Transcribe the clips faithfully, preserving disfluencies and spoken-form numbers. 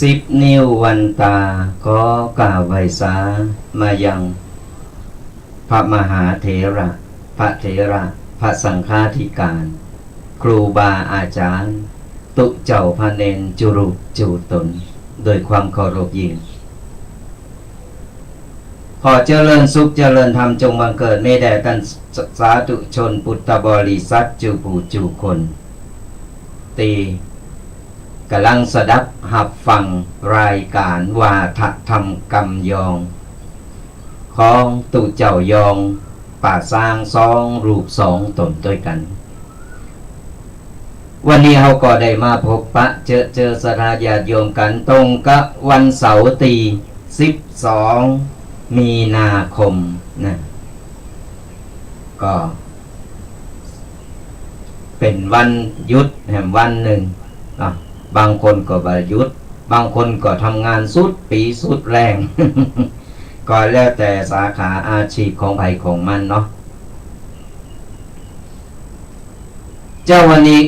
สิบนิ้ววันตา ขอกราบไหว้สามายังพระมหาเถระ พระเถระ พระสังฆาธิการ ครูบาอาจารย์ ตุ๊เจ้าพระเณรจุลุจุตน โดยความเคารพยิ่ง ขอเจริญสุขเจริญธรรมจงบังเกิดมีแด่ต้านสาธุชนปุทธบริษัทจุผู้จุคน ตี้ก่ำลังสดับฮับฟังรายก๋านวาทะธรรมกำยอง ของตุ๊เจ้ายองป่าซางสองรูปสองต๋นตวยกั๋น วันนี้เฮาก็ได้มาพบปะเจอเจอศรัทธาญาติโยมกั๋นตรงกับวันเสาร์ตี้สิบสองมีนาคมนะ ก็เป๋นวันหยุดแหมวันนึ่ง อ่ะ บางคนก็บ่หยุด บางคนก็ทำงานสุดปี๋สุดแฮง ก็แล้วแต่สาขาอาชีพของใผของมันเนาะ เจ๊าวันนี้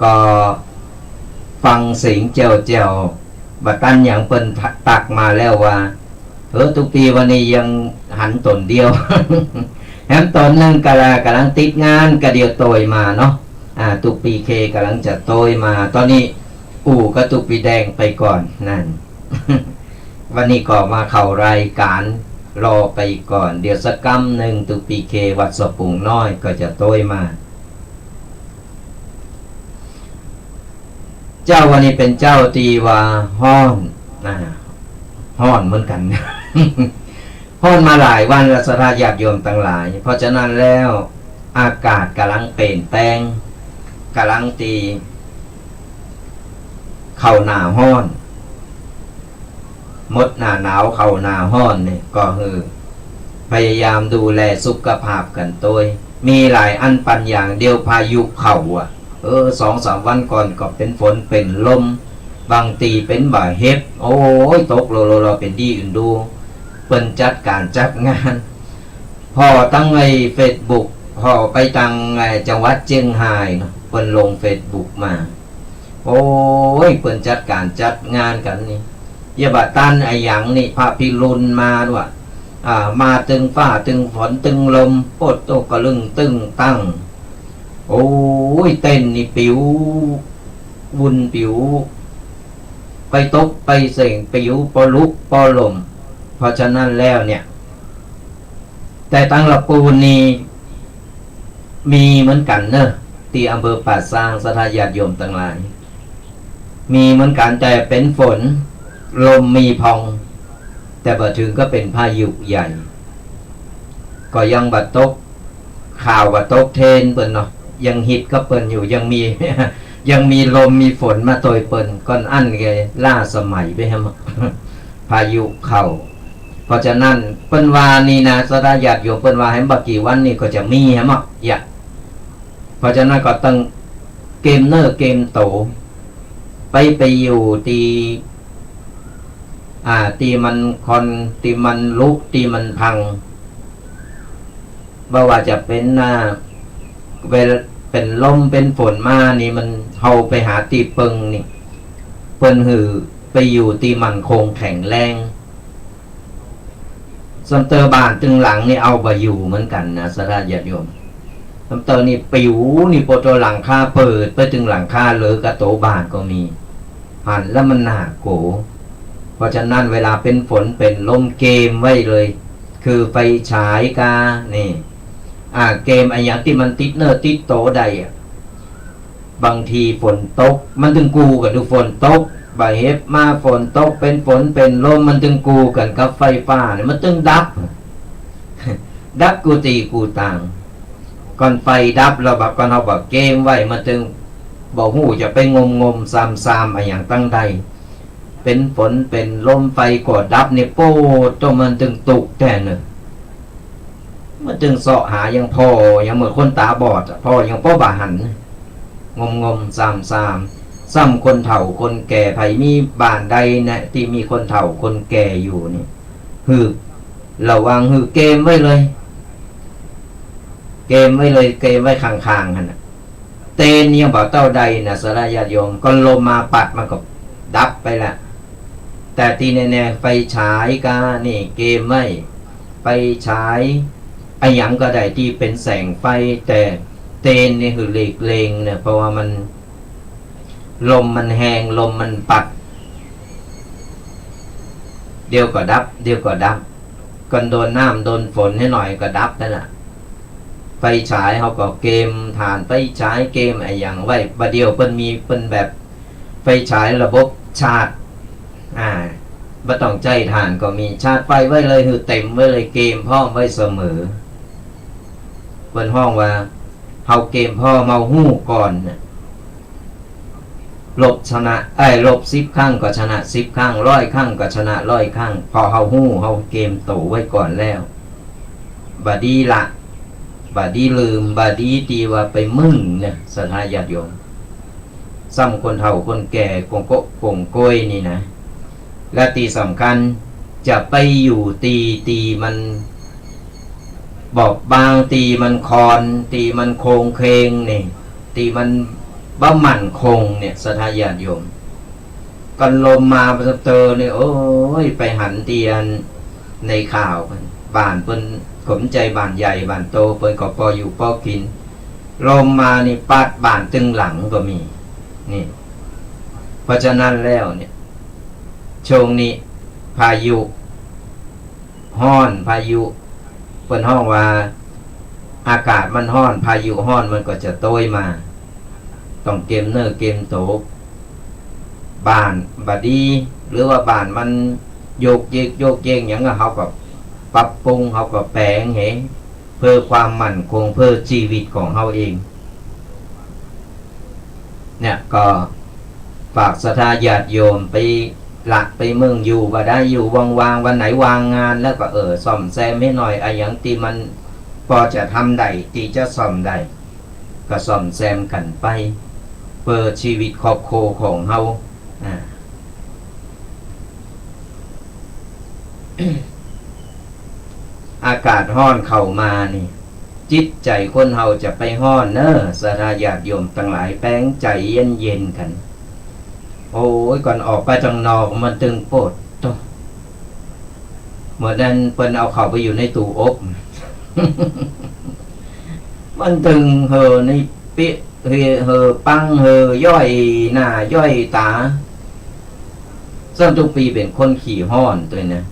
ก็ฟังเสียงแจ่วๆ บ่ตันหยังเปิ้นตักมาแล้วว่า เออ ตุ๊กปี๋วันนี้ยังหันต๋นเดียว แหมต๋นนึ่งก่ำลัง ก่ำลังติดงาน ก่ะเดี่ยวโตยมาเนาะ อ่า ตุ๊กปี๋เคก่ำลังจะโตยมา ต๋อนนี้ อู่กับตุ๊กปี๋แดงไปก่อน นั่น วันนี้ก็มาเข้ารายก๋านรอไปก่อน เดี๋ยวสักกำนึ่งตุ๊กปี๋เควัดสะปุงน้อยก็จะโตยมา เจ๊าวันนี้เป๋นเจ๊าตี้ว่าฮ้อน อ่า ฮ้อนเหมือนกั๋น ฮ้อนมาหลายวันแล้วศรัทธาญาติโยมตังหลาย เพราะฉะนั้นแล้ว อากาศก่ำลังเปลี่ยนแปลง ก่ำลังตี้เข้าหน้าฮ้อน หมดหน้าหนาวเข้าหน้าฮ้อนนี่ ก็หื้อพยายามดูแลสุขภาพกั๋นตวย มีหลายอันปันอย่าง เดี๋ยวพายุเข้าอะ เออ สองสามวันก่อนก็เป๋นฝนเป๋นลม บางตี้เป๋นบ่าเห็บ โอ้ย ตกโลโลโล เป๋นดีอื่นดู เปิ้นจัดก๋านจัดงาน ผ่อตังไอ้เฟซบุ๊ก ผ่อไปตังไอ้จังหวัดเจียงฮายเนาะ เปิ้นลงเฟซบุ๊กมา โอ้ย เปิ้นจัดก๋านจัดงานกั๋นนี่ อย่าบ่าตันอะหยังนี่ พระพิรุณมาด้วย อ่า มาตึงฟ้าตึงฝนตึงลม โป๊ดโตกะลึ่งตึงตัง โอ้ย เต็นท์นี่ปิว วุ่นปิว ไปตกไปเส้งปิว ปอลุกปอล่ม เพราะฉะนั้นแล้วเนี่ย แต่ตังละปูนนี่มีเหมือนกั๋นเนอะ ตี้อำเภอป่าซาง ศรัทธาญาติโยมตังหลาย มีเหมือนกั๋น แต่เป๋นฝน ลมมีพ่อง แต่บ่เถิงกับเป๋นพายุใหญ่ ก็ยังบ่ตก ข่าวบ่ตกเทรนเปิ้นเนาะ ยังฮิตกับเปิ้นอยู่ ยังมี ยังมีลมมีฝนมาตวยเปิ้น ก่อนอั้นก็ล้าสมัยไปแหม พายุเข้า เพราะฉะนั้นเปิ้นว่านี่นะ ศรัทธาญาติโยม เปิ้นว่าแหมบ่กี่วันนี่ก็จะมีแหมอะ เพราะฉะนั้นก็ต้องเกรียมเนื้อเกรียมตั๋ว ไป ไปอยู่ตี้ อ่า ตี้มันคอน ตี้มันรุ ตี้มันพัง บ่ว่าจะเป๋น อ่า เวลาเป๋นลมเป๋นฝนมานี่ มัน เฮาไปหาตี้เปิงนี่ เปิ้นหื้อไปอยู่ตี้มั่นคงแข็งแรง ซ้ำเตอบ้านตึงหลังนี่เอาบ่อยู่เหมือนกั๋นนะ ศรัทธาญาติโยม ซ้ำเตอนี่ปิวนี่ ปอโตหลังคาเปิดไปตึงหลังคาเหลือก้าโตบ้านก็มี หันแล้วมันน่ากั๋ว เพราะฉะนั้นเวลาเป๋นฝนเป๋นลมเกรียมไว้เลย คือไฟฉายกา นี่ อ่า เกรียมอะหยังตี้มันติดเนื้อติดตั๋วได้อะ บางทีฝนตก มันตึงกู้กั๋น ดูฝนตก บ่าเห็บมา ฝนตก เป๋นฝนเป๋นลม มันตึงกู้กั๋นกับไฟฟ้าเนี่ย มันตึงดับ ดับกู้ตี้กู้ตาง ก่อนไฟดับแล้วบ่า ก่อนเฮาบ่าเกรียมไว้ มันตึงบ่ฮู้จะไปงมงมซามซามอะหยังตังใด เป๋นฝนเป๋นลมไฟก็ดับนี่ โป๊ดโต มันตึงตุ๊กแต๊เนอะ มันตึงเซาะหายังผ่อ ยังเหมือนคนต๋าบอดอะ ผ่อยังป้อบ่หัน งมงมซามซาม ซ้ำคนเฒ่าคนแก่ ใผมีบ้านใดเนี่ยตี้มีคนเฒ่าคนแก่อยู่นี่ หื้อระวัง หื้อเกรียมไว้เลย เกรียมไว้เลย เกรียมไว้ข้างๆ หั้นน่ะ เตนยังบ่เต้าใดนะ ศรัทธาญาติโยม ก่อนลมมาปั๊ดมันก็ ดับไปละ แต่ตี้แน่ๆ ไฟฉายก้านี่เกมไว้ ไฟฉายอะหยังก็ได้ตี้เป๋นแสงไฟ แต่เตนนี่หื้อหลีกเลี่ยงเนี่ย เพราะว่ามัน ลมมันแฮง ลมมันปัด เดี๋ยวก็ดับ เดี๋ยวก็ดับ ก่อนโดนน้ำโดนฝนหน่อยก็ดับหั้นละ ไฟฉายเฮาก็เกม ถ่านไฟฉายเกมอะหยังไว้ บ่าเดี่ยวเปิ้นมี เปิ้นแบบไฟฉายระบบชาร์จ อ่า บ่ต้องใจ๊ถ่านก็มี ชาร์จไฟไว้เลย หื้อเต็มไว้เลย เกมพร้อมไว้เสมอ เปิ้นฮ้องว่า เฮาเกมพร้อม เฮาฮู้ก่อนน่ะ รบชนะ เอ้ย รบสิบครั้งก็ชนะสิบครั้ง ร้อยครั้งก็ชนะร้อยครั้ง เพราะเฮาฮู้ เฮาเกมโตไว้ก่อนแล้ว บ่ดีละ บ่ดีลืม บ่ดีตี้ว่าไปมึ่งเนี่ย ศรัทธาญาติโยม ซ้ำคนเฒ่าคนแก่ กงโกะกงโกยนี่นะ และตี้สำคัญ จะไปอยู่ตี้ ตี้มันบอบบาง ตี้มันคอน ตี้มันโคลงเคลงนี่ ตี้มันบ่มั่นคงเนี่ย ศรัทธาญาติโยม ก่อนลมมาเตอนี่ โอ้ย ไปหันเตียนในข่าว บ้านเปิ้นก็บ่ใจ้บ้านใหญ่บ้านโต เปิ้นก็ปออยู่ปอกิ๋น ลมมานี่ปัดบ้านตึงหลังก็มี นี่ เพราะฉะนั้นแล้วเนี่ย ช่วงนี้พายุฮ้อน พายุ เปิ้นฮ้องว่าอากาศมันฮ้อน พายุฮ้อนมันก็จะโต้ยมา ต้องเกมเน้อเกมโต บ้านบ่ดี หรือว่าบ้านมันโยกเยกโยกเยกหยัง เฮาก็ปรับปรุง เฮาก็แป๋งเห เพื่อความมั่นคง เพื่อชีวิตของเฮาเอง เนี่ยก็ฝากศรัทธาญาติโยม ไปละไปมึ่งอยู่บ่ได้ อยู่ว่างๆ วันไหนวางงานแล้วก็ เออ ซ่อมแซมหื้อหน่อย อะหยังตี้มันปอจะทำได้ ตี้จะซ่อมได้ ก็ซ่อมแซมกั๋นไป เพื่อชีวิตครอบครัวของเฮา อ่า อากาศฮ้อนเข้ามานี่ จิตใจ๋คนเฮาจะไปฮ้อนเน้อ ศรัทธาญาติโยมตังหลาย แป๋งใจ๋เย็นๆ กั๋น โอ้ย ก่อนออกไปตังนอกมันตึงโปดโต้ เหมือนอันเปิ้นเอาเข้าไปอยู่ในตู้อบ มันตึงเห่อในเปียะ เห่อ เห่อปัง เห่อย่อยหน้าย่อยต๋า ส่วนตุ๊กปี้เป๋นคนขี้ฮ้อนตวยนะ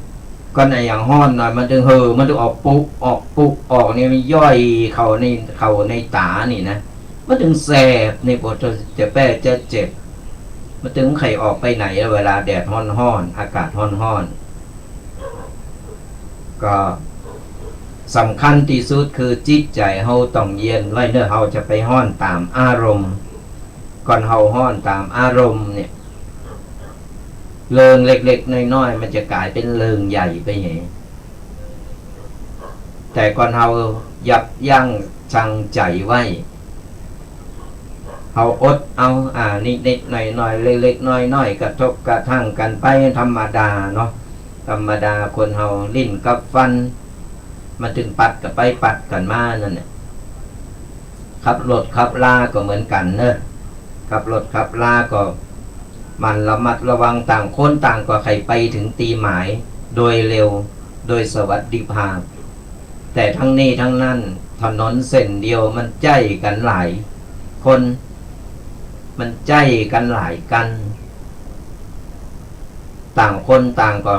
ก่อนอะหยังฮ้อนหน่อย มันตึงเห่อ มันตึงออกปุ๊ก ออกปุ๊ก ออกนี่ มันย่อยเข้าใน เข้าในต๋านี่นะ มันตึงแสบนี่ ปวดจะแป๊จะเจ็บ มันตึงใค่ออกไปไหน เวลาแดดฮ้อนๆ อากาศฮ้อนๆ ก็สำคัญตี้สุดคือจิตใจ๋เฮาต้องเย็นไว้เน้อ เฮาจะไปฮ้อนต๋ามอารมณ์ ก่อนเฮาฮ้อนต๋ามอารมณ์เนี่ย เรื่องเล็กๆ น้อยๆ มันจะก๋ายเป๋นเรื่องใหญ่ไปเห แต่ก่อนเฮายับยั้งชั่งใจ๋ไว้ เฮาอดเอา อ่า นิดๆ หน่อยๆ เล็กๆ น้อยๆ กระทบกระทั่งกั๋นไป ธรรมดาเนาะ ธรรมดาคนเฮาลิ้นกับฟัน มันตึงปัดกั๋นไปปัดกั๋นมานั่นแหละ ขับรถขับลาก็เหมือนกั๋นเนอะ ขับรถขับลาก็หมั่นระมัดระวัง ต่างคนต่างก็ใค่ไปถึงตี้หมายโดยเร็ว โดยสวัสดิภาพ แต่ทั้งนี้ทั้งนั้น ถนนเส้นเดียวมันใจ๊กั๋นหลายคน มันใจ๊กั๋นหลายคัน ต่างคนต่างก็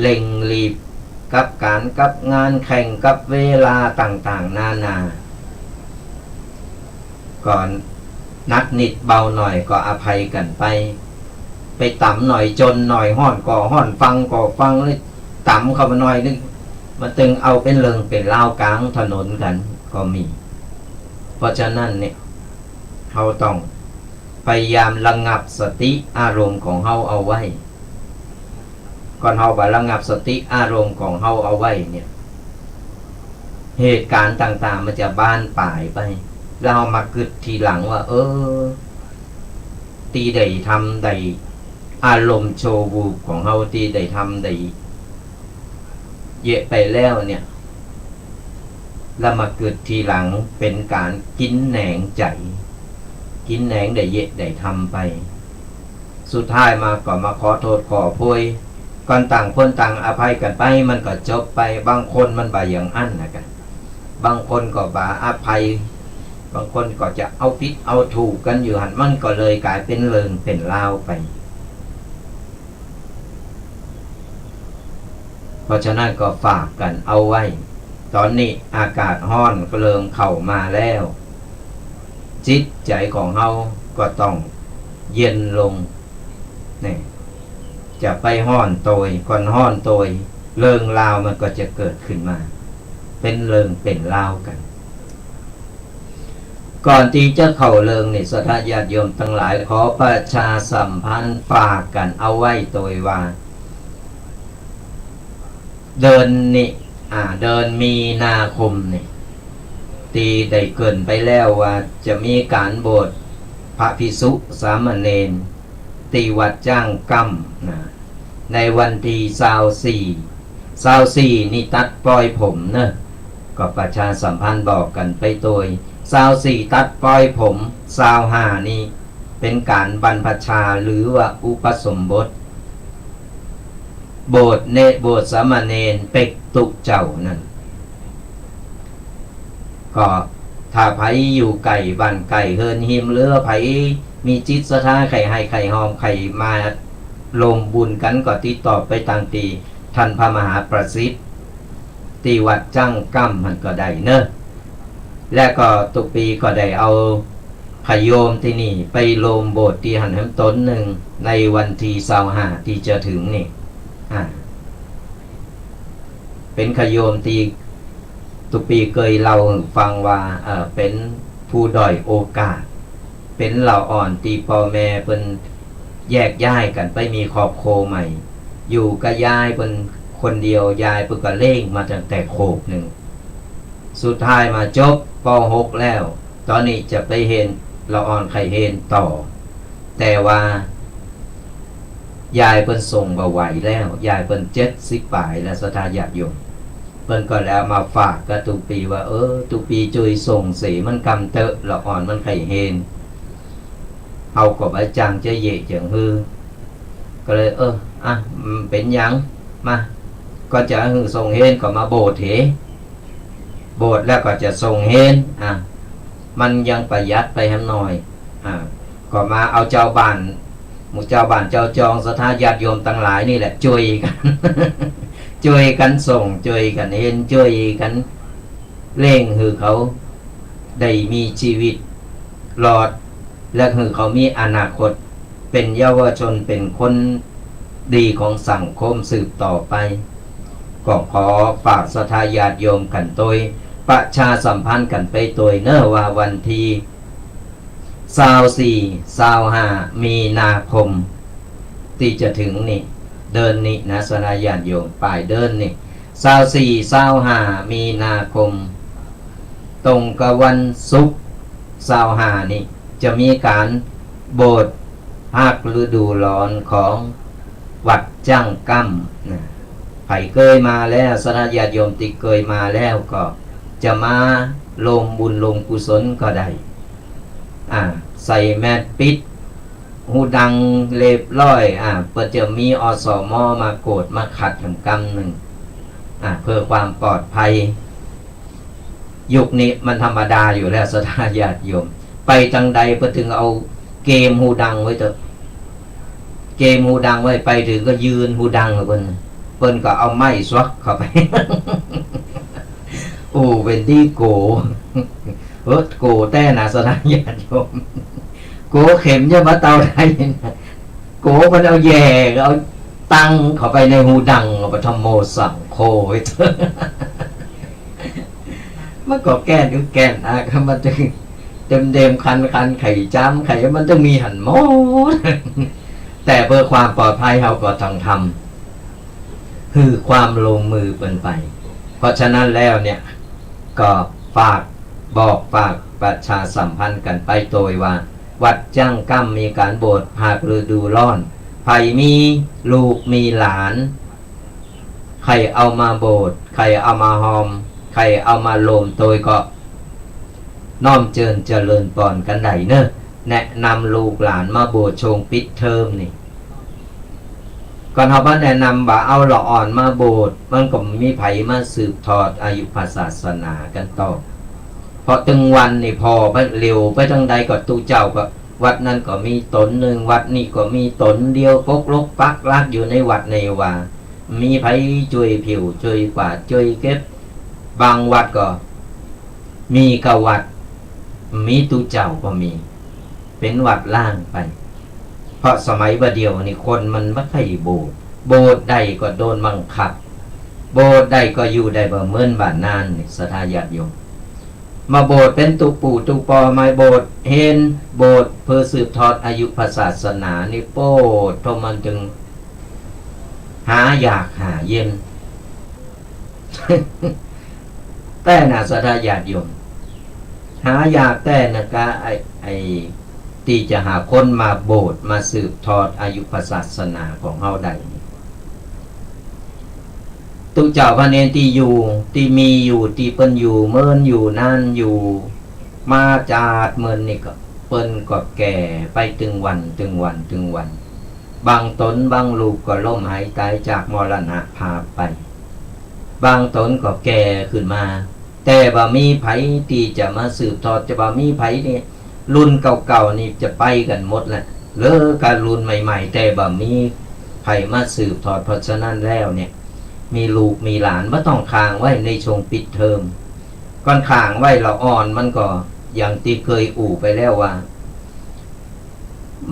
เร่งรีบกับก๋านกับงาน แข่งกับเวลาต่างๆ นานา ก็หนักนิดเบาหน่อยก็อภัยกั๋นไป ไปต๋ำหน่อย จนหน่อย ฮ้อนก็ฮ้อน ฟังก็ฟัง เลยต๋ำเข้ามาหน่อยนึ่ง มันตึงเอาเป๋นเรื่องเป๋นราวก๋างถนนกั๋นก็มี เพราะฉะนั้นเนี่ย เฮาต้องพยายามระงับสติอารมณ์ของเฮาเอาไว้ ก่อนเฮาบ่ระงับสติอารมณ์ของเฮาเอาไว้เนี่ย เหตุก๋ารณ์ต่างๆ มันจะบานปลายไป แล้วเฮามากึ๊ดทีหลังว่า เออ ตี้ได้ทำได้ อารมณ์ชั่ววูบของเฮาตี้ได้ทำได้เยียะไปแล้วเนี่ย แล้วมากึ๊ดทีหลังเป๋นก๋านกิ๋นแหนงใจ๋ กิ๋นแหนงได้เยียะได้ทำไป สุดท้ายมาก็มาขอโต้ษขออภัย ก่อนต่างคนต่างอภัยกั๋นไป มันก็จบไป บางคนมันบ่อย่างอั้นนะกะ บางคนก็บ่อภัย บางคนก็จะเอาผิดเอาถูกกั๋นอยู่หั้น มันก็เลยก๋ายเป๋นเรื่องเป๋นราวไป เพราะฉะนั้นก็ฝากกั๋นเอาไว้ ต๋อนนี้อากาศฮ้อนก็เริ่มเข้ามาแล้ว จิตใจ๋ของเฮาก็ต้องเย็นลง นี่ จะไปฮ้อนโตย ก่อนฮ้อนโตย เรื่องราวมันก็จะเกิดขึ้นมา เป๋นเรื่องเป๋นราวกั๋น ก่อนตี้จะเข้าเรื่องนี่ ศรัทธาญาติโยมตังหลาย ขอประชาสัมพันธ์ฝากกั๋นเอาไว้โตยว่า เดือนนี้ อ่า เดือนมีนาคมนี่ ตี้ได้เกริ่นไปแล้วว่าจะมีก๋านบวชพระภิกษุสามเณร ตี้วัดจ้างก้ำนะ ในวันตี้ซาวสี่ ซาวสี่นี่ตัดปอยผมเนอะ ก็ประชาสัมพันธ์บอกกั๋นไปโตย ซาวสี่ตัดปอยผม ซาวห้านี่เป๋นก๋านบรรพชาหรือว่าอุปสมบท บวชเณร บวชสามเณรเป๊กตุ๊เจ้านั้น ก็ถ้าใผอยู่ใก้บ้านใก้เฮือนหิม หรือว่าใผมีจิตศรัทธาใค่ไห้ใค่ฮอม ใค่มาร่วมบุญกั๋น ก็ติดต่อไปตางตี้ต้านพระมหาประสิทธิ์ ตี้วัดจ้างก้ำหั้นก็ได้เนอะ และก็ตุ๊กปี๋ก็ได้เอาขะโยมตี้นี่ไปร่วมบวชตี้หั้นแหมต๋นนึ่ง ในวันตี้ซาวห้าตี้จะเถิงนี่ อ่า เป๋นขะโยมตี้ตุ๊กปี๋เกยเล่าหื้อฟังว่า เอ่อ เป๋นผู้ด้อยโอกาส เป๋นเหล่าอ่อนตี้ป้อแม่เปิ้นแยกย้ายกั๋นไปมีครอบครัวใหม่ อยู่กับยายเปิ้นคนเดียว ยายเปิ้นก็เลี้ยงมาตั้งแต่ขวบนึ่ง สุดท้ายมาจบ ป.หก แล้ว ต๋อนนี้จะไปเฮียน เหล่าอ่อนใค่เฮียนต่อ แต่ว่ายายเปิ้นส่งบ่ไหวแล้ว ยายเปิ้นเจ็ดสิบป๋ายแล้ว ศรัทธาญาติโยม เปิ้นก็เลยเอามาฝากกับตุ๊กปี๋ว่า เออ ตุ๊กปี๋จ้วยส่งเสียมันกำเต๊อะ เหล่าอ่อนมันใค่เฮียน เฮาก็บ่จั่งจะเยียะเจิ่งหื้อ ก็เลย เออ อ่ะ อืม เป๋นหยัง มา ก็จะหื้อส่งเฮียนก็มาบวชเห บวชแล้วก็จะส่งเฮียน อ่ะ มันยังประหยัดไปแหมหน่อย อ่ะ ก็มาเอาจาวบ้าน หมู่จาวบ้านจาวจอง ศรัทธาญาติโยมตังหลายนี่แหละ จ้วยกั๋น จ้วยกั๋นส่ง จ้วยกั๋นเฮียน จ้วยกั๋นเลี้ยงหื้อเขาได้มีจีวิตรอด และหื้อเขามีอนาคต เป๋นเยาวชน เป๋นคนดีของสังคมสืบต่อไป ก็ขอฝากศรัทธาญาติโยมกั๋นโตย ประชาสัมพันธ์กั๋นไปโตยเนอะว่าวันตี้ซาวสี่ ซาวห้า มีนาคม ตี้จะเถิงนี่ เดือนนี้นะ ศรัทธาญาติโยม ป๋ายเดือนนี่ ซาวสี่ ซาวห้า มีนาคม ตรงกับวันศุกร์ ซาวห้า นี่ จะมีก๋านบวชภาคฤดูร้อนของวัดจ้างก้ำนะ ใผเกยมาแล้ว ศรัทธาญาติโยมตี้เกยมาแล้วก็จะมาร่วมบุญร่วมกุศลก็ได้ อ่า ใส่แมสปิดหูดังเรียบร้อย อ่า เปิ้นจะมี อสม มากวดมาขัดแหมกำนึ่ง อ่า เพื่อความปลอดภัย ยุคนี้มันธรรมดาอยู่แล้ว ศรัทธาญาติโยม ไปตางใดเปิ้นตึงเอาเกมหูดังไว้เต๊อะ เกมหูดังไว้ ไปเถิงก็ยื่นหูดังหื้อเปิ้น เปิ้นก็เอาไม้สวักเข้าไป โอ้ เป๋นตี้โก๋ เออ โก๋แต๊นะ ศรัทธาญาติโยม โก๋เข็มจะมาเต้าใดนะ โก๋เปิ้นเอาแหย่ เอาตังเข้าไปในหูดัง เอาปะธัมโมสังโฆไว้เต๊อะ มันก็แก้นอยู่แก้นนะ ก็มันตึงเต็มๆ คันๆ ไขจ๋ำไข มันตึงมีหั้นหมด แต่เพื่อความปลอดภัยเฮาก็ต้องทำ หื้อความร่วมมือเปิ้นไป เพราะฉะนั้นแล้วเนี่ย ก็ฝากบอกฝากประชาสัมพันธ์กั๋นไปโตยว่า วัดจ้างก้ำมีก๋านบวชภาคฤดูร้อน ใผมีลูกมีหลาน ใค่เอามาบวช ใค่เอามาฮอม ใค่เอามาร่วมโตยก็น้อมเจิญเจริญปอนกั๋นได้เนอะ แนะนำลูกหลานมาบวชช่วงปิดเทอมนี่ ปันเฮาบ่แนะนำว่าเอาละอ่อนมาโบสถ์ มันก็บ่มีใผมาสืบทอดอายุพระศาสนากั๋นต่อ เพราะตึงวันนี่ผ่อไปเหลียวไปตางใดก็ตุ๊เจ้าก็ วัดนั้นก็มีต๋นนึ่ง วัดนี้ก็มีต๋นเดียว ปกลกปักหลักอยู่ในวัดในวา บ่มีใผจ้วยผิว จ้วยกวาด จ้วยเก็บ บางวัดก็มีก้าวัด บ่มีตุ๊เจ้าก็มี เป๋นวัดฮ้างไป เพราะสมัยบ่าเดี่ยวนี่คนมันบ่ใค่โบสถ์ โบสถ์ได้ก็โดนบังคับ โบสถ์ได้ก็อยู่ได้บ่เหมือนบ้านนานนี่ ศรัทธาญาติโยม มาโบสถ์เป๋นตุ๊ปู่ตุ๊ปอ มาโบสถ์เฮน โบสถ์เพื่อสืบทอดอายุพระศาสนานี่ โป๊ด เต้ามันตึงหายากหาเย็น แต๊น่ะ ศรัทธาญาติโยม หายากแต๊นะกา ไอ้ ไอ้ ตี้จะหาคนมาโบสถ์ มาสืบทอดอายุพระศาสนาของเฮาได้ ตุ๊เจ้าพระเณรตี้อยู่ ตี้มีอยู่ ตี้เปิ้นอยู่เมินอยู่นานอยู่ มาจาดเมินนี่ก็ เปิ้นก็แก่ไปตึงวัน ตึงวัน ตึงวัน บางต๋นบางลูกก็ล้มหายต๋ายจากมรณภาพไป บางต๋นก็แก่ขึ้นมา แต่บ่มีใผตี้จะมาสืบทอด จะบ่มีใผนี่ รุ่นเก่าๆ นี่จะไปกั๋นหมดละ เหลือก้ารุ่นใหม่ๆ แต่บ่มีใผมาสืบทอด เพราะฉะนั้นแล้วเนี่ย มีลูกมีหลานบ่ต้องขังไว้ในช่วงปิดเทอม ก่อนขังไว้ละอ่อนมันก็อย่างตี้เกยอู้ไปแล้วว่า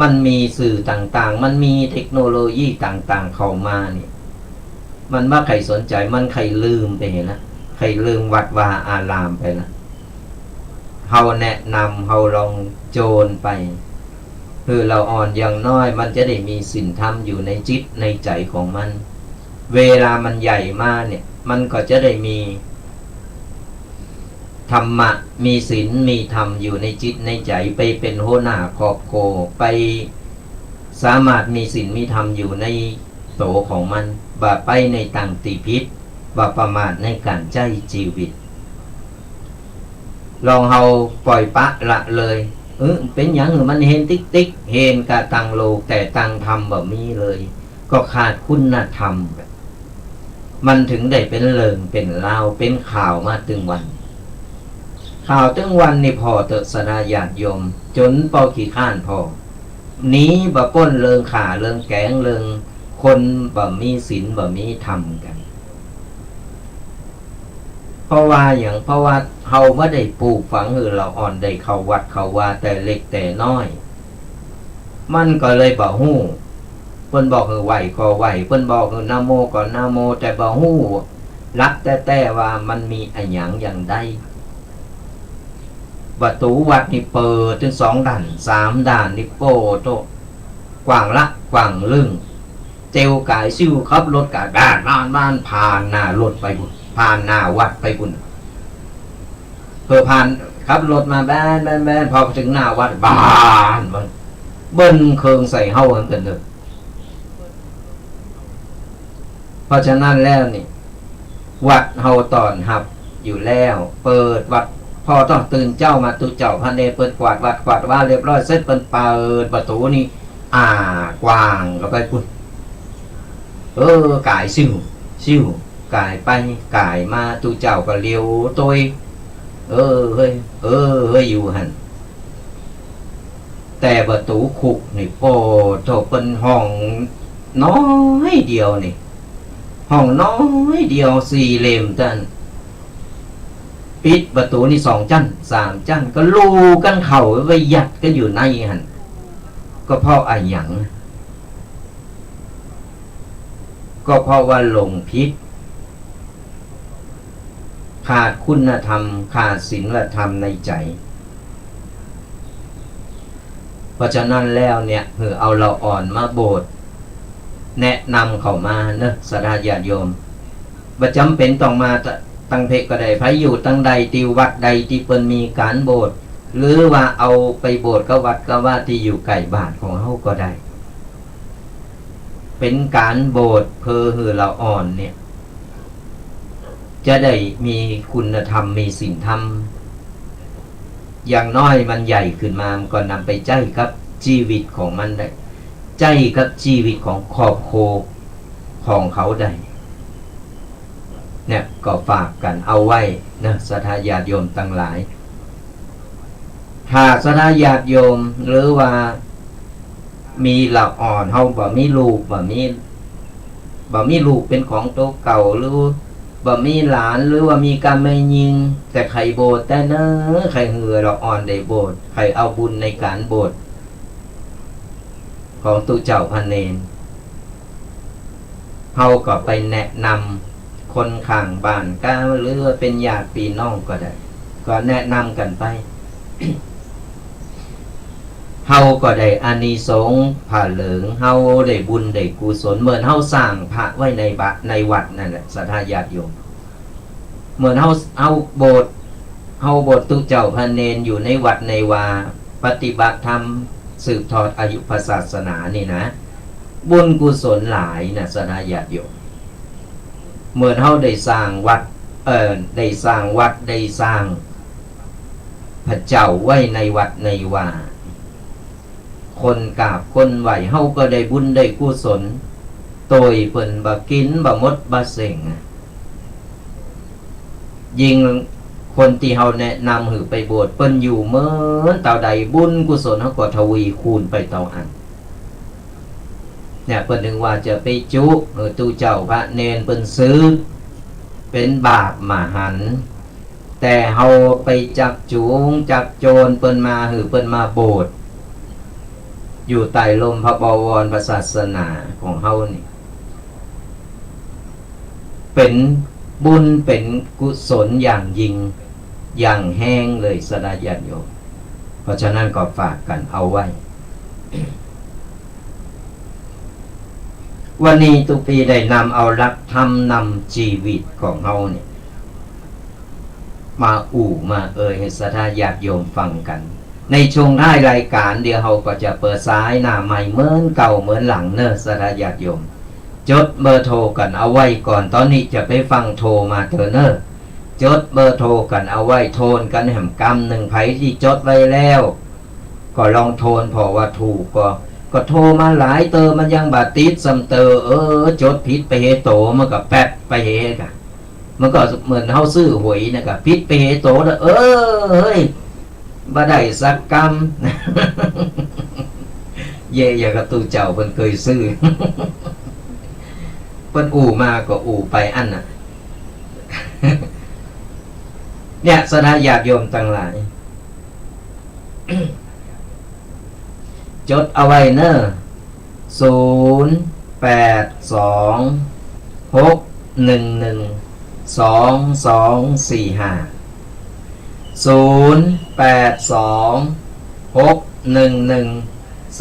มันมีสื่อต่างๆ มันมีเทคโนโลยีต่างๆ เข้ามานี่ มันบ่ใค่สนใจ๋ มันใค่ลืมไปหั้นนะ ใค่ลืมวัดวาอารามไปละ เฮาแนะนำ เฮาลองโจนไป หื้อละอ่อนอย่างน้อยมันจะได้มีศีลธรรมอยู่ในจิตในใจ๋ของมัน เวลามันใหญ่มาเนี่ย มันก็จะได้มี ธรรมะ มีศีล มีธรรมอยู่ในจิตในใจ๋ ไปเป๋นหัวหน้าครอบครัว ไปสามารถมีศีลมีธรรมอยู่ในโตของมัน บ่ไปในตางตี้ผิด บ่ประมาทในก๋านใจ๊จีวิต ลองเฮาปล่อยปละละเลย เออ เป๋นหยังหื้อมันเฮนติ๊กๆ เฮนก้าตางโลก แต่ตางธรรมบ่มีเลย ก็ขาดคุณธรรม มันถึงได้เป๋นเรื่องเป๋นราว เป๋นข่าวมาตึงวัน ข่าวตึงวันนี่ผ่อเต๊อะ ศรัทธาญาติโยม จ๋นป้อขี้คร้านผ่อ หนีบ่ป๊นเรื่องฆ่า เรื่องแก๋ง เรื่องคนบ่มีศีล บ่มีธรรมกั๋น เพราะว่าหยัง เพราะว่าเฮาบ่ได้ปลูกฝังหื้อละอ่อนได้เข้าวัดเข้าวาแต่เล็กแต่น้อย มันก็เลยบ่ฮู้ เปิ้นบอกหื้อไหว้ก็ไหว้ เปิ้นบอกหื้อนะโมก็นะโม แต่บ่ฮู้หลักแต๊ๆ ว่ามันมีอะหยังอย่างใด ประตู๋วัดนี่เปิดตึงสองด้าน สามด้านนี่ โป้โธ่ กว้างละกว้างลึ่ง เตียวก๋ายซิ่ว ขับรถก๋ายบ้านบ้านบ้าน ผ่านหน้ารถไปปู้น ผ่านหน้าวัดไปปู้น เปิ้นผ่าน ขับรถมาแบ้นแบ้นแบ้น พอไปตึงหน้าวัด บ้านมันเบิ้ลเครื่องใส่เฮาหั้นกั๋นเต๊อะ เพราะฉะนั้นแล้วนี่ วัดเฮาต้อนฮับอยู่แล้ว เปิดวัด พอต้องตื่นเจ๊ามา ตุ๊เจ้าพระเณรเปิ้นกวาดวัดกวาดวาเรียบร้อยเสร็จ เปิ้นเปิดประตู๋นี่ อ้ากว้างเข้าไปปู้น เออ ก๋ายซิ่ว ซิ่ว ก๋ายไปก๋ายมา ตุ๊เจ้าก็เหลียวตวย เออ เฮ้ย เออ เฮ้ย อยู่หั้น แต่ประตู๋คุกนี่ โป้โธ่ เปิ้นห้องน้อยเดียวนี่ ห้องน้อยเดียว สี่เหล่มเต้านั้น ปิดประตู๋นี่สองจั๊น สามจั๊น ก็ลู่กั๋นเข้าไปยัดกั๋นอยู่ในหั้น ก็เพราะอะหยัง ก็เพราะว่าหลงผิด ขาดคุณธรรม ขาดศีลธรรมในใจ๋ เพราะฉะนั้นแล้วเนี่ย หื้อเอาละอ่อนมาโบสถ์ แนะนำเข้ามาเนาะ ศรัทธาญาติโยม บ่จ๋ำเป๋นต้องมาตะ ตังเพก็ได้ ใผอยู่ตังใด ตี้วัดใดตี้เปิ้นมีก๋านโบสถ์ หรือว่าเอาไปโบสถ์ก้าวัดก้าวาตี้อยู่ใก้บ้านของเฮาก็ได้ เป๋นก๋านโบสถ์เพื่อหื้อละอ่อนเนี่ย จะได้มีคุณธรรม มีศีลธรรม อย่างน้อยมันใหญ่ขึ้นมา มันก็นำไปใจ๊กับจีวิตของมันได้ ใจ๊กับจีวิตของครอบครัว ของเขาได้ เนี่ย ก็ฝากกั๋นเอาไว้เนาะ ศรัทธาญาติโยมตังหลาย ถ้าศรัทธาญาติโยม หรือว่ามีละอ่อน เฮาบ่มีลูก บ่มี บ่มีลูกเป๋นของตั๋วเก่า หรือบ่มีหลาน หรือว่ามีก้าแม่ญิง แต่ใค่โบสถ์แต๊เนาะ ใค่หื้อละอ่อนได้โบสถ์ ใค่เอาบุญในก๋านโบสถ์ ของตุ๊เจ้าพระเณร เฮาก็ไปแนะนำคนข้างบ้านก็ หรือว่าเป๋นญาติปี้น้องก็ได้ ก็แนะนำกั๋นไป เฮาก็ได้อานิสงส์ผ้าเหลือง เฮาได้บุญได้กุศล เหมือนเฮาสร้างพระไว้ในบะ ในวัดนั่นแหละ ศรัทธาญาติโยม เหมือนเฮา เฮาโบสถ์ เฮาโบสถ์ตุ๊เจ้าพระเณรอยู่ในวัดในวา ปฏิบัติธรรม สืบทอดอายุพระศาสนานี่นะ บุญกุศลหลายนะ ศรัทธาญาติโยม เหมือนเฮาได้สร้างวัด เอ่อ ได้สร้างวัด ได้สร้างพระเจ้าไว้ในวัดในวา คนกราบคนไหว้ เฮาก็ได้บุญได้กุศล โตยเปิ้นบ่กิ๋นบ่หมดบ่เซ็งอะ ยิ่งคนตี้เฮาแนะนำหื้อไปโบสถ์ เปิ้นอยู่เมินเต้าใด บุญกุศลเฮาก็ทวีคูณไปเต้าอั้น เนี่ย เปิ้นถึงว่าจะไปจุหื้อตุ๊เจ้าพระเณรเปิ้นสึก เป๋นบาปมหันต์ แต่เฮาไปจักจูงจักโจนเปิ้นมา หื้อเปิ้นมาโบสถ์ อยู่ใต้ร่มพระบวรพระศาสนาของเฮานี่ เป๋นบุญเป๋นกุศลอย่างยิ่งอย่างแฮงเลย ศรัทธาญาติโยม เพราะฉะนั้นก็ฝากกั๋นเอาไว้ วันนี้ตุ๊ปี้ได้นำเอาหลักธรรมนำจีวิตของเฮาเนี่ย มาอู้มาเอ่ยหื้อศรัทธาญาติโยมฟังกั๋น ในช่วงท้ายรายก๋าน เดี๋ยวเฮาก็จะเปิดสายหน้าไมค์เหมือนเก่าเหมือนหลังเน่อ ศรัทธาญาติโยม จดเบอร์โทรกั๋นเอาไว้ก่อน ต๋อนนี้จะไปฟังโทรมาเต๊อะเน่อ จดเบอร์โทรกั๋นเอาไว้ โทรกั๋นแหมกำนึ่ง ใผตี้จดไว้แล้ว ก็ลองโทร ผ่อว่าถูกก็ ก็โทรมาหลายเตอ มันยังบ่ติดซ้ำเตอ เออ จดผิดไปเหโต มันก็แป๊ดไปเหกะ มันก็เหมือนเฮาซื้อหวยนะกะ ผิดไปเหโตแล้ว เออ เฮ้ย บ่ได้สักกำ เยาะอย่างกับตุ๊เจ้าเปิ้นเกยซื้อ เปิ้นอู้มาก็อู้ไปอั้นน่ะ เนี่ย ศรัทธาญาติโยมตังหลาย จดเอาไว้เน่อ ศูนย์ แปด สอง หก หนึ่ง หนึ่ง สอง สอง สี่ ห้า ศูนย์ แปด สอง หก หนึ่ง หนึ่ง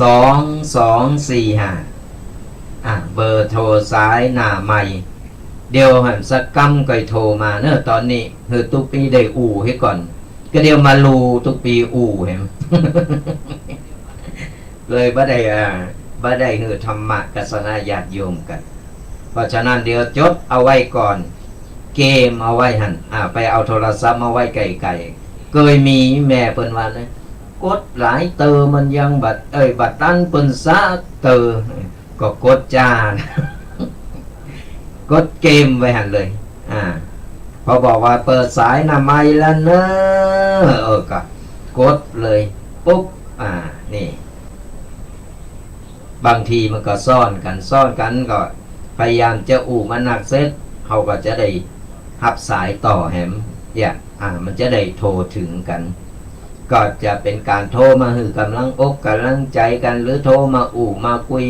สอง สอง สี่ ห้า อ่ะ เบอร์โทรสายหน้าไมค์ เดี๋ยวหั้นสักกำก่อยโทรมาเน่อ ต๋อนนี้หื้อตุ๊ปี้ได้อู้เหียก่อน ก็เดี๋ยวมาลูตุ๊ปี้อู้แหม เลยบ่ได้ อ่า บ่ได้หื้อธรรมะกับศรัทธาญาติโยมกั๋น เพราะฉะนั้นเดี๋ยวจดเอาไว้ก่อน เกมเอาไว้หั้น อ่า ไปเอาโทรศัพท์มาไว้ใก้ๆ เกยมีแม่เปิ้นว่านะ กดหลายเตอมันยังบ่ เอ้ย บ่ตันเปิ้นสักเตอ ก็กดจ้า กดเกมไว้หั้นเลย อ่า พอบอกว่าเปิดสายหน้าไมค์แล้วเน่อ เออ ก็กดเลย ปุ๊บ อ่า นี่ บางทีมันก็ซ้อนกั๋น ซ้อนกั๋นก็พยายามจะอู้มานักเสร็จ เฮาก็จะได้ฮับสายต่อแหม เนี่ย อ่า มันจะได้โทรเถิงกั๋น ก็จะเป๋นก๋านโทรมาหื้อก๋ำลังอกก๋ำลังใจ๋กั๋น หรือโทรมาอู้มากุย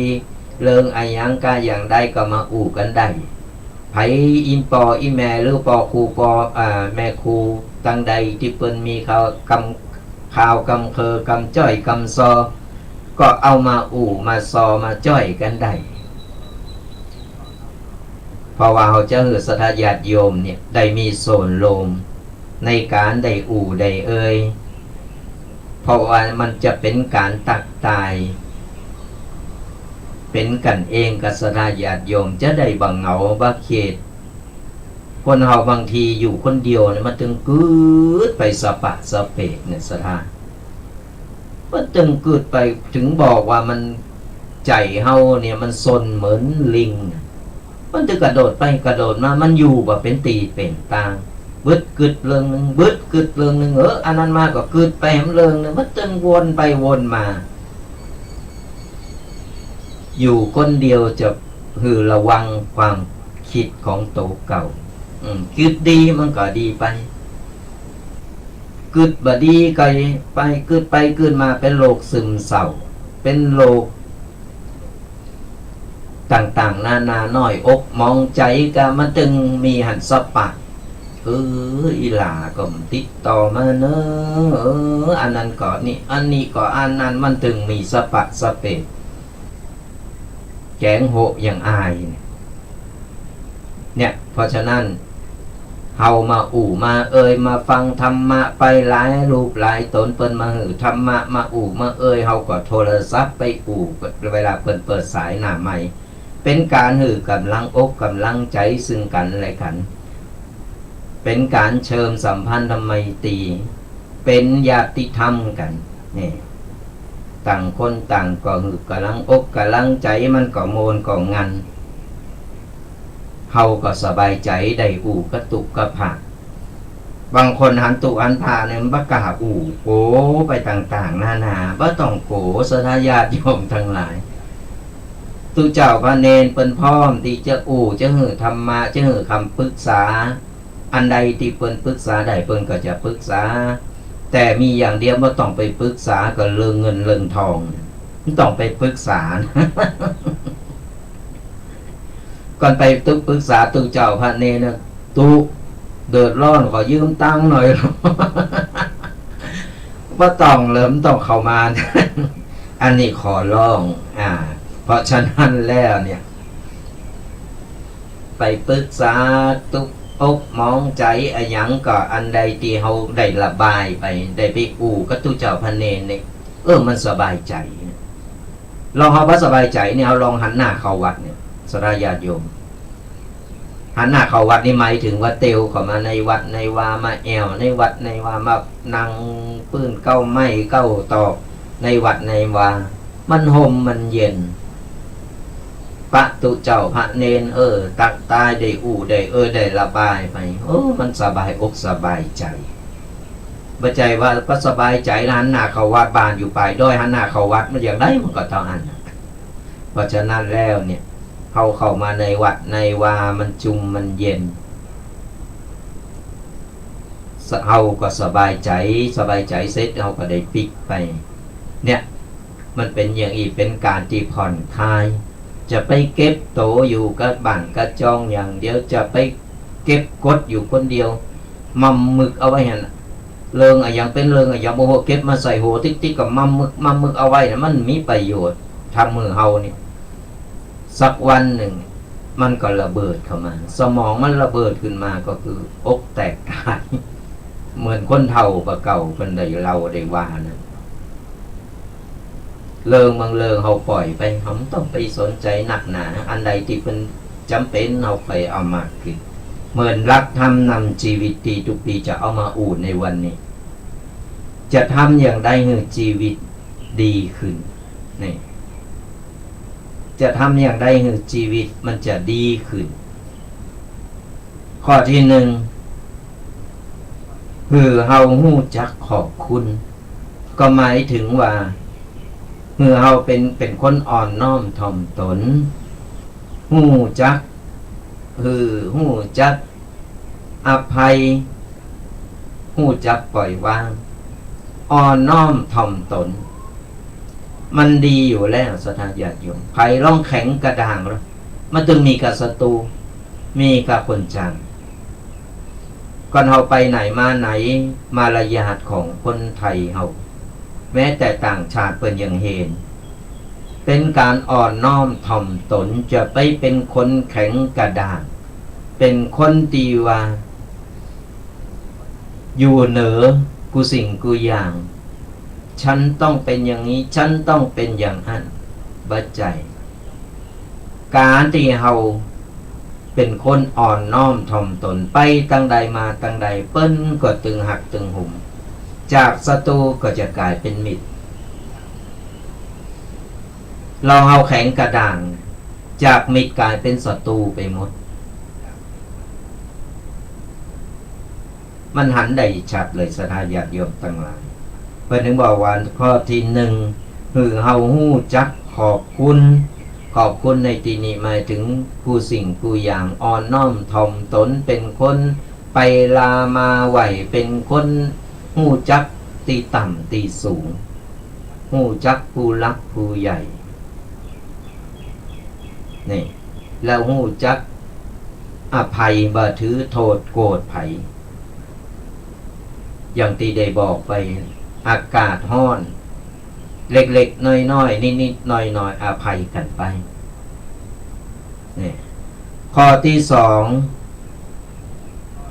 เรื่องอะหยังกะอย่างใดก็มาอู้กั๋นได้ ใผอี่ป้ออี่แม่หรือป้อครูป้อ อ่า แม่ครูตังใดตี้เปิ้นมีข่าวกำ ข่าวกำเคิงกำจ้อยกำซอ ก็เอามาอู้มาซอมาจ้อยกั๋นได้ เพราะว่าเฮาจะหื้อศรัทธาญาติโยมเนี่ยได้มีส่วนร่วมในก๋านได้อู้ได้เอ่ย เพราะว่ามันจะเป๋นก๋านตั๊กตาย เป๋นกั๋นเองกับศรัทธาญาติโยม จะได้บ่เหงาบ่เขยด คนเฮาบางทีอยู่คนเดียวเนี่ยมันตึงกึ๊ดไปสะปะสะเปะเนี่ยศรัทธา มันตึงกึ๊ดไป ถึงบอกว่ามัน ใจ๋เฮาเนี่ยมันซนเหมือนลิงน่ะ มันตึงกระโดดไปกระโดดมา มันอยู่บ่เป๋นตี้เป๋นตาง บึดกึ๊ดเริงนึ่ง บึดกึ๊ดเริงนึ่ง เออ อันนั้นมาก็กึ๊ดไปแหมเริงนึ่ง มันตึงวนไปวนมา อยู่คนเดียวจะหื้อระวังความกึ๊ดของตั๋วเก่า อืม กึ๊ดดีมันก็ดีไป กึ๊ดบ่ดีก็ไป กึ๊ดไปกึ๊ดมาเป๋นโรคซึมเศร้า เป๋นโรคต่างๆ นานา น้อยอกหมองใจ๋ก็มันตึงมีหั้นสะปะ เออ อี่หล้าก็ติดต่อมาเนาะ เออ อันนั้นก็นี่ อันนี้ก็อันนั้น มันตึงมีสะปะสะเปะ แก๋งโหะอย่างอายเนี่ย เนี่ย เพราะฉะนั้น เฮามาอู้มาเอ่ย มาฟังธรรมะไป หลายรูปหลายต๋นเปิ้นมาหื้อธรรมะ มาอู้มาเอ่ย เฮาก็โทรศัพท์ไปอู้ เวลาเปิ้นเปิดสายหน้าไมค์ เป๋นก๋านหื้อก๋ำลังอกก๋ำลังใจ๋ซึ่งกั๋นและกั๋น เป๋นก๋านเชิมสัมพันธไมตรี เป๋นญาติธรรมกั๋น นี่ ต่างคนต่างก็หื้อก๋ำลังอกก๋ำลังใจ๋ มันก็ม่วนก็งัน เฮาก็สบายใจ๋ได้อู้กะตุ๊กะผะ บางคนหันตุ๊หันผะเนี่ย มันบ่กล้าอู้ กั๋วไปต่างๆ นานา บ่ต้องกั๋ว ศรัทธาญาติโยมตังหลาย ตุ๊เจ้าพระเณรเปิ้นพร้อมตี้จะอู้ จะหื้อธรรมะ จะหื้อคำปึกษา อันใดตี้เปิ้นปึกษาได้ เปิ้นก็จะปึกษา แต่มีอย่างเดียว บ่ต้องไปปึกษากับเรื่องเงินเรื่องทอง บ่ต้องไปปึกษา ก่อนไปตุ๊ปึกษาตุ๊เจ้าพระเณรนะ ตุ๊ เดือดร้อน ขอยืมตังค์หน่อย บ่ต้องเลย บ่ต้องเข้ามา อันนี้ขอร้อง อ่า เพราะฉะนั้นแล้วเนี่ย ไปปึกษาตุ๊กอกหมองใจ๋อะหยังก็ อันใดตี้เฮาได้ระบายไป ได้ไปอู้กับตุ๊เจ้าพระเณรนี่ เออ มันสบายใจ๋ ลองเฮาบ่สบายใจ๋เนี่ย เฮาลองหันหน้าเข้าวัดเนี่ย ศรัทธาญาติโยม หันหน้าเข้าวัดนี่หมายถึงว่าเตียวเข้ามาในวัดในวา มาแอ่วในวัดในวา มานั่งปื้นเก๊าไม้เก๊าตอกในวัดในวา มันฮ่มมันเย็น ปะตุ๊เจ้าพระเณร เออ ตักตายได้อู้ได้เอ่ย ได้ระบายไป เออ มันสบายอกสบายใจ๋ บ่ใจ้ว่าบ่สบายใจ๋แล้วหันหน้าเข้าวัด บ้านอยู่ป๋ายดอย หันหน้าเข้าวัด มันอย่างใดมันก็เต้าอั้น เพราะฉะนั้นแล้วเนี่ย เฮาเข้ามาในวัดในวา มันจุ่มมันเย็น เฮาก็สบายใจ๋ สบายใจ๋เสร็จ เฮาก็ได้ปิ๊กไป เนี่ย มันเป๋นอย่างอี้ เป๋นก๋านตี้ผ่อนคลาย จะไปเก็บตั๋วอยู่กับบ้านกับจองอย่างเดียว จะไปเก็บกดอยู่คนเดียว มำมึกเอาไว้หั้น เรื่องอะหยังเป๋นเรื่องอะหยังบ่ฮู้ เก็บมาใส่หัวติ๊กๆ ก็มำมึก มำมึกเอาไว้นะ มันมีประโยชน์ ทำหื้อเฮานี่ สักวันนึ่ง มันก็ระเบิดเข้ามา สมองมันระเบิดขึ้นมาก็คืออกแตกตาย เหมือนคนเฒ่าปะเก่าเปิ้นได้เล่าได้ว่านะ เรื่องบางเรื่องเฮาป่อยไป เฮาบ่ต้องไปสนใจ๋นักหนา อันใดตี้เปิ้นจ๋ำเป๋น เฮาไปเอามาคือ เหมือนหลักธรรมนำจีวิตตี้ตุ๊กปี๋จะเอามาอู้ในวันนี้ จะทำอย่างใดหื้อจีวิตดีขึ้น นี่ จะทำอย่างใดหื้อจีวิตมันจะดีขึ้น ข้อตี้นึ่ง หื้อเฮาฮู้จักขอบคุณ ก็หมายถึงว่า หื้อเฮาเป๋น เป๋นคนอ่อนน้อมถ่อมต๋น ฮู้จัก หื้อ ฮู้จักอภัย ฮู้จักป่อยวาง อ่อนน้อมถ่อมต๋น มันดีอยู่แล้ว ศรัทธาญาติโยม ใผลองแข็งกระด้างแล้ว มันตึงมีกับศัตรู มีกับคนจัง ก่อนเฮาไปไหนมาไหน มารยาทของคนไทยเฮา แม้แต่ต่างชาติเปิ้นยังเฮน เป๋นก๋านอ่อนน้อมถ่อมต๋น จะไปเป๋นคนแข็งกระด้าง เป๋นคนตี้ว่า อยู่เหนือกู้สิ่งกู้อย่าง ฉันต้องเป๋นอย่างนี้ ฉันต้องเป๋นอย่างอั้น บ่ใจ้ ก๋านตี้เฮาเป๋นคนอ่อนน้อมถ่อมต๋น ไปตางใดมาตางใด เปิ้นก็ตึงฮักตึงหุม จากศัตรูก็จะก๋ายเป๋นมิตร ลองเฮาแข็งกระด้าง จากมิตรก๋ายเป๋นศัตรู๋ไปหมด มันหันได้ชัดเลย ศรัทธาญาติโยมตังหลาย เปิ้นถึงบอกว่าข้อตี้นึ่ง หื้อเฮาฮู้จักขอบคุณ ขอบคุณในตี้นี้หมายถึงกู้สิ่งกู้อย่าง อ่อนน้อมถ่อมต๋น เป๋นคนไปลามาไหว เป๋นคนฮู้จักตี้ต่ำตี้สูง ฮู้จักผู้หลักผู้ใหญ่ นี่ แล้วฮู้จักอภัย บ่ถือโต้ษโกรธใผ อย่างตี้ได้บอกไป อากาศฮ้อน เล็กๆ น้อยๆ นิดๆ น้อยๆ อภัยกั๋นไป นี่ ข้อตี้สอง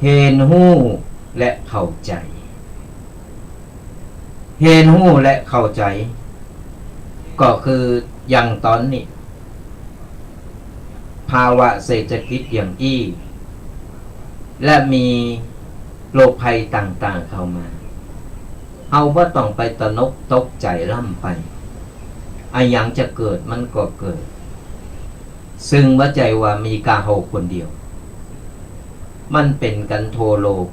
เฮียนฮู้และเข้าใจ๋ เฮียนฮู้และเข้าใจ๋ ก็คืออย่างต๋อนนี้ ภาวะเศรษฐกิจอย่างอี้ และมีโรคภัยต่างๆ เข้ามา เฮาบ่ต้องไปตระหนกตกใจ๋ล้ำไป อะหยังจะเกิดมันก็เกิด ซึ่งบ่ใจ้ว่ามีก้าเฮาคนเดียว มันเป๋นกั๋นทั่วโลก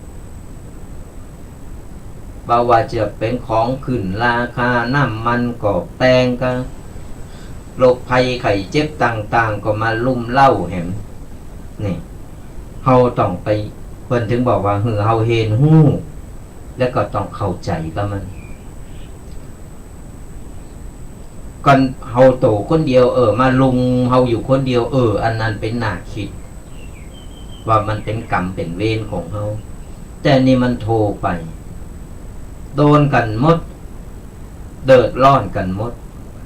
บ่ว่าจะเป๋นของขึ้นราคา น้ำมันก็แปง ก็โรคภัยไข้เจ็บต่างๆ ก็มารุมเร้าแหม นี่ เฮาต้องไป เปิ้นถึงบอกว่าหื้อเฮาเฮียนฮู้ แล้วก็ต้องเข้าใจ๋กับมัน ก่อนเฮาโตคนเดียว เออ มาลุมเฮาอยู่คนเดียว เออ อันนั้นเป๋นหน้าคิด ว่ามันเป๋นกรรมเป๋นเวรของเฮา แต่นี่มันทั่วไป โดนกั๋นหมด เดือดร้อนกั๋นหมด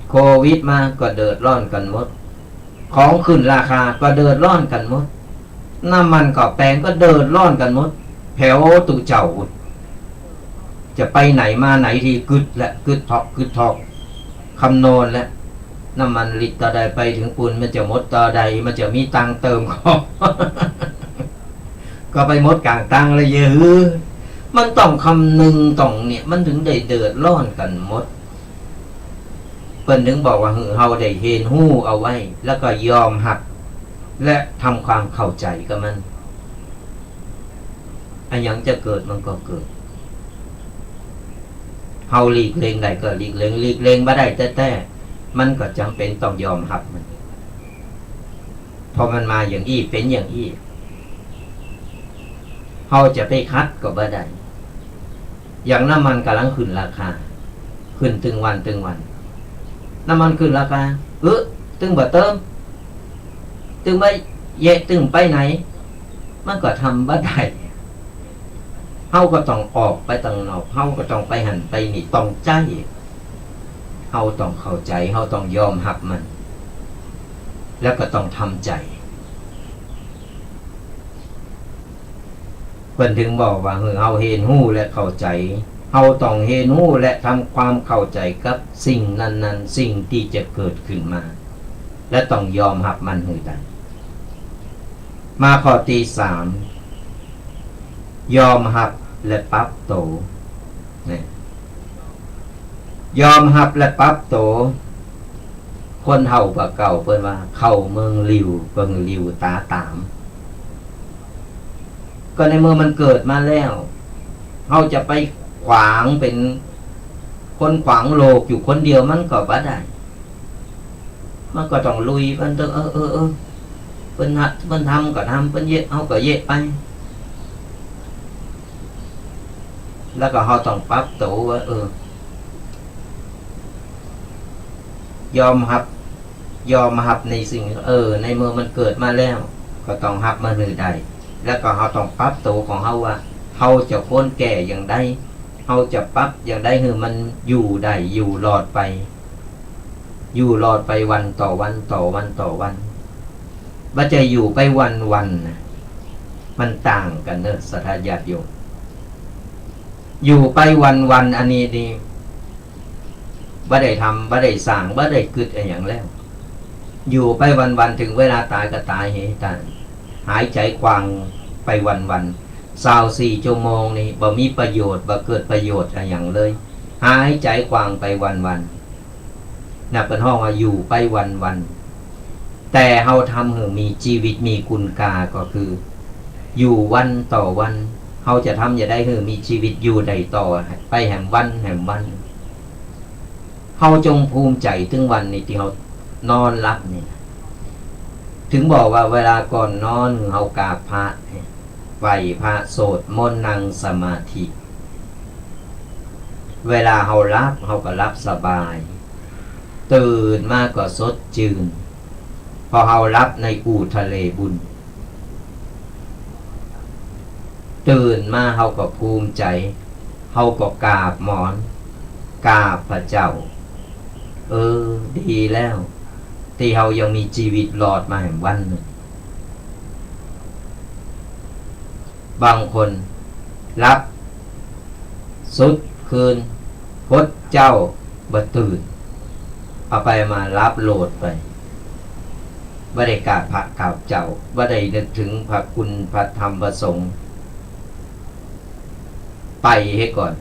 โควิดมาก็เดือดร้อนกั๋นหมด ของขึ้นราคาก็เดือดร้อนกั๋นหมด น้ำมันก็แปงก็เดือดร้อนกั๋นหมด แถวตุ๊เจ้า จะไปไหนมาไหนทีกึ๊ดและกึ๊ดทอกกึ๊ดทอก คำนวณและ น้ำมันลิตรเต้าใด ไปเถิงปู้นมันจะหมดเต้าใด มันจะมีตังค์เติมก็ ก็ไปหมดก๋างตังค์เลยเย้ย มันต้องคำนึงตรงเนี่ย มันถึงได้เดือดร้อนกั๋นหมด เปิ้นถึงบอกว่าหื้อเฮาได้เฮียนฮู้เอาไว้ แล้วก็ยอมฮับ และทำความเข้าใจ๋กับมัน อะหยังจะเกิดมันก็เกิด เฮาหลีกเลี่ยงได้ก็หลีกเลี่ยง หลีกเลี่ยงบ่ได้แต๊ๆ มันก็จ๋ำเป๋นต้องยอมฮับมัน เพราะมันมาอย่างอี้ เป๋นอย่างอี้ เฮาจะไปขัดก็บ่ได้ อย่างน้ำมันก่ำลังขึ้นราคา ขึ้นตึงวันตึงวัน น้ำมันขึ้นราคา เออ ตึงบ่เติม ตึงบ่เยะ ตึงไปไหน มันก็ทำบ่ได้ เฮาก็ต้องออกไปตังนอก เฮาก็ต้องไปหั้นไปนี่ ต้องใจ๊ เฮาต้องเข้าใจ๋ เฮาต้องยอมฮับมัน แล้วก็ต้องทำใจ๋ เปิ้นถึงบอกว่าหื้อเฮาเฮียนฮู้และเข้าใจ๋ เฮาต้องเฮียนฮู้และทำความเข้าใจ๋กับสิ่งนั้นๆ สิ่งตี้จะเกิดขึ้นมา และต้องยอมฮับมันหื้อได้ มาข้อตี้สาม ยอมฮับและปรับโต๋ เนี่ย ยอมฮับและปรับโต๋ คนเฒ่าบ่าเก่าเปิ้นว่า เข้าเมืองหลิว เปิงหลิวต๋าต๋าม ก็ในเมื่อมันเกิดมาแล้ว เฮาจะไปขวางเป๋นคนขวางโลกอยู่คนเดียวมันก็บ่ได้ มันก็ต้องลุยมันเต๊อะ เออ เออ เออ เปิ้นฮับ เปิ้นทำก็ทำ เปิ้นเยียะ เฮาก็เยียะไป แล้วก็เฮาต้องปรับโต๋ว่า เออ ยอมฮับ ยอมฮับในสิ่ง เออ ในเมื่อมันเกิดมาแล้ว ก็ต้องฮับมันหื้อได้ แล้วก็เฮาต้องปรับโต๋ของเฮาว่า เฮาจะควรแก้อย่างใด เฮาจะปรับอย่างใดหื้อมันอยู่ได้ อยู่รอดไป อยู่รอดไปวันต่อวันต่อวันต่อวัน บ่ใจ้อยู่ไปวันๆ นะ มันต่างกั๋นเน่อ ศรัทธาญาติโยม อยู่ไปวันๆ อันนี้นี่ บ่ได้ทำ บ่ได้สร้าง บ่ได้กึ๊ดอะหยังแล้ว อยู่ไปวันๆ เถิงเวลาต๋ายก็ต๋ายเหต๋าย หายใจ๋ขว้างไปวันๆ ซาวสี่ชั่วโมงนี่ บ่มีประโยชน์ บ่เกิดประโยชน์อะหยังเลย หายใจ๋ขว้างไปวันๆ น่ะ เปิ้นฮ้องว่าอยู่ไปวันๆ แต่เฮาทำหื้อมีจีวิตมีคุณค่าก็คือ อยู่วันต่อวัน เฮาจะทำจะใดหื้อมีจีวิตอยู่ได้ต่อไปแหมวันแหมวัน เฮาจงภูมิใจ๋ตึงวันนี้ตี้เฮานอนหลับนี่นะ เถิงบอกว่าเวลาก่อนนอนหื้อเฮากราบพระ ไหว้พระ สวดมนต์ นั่งสมาธิ เวลาเฮาหลับ เฮาก็หลับสบาย ตื่นมาก็สดจื้น เพราะเฮาหลับในอู่ทะเลบุญ ตื่นมาเฮาก็ภูมิใจ๋ เฮาก็กราบหมอน กราบพระเจ้า เออ ดีแล้ว ตี้เฮายังมีจีวิตรอดมาแหมวันนึ่ง บางคนหลับสุดคืน พดเจ๊าบ่ตื่น เอาไปมาหลับโลดไป บ่ได้กราบพระกราบเจ้า บ่ได้นึกเถิงพระคุณพระธรรมพระสงฆ์ ไปเหียก่อน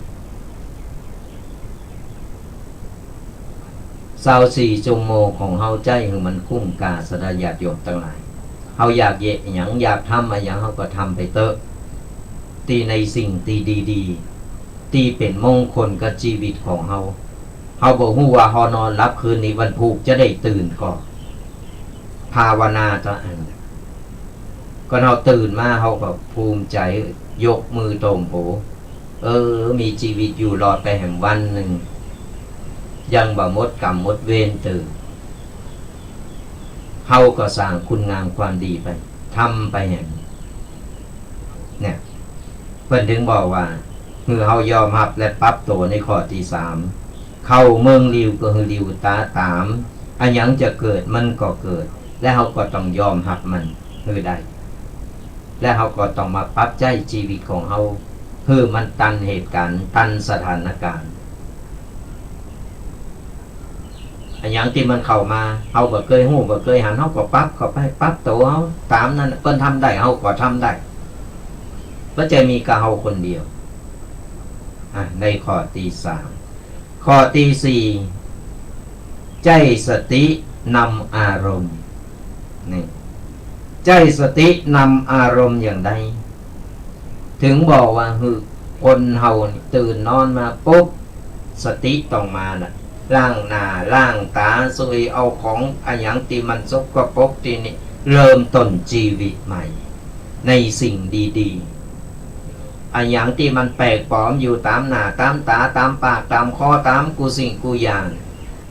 ซาวสี่ชั่วโมงของเฮาใจ๊หื้อมันคุ้มค่า ศรัทธาญาติโยมตังหลาย เฮาอยากเยียะอะหยัง อยากทำอะหยัง เฮาก็ทำไปเต๊อะ ตี้ในสิ่งตี้ดีๆ ตี้เป๋นมงคลกับจีวิตของเฮา เฮาบ่ฮู้ว่าเฮานอนหลับคืนนี้ วันพูกจะได้ตื่นก่อ ภาวนาเต๊อะอัน ก่อนเฮาตื่นมาเฮาก็ภูมิใจ๋ ยกมือโต้มโผ เออ มีจีวิตอยู่รอดไปแหมวันนึ่ง ยังบ่หมดกรรมหมดเวรเต๊อะ เฮาก็สร้างคุณงามความดีไป ทำไปแหม เนี่ย เปิ้นเถิงบอกว่า หื้อเฮายอมฮับและปรับตั๋วในข้อตี้สาม เข้าเมืองหลิวก็หื้อหลิวต๋าต๋าม อะหยังจะเกิดมันก็เกิด และเฮาก็ต้องยอมฮับมันหื้อได้ และเฮาก็ต้องมาปรับใจ๊จีวิตของเฮา หื้อมันตันเหตุก๋ารณ์ ตันสถานก๋ารณ์ อะหยังตี้มันเข้ามา เฮาบ่เกยฮู้ บ่เกยหัน เฮาก็ปรับเข้าไป ปรับตั๋วเฮาต๋ามนั้น เปิ้นทำได้ เฮาก็ทำได้ บ่ใจ้มีก้าเฮาคนเดียว อ่ะ ในข้อตี้สาม ข้อตี้สี่ ใจ๊สตินำอารมณ์ นี่ ใจ๊สตินำอารมณ์อย่างใด เถิงบอกว่าหื้อคนเฮานี่ตื่นนอนมาปุ๊บ สติต้องมาละ ล้างหน้า ล้างต๋า สุยเอาของอะหยังตี้มันสกปรกตี้นี่ เริ่มต้นจีวิตใหม่ ในสิ่งดีๆ อะหยังตี้มันแปลกปลอมอยู่ต๋ามหน้า ต๋ามต๋า ต๋ามปาก ต๋ามคอ ต๋ามกู้สิ่งกู้อย่าง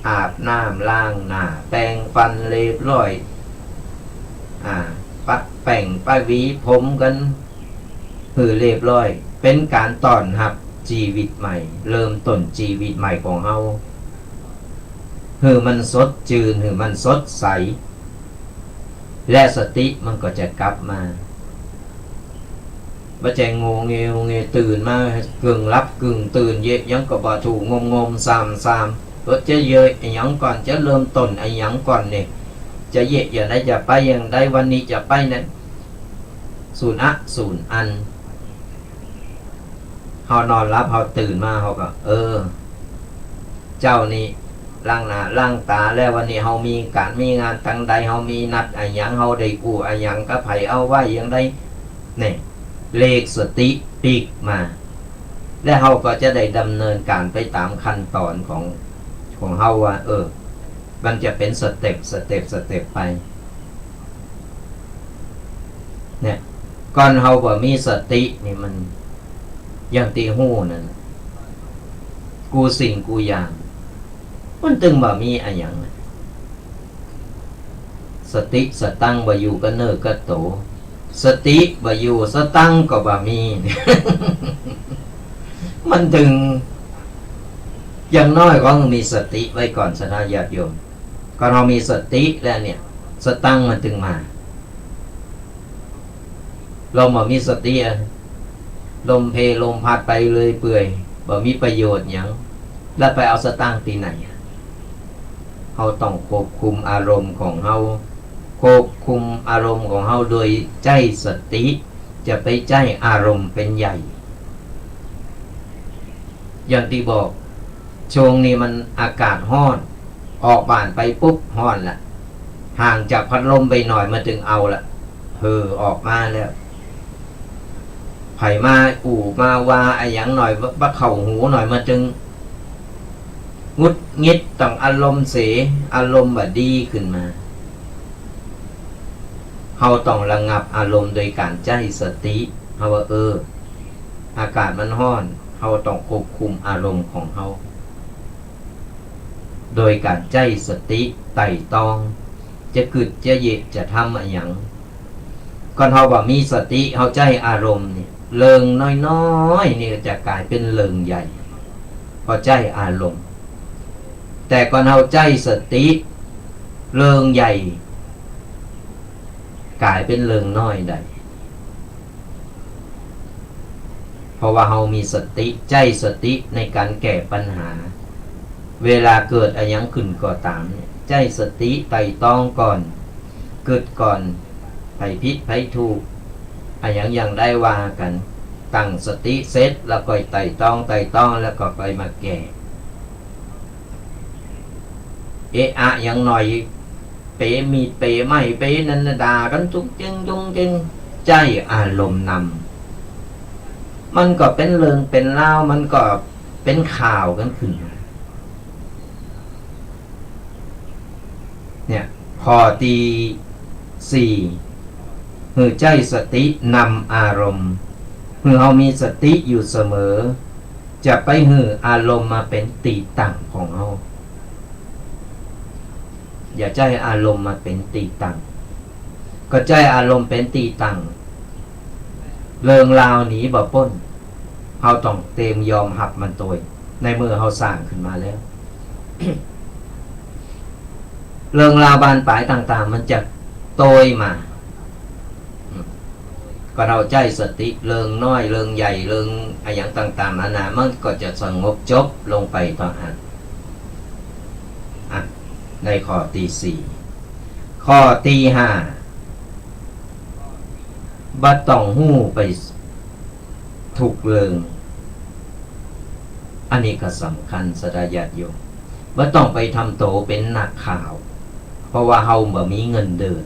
อาบน้ำ ล้างหน้า แปรงฟันเรียบร้อย อ่า ปะแป้ง ปะหวีผมกั๋น หื้อเรียบร้อย เป๋นก๋านต้อนฮับจีวิตใหม่ เริ่มต้นจีวิตใหม่ของเฮา หื้อมันสดจื้น หื้อมันสดใส และสติมันก็จะกลับมา บ่ใจ้งัวเงียงัวเงีย ตื่นมากึ่งหลับกึ่งตื่น เยียะหยังก็บ่ถูก งมงมซามซาม เออ จะเยียะอะหยังก่อน จะเริ่มต้นอะหยังก่อนนี่ จะเยียะอย่างใด จะไปอย่างใด วันนี้จะไปนั้น สูญอะสูญอัน เฮานอนหลับ เฮาตื่นมา เฮาก็ เออ เจ๊านี้ล้างหน้าล้างต๋าแล้ว วันนี้เฮามีก๋านมีงานตังใด เฮามีนัดอะหยัง เฮาได้อู้อะหยังกับใผ เอาไว้อย่างใด นี่ เรียกสติปิ๊กมา และเฮาก็จะได้ดำเนินก๋านไปต๋ามขั้นต๋อนของ ของเฮาว่า เออ มันจะเป๋นสเต็ป สเต็ป สเต็ปไป เนี่ย ก่อนเฮาบ่มีสตินี่มัน อย่างตี้ฮู้นั่น กู้สิ่งกู้อย่าง มันตึงบ่มีอะหยัง สติสตังค์บ่อยู่กับเนื้อกับตั๋ว สติบ่อยู่ สตังค์ก็บ่มี มันตึง อย่างน้อยก็ต้องมีสติไว้ก่อน ศรัทธาญาติโยม ก่อนเฮามีสติแล้วเนี่ย สตังค์มันตึงมา เฮาบ่มีสติอะ ลมเพลลมพัดไปเรื่อยเปื่อย บ่มีประโยชน์หยัง แล้วไปเอาสตังค์ตี้ไหนอะ เฮาต้องควบคุมอารมณ์ของเฮา ควบคุมอารมณ์ของเฮาโดยใจ๊สติ จะไปใจ๊อารมณ์เป๋นใหญ่ อย่างตี้บอก ช่วงนี้มันอากาศฮ้อน ออกบ้านไปปุ๊บฮ้อนละ ห่างจากพัดลมไปหน่อยมันตึงเอาละ เห่อออกมาแล้ว ใผมาอู้มาว่าอะหยังหน่อย บ่เข้าหูหน่อยมันตึงหงุดหงิด ต้องอารมณ์เส อารมณ์บ่ดีขึ้นมา เฮาต้องระงับอารมณ์โดยก๋านใจ๊สติ เฮาว่า เออ อากาศมันฮ้อน เฮาต้องควบคุมอารมณ์ของเฮา โดยก๋านใจ๊สติไตร่ตรอง จะกึ๊ดจะเยียะจะทำอะหยัง ก่อนเฮาบ่มีสติ เฮาใจ๊อารมณ์นี่ เรื่องน้อยๆ นี่ก็จะก๋ายเป๋นเรื่องใหญ่ เพราะใจ๊อารมณ์ แต่ก่อนเฮาใจ๊สติ เรื่องใหญ่ก๋ายเป๋นเรื่องน้อยได้ เพราะว่าเฮามีสติ ใจ๊สติในก๋านแก้ปัญหา เวลาเกิดอะหยังขึ้นก็ต๋ามเนี่ย ใจ๊สติไตร่ตรองก่อน กึ๊ดก่อน ใผผิดใผถูก อะหยัง หยังได้ว่ากั๋น ตั้งสติเสร็จแล้วก็ไตร่ตรอง ไตร่ตรองแล้วก็ค่อยมาแก้ เอะอะหยังหน่อย เป๋มีดเป๋ไม้เป๋นั่นน่ะ ด่ากั๋นตุ๊งเจ๊งตุ๊งเจ๊ง ใจ๊อารมณ์นำ มันก็เป๋นเรื่องเป๋นราว มันก็เป๋นข่าวกั๋นขึ้นมา เนี่ย ข้อตี้สี่ หื้อใจ๊สตินำอารมณ์ หื้อเฮามีสติอยู่เสมอ จะไปหื้ออารมณ์มาเป๋นตี้ตั้งของเฮา อย่าใจ๊อารมณ์มาเป๋นตี้ตั้ง ก็ใจ๊อารมณ์เป๋นตี้ตั้ง เรื่องราวหนีบ่ป๊น เฮาต้องเตรียมยอมฮับมันโตย ในเมื่อเฮาสร้างขึ้นมาแล้ว เรื่องราวบานปลายต่างๆ มันจะโตยมา อืม ก็เฮาใจ๊สติ เรื่องน้อย เรื่องใหญ่ เรื่องอะหยังต่างๆ นานา มันก็จะสงบจบลงไปเต้าอั้น อ่ะ ในข้อตี้สี่ ข้อตี้ห้า บ่ต้องฮู้ไปทุกเรื่อง อันนี้ก็สำคัญ ศรัทธาญาติโยม บ่ต้องไปทำโตเป๋นนักข่าว เพราะว่าเฮาบ่มีเงินเดือน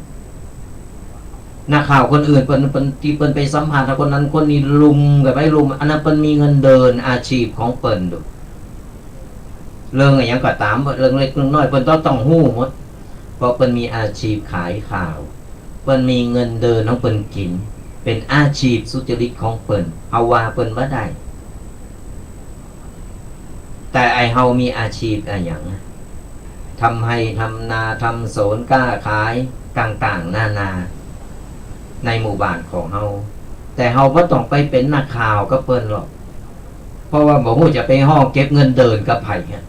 นักข่าวคนอื่นเปิ้น เปิ้น ตี้เปิ้นไปสัมภาษณ์คนนั้นคนนี้ ลุมกั๋นไปลุม อันนั้นเปิ้นมีเงินเดือน อาชีพของเปิ้นดู เรื่องอะหยังก็ต๋าม เรื่องเล็กเรื่องน้อย เปิ้นต้อง ต้องฮู้หมด เพราะเปิ้นมีอาชีพขายข่าว เปิ้นมีเงินเดือนของเปิ้นกิ๋น เป๋นอาชีพสุจริตของเปิ้น เฮาว่าเปิ้นบ่ได้ แต่ไอ้เฮามีอาชีพอะหยัง ทำไฮ่ทำนา ทำสวน ก๊าขาย ต่างๆ นานา ในหมู่บ้านของเฮา แต่เฮาบ่ต้องไปเป๋นนักข่าวกับเปิ้นหรอก เพราะว่าบ่ฮู้จะไปฮ้องเก็บเงินเดือนกับใผอะ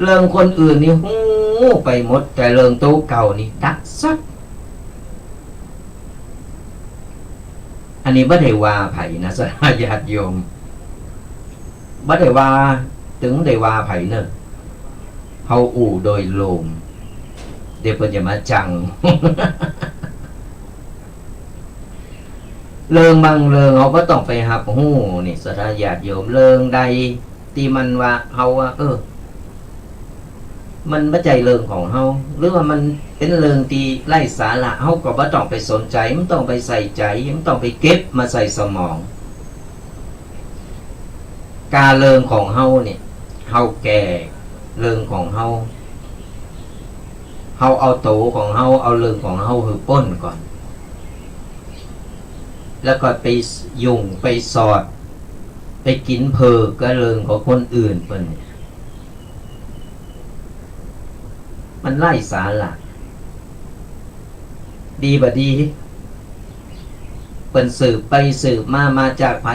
เรื่องคนอื่นนี่ฮู้ไปหมด แต่เรื่องโตเก่านี่ดักสัก อันนี้บ่ได้ว่าใผนะ ศรัทธาญาติโยม บ่ได้ว่า ตึงได้ว่าใผเน่อ เฮาอู้โดยรวม เดี๋ยวเปิ้นจะมาจัง เรื่องบางเรื่องเฮาบ่ต้องไปฮับฮู้นี่ ศรัทธาญาติโยม เรื่องใดตี้มันว่า เฮาว่า เออ มันบ่ใจ้เรื่องของเฮา หรือว่ามันเป๋นเรื่องตี้ไร้สาระ เฮาก็บ่ต้องไปสนใจ๋ บ่ต้องไปใส่ใจ๋ บ่ต้องไปเก็บมาใส่สมอง กาเรื่องของเฮาเนี่ย เฮาแก้เรื่องของเฮา เฮาเอาโตของเฮา เอาเรื่องของเฮาหื้อป๊นก่อน แล้วก็ไปยุ่งไปสอด ไปกิ๋นเผิกกับเรื่องของคนอื่นเปิ้นเนี่ย มันไร้สาระ ดีบ่ดี เปิ้นสืบไปสืบมา มาจากใผ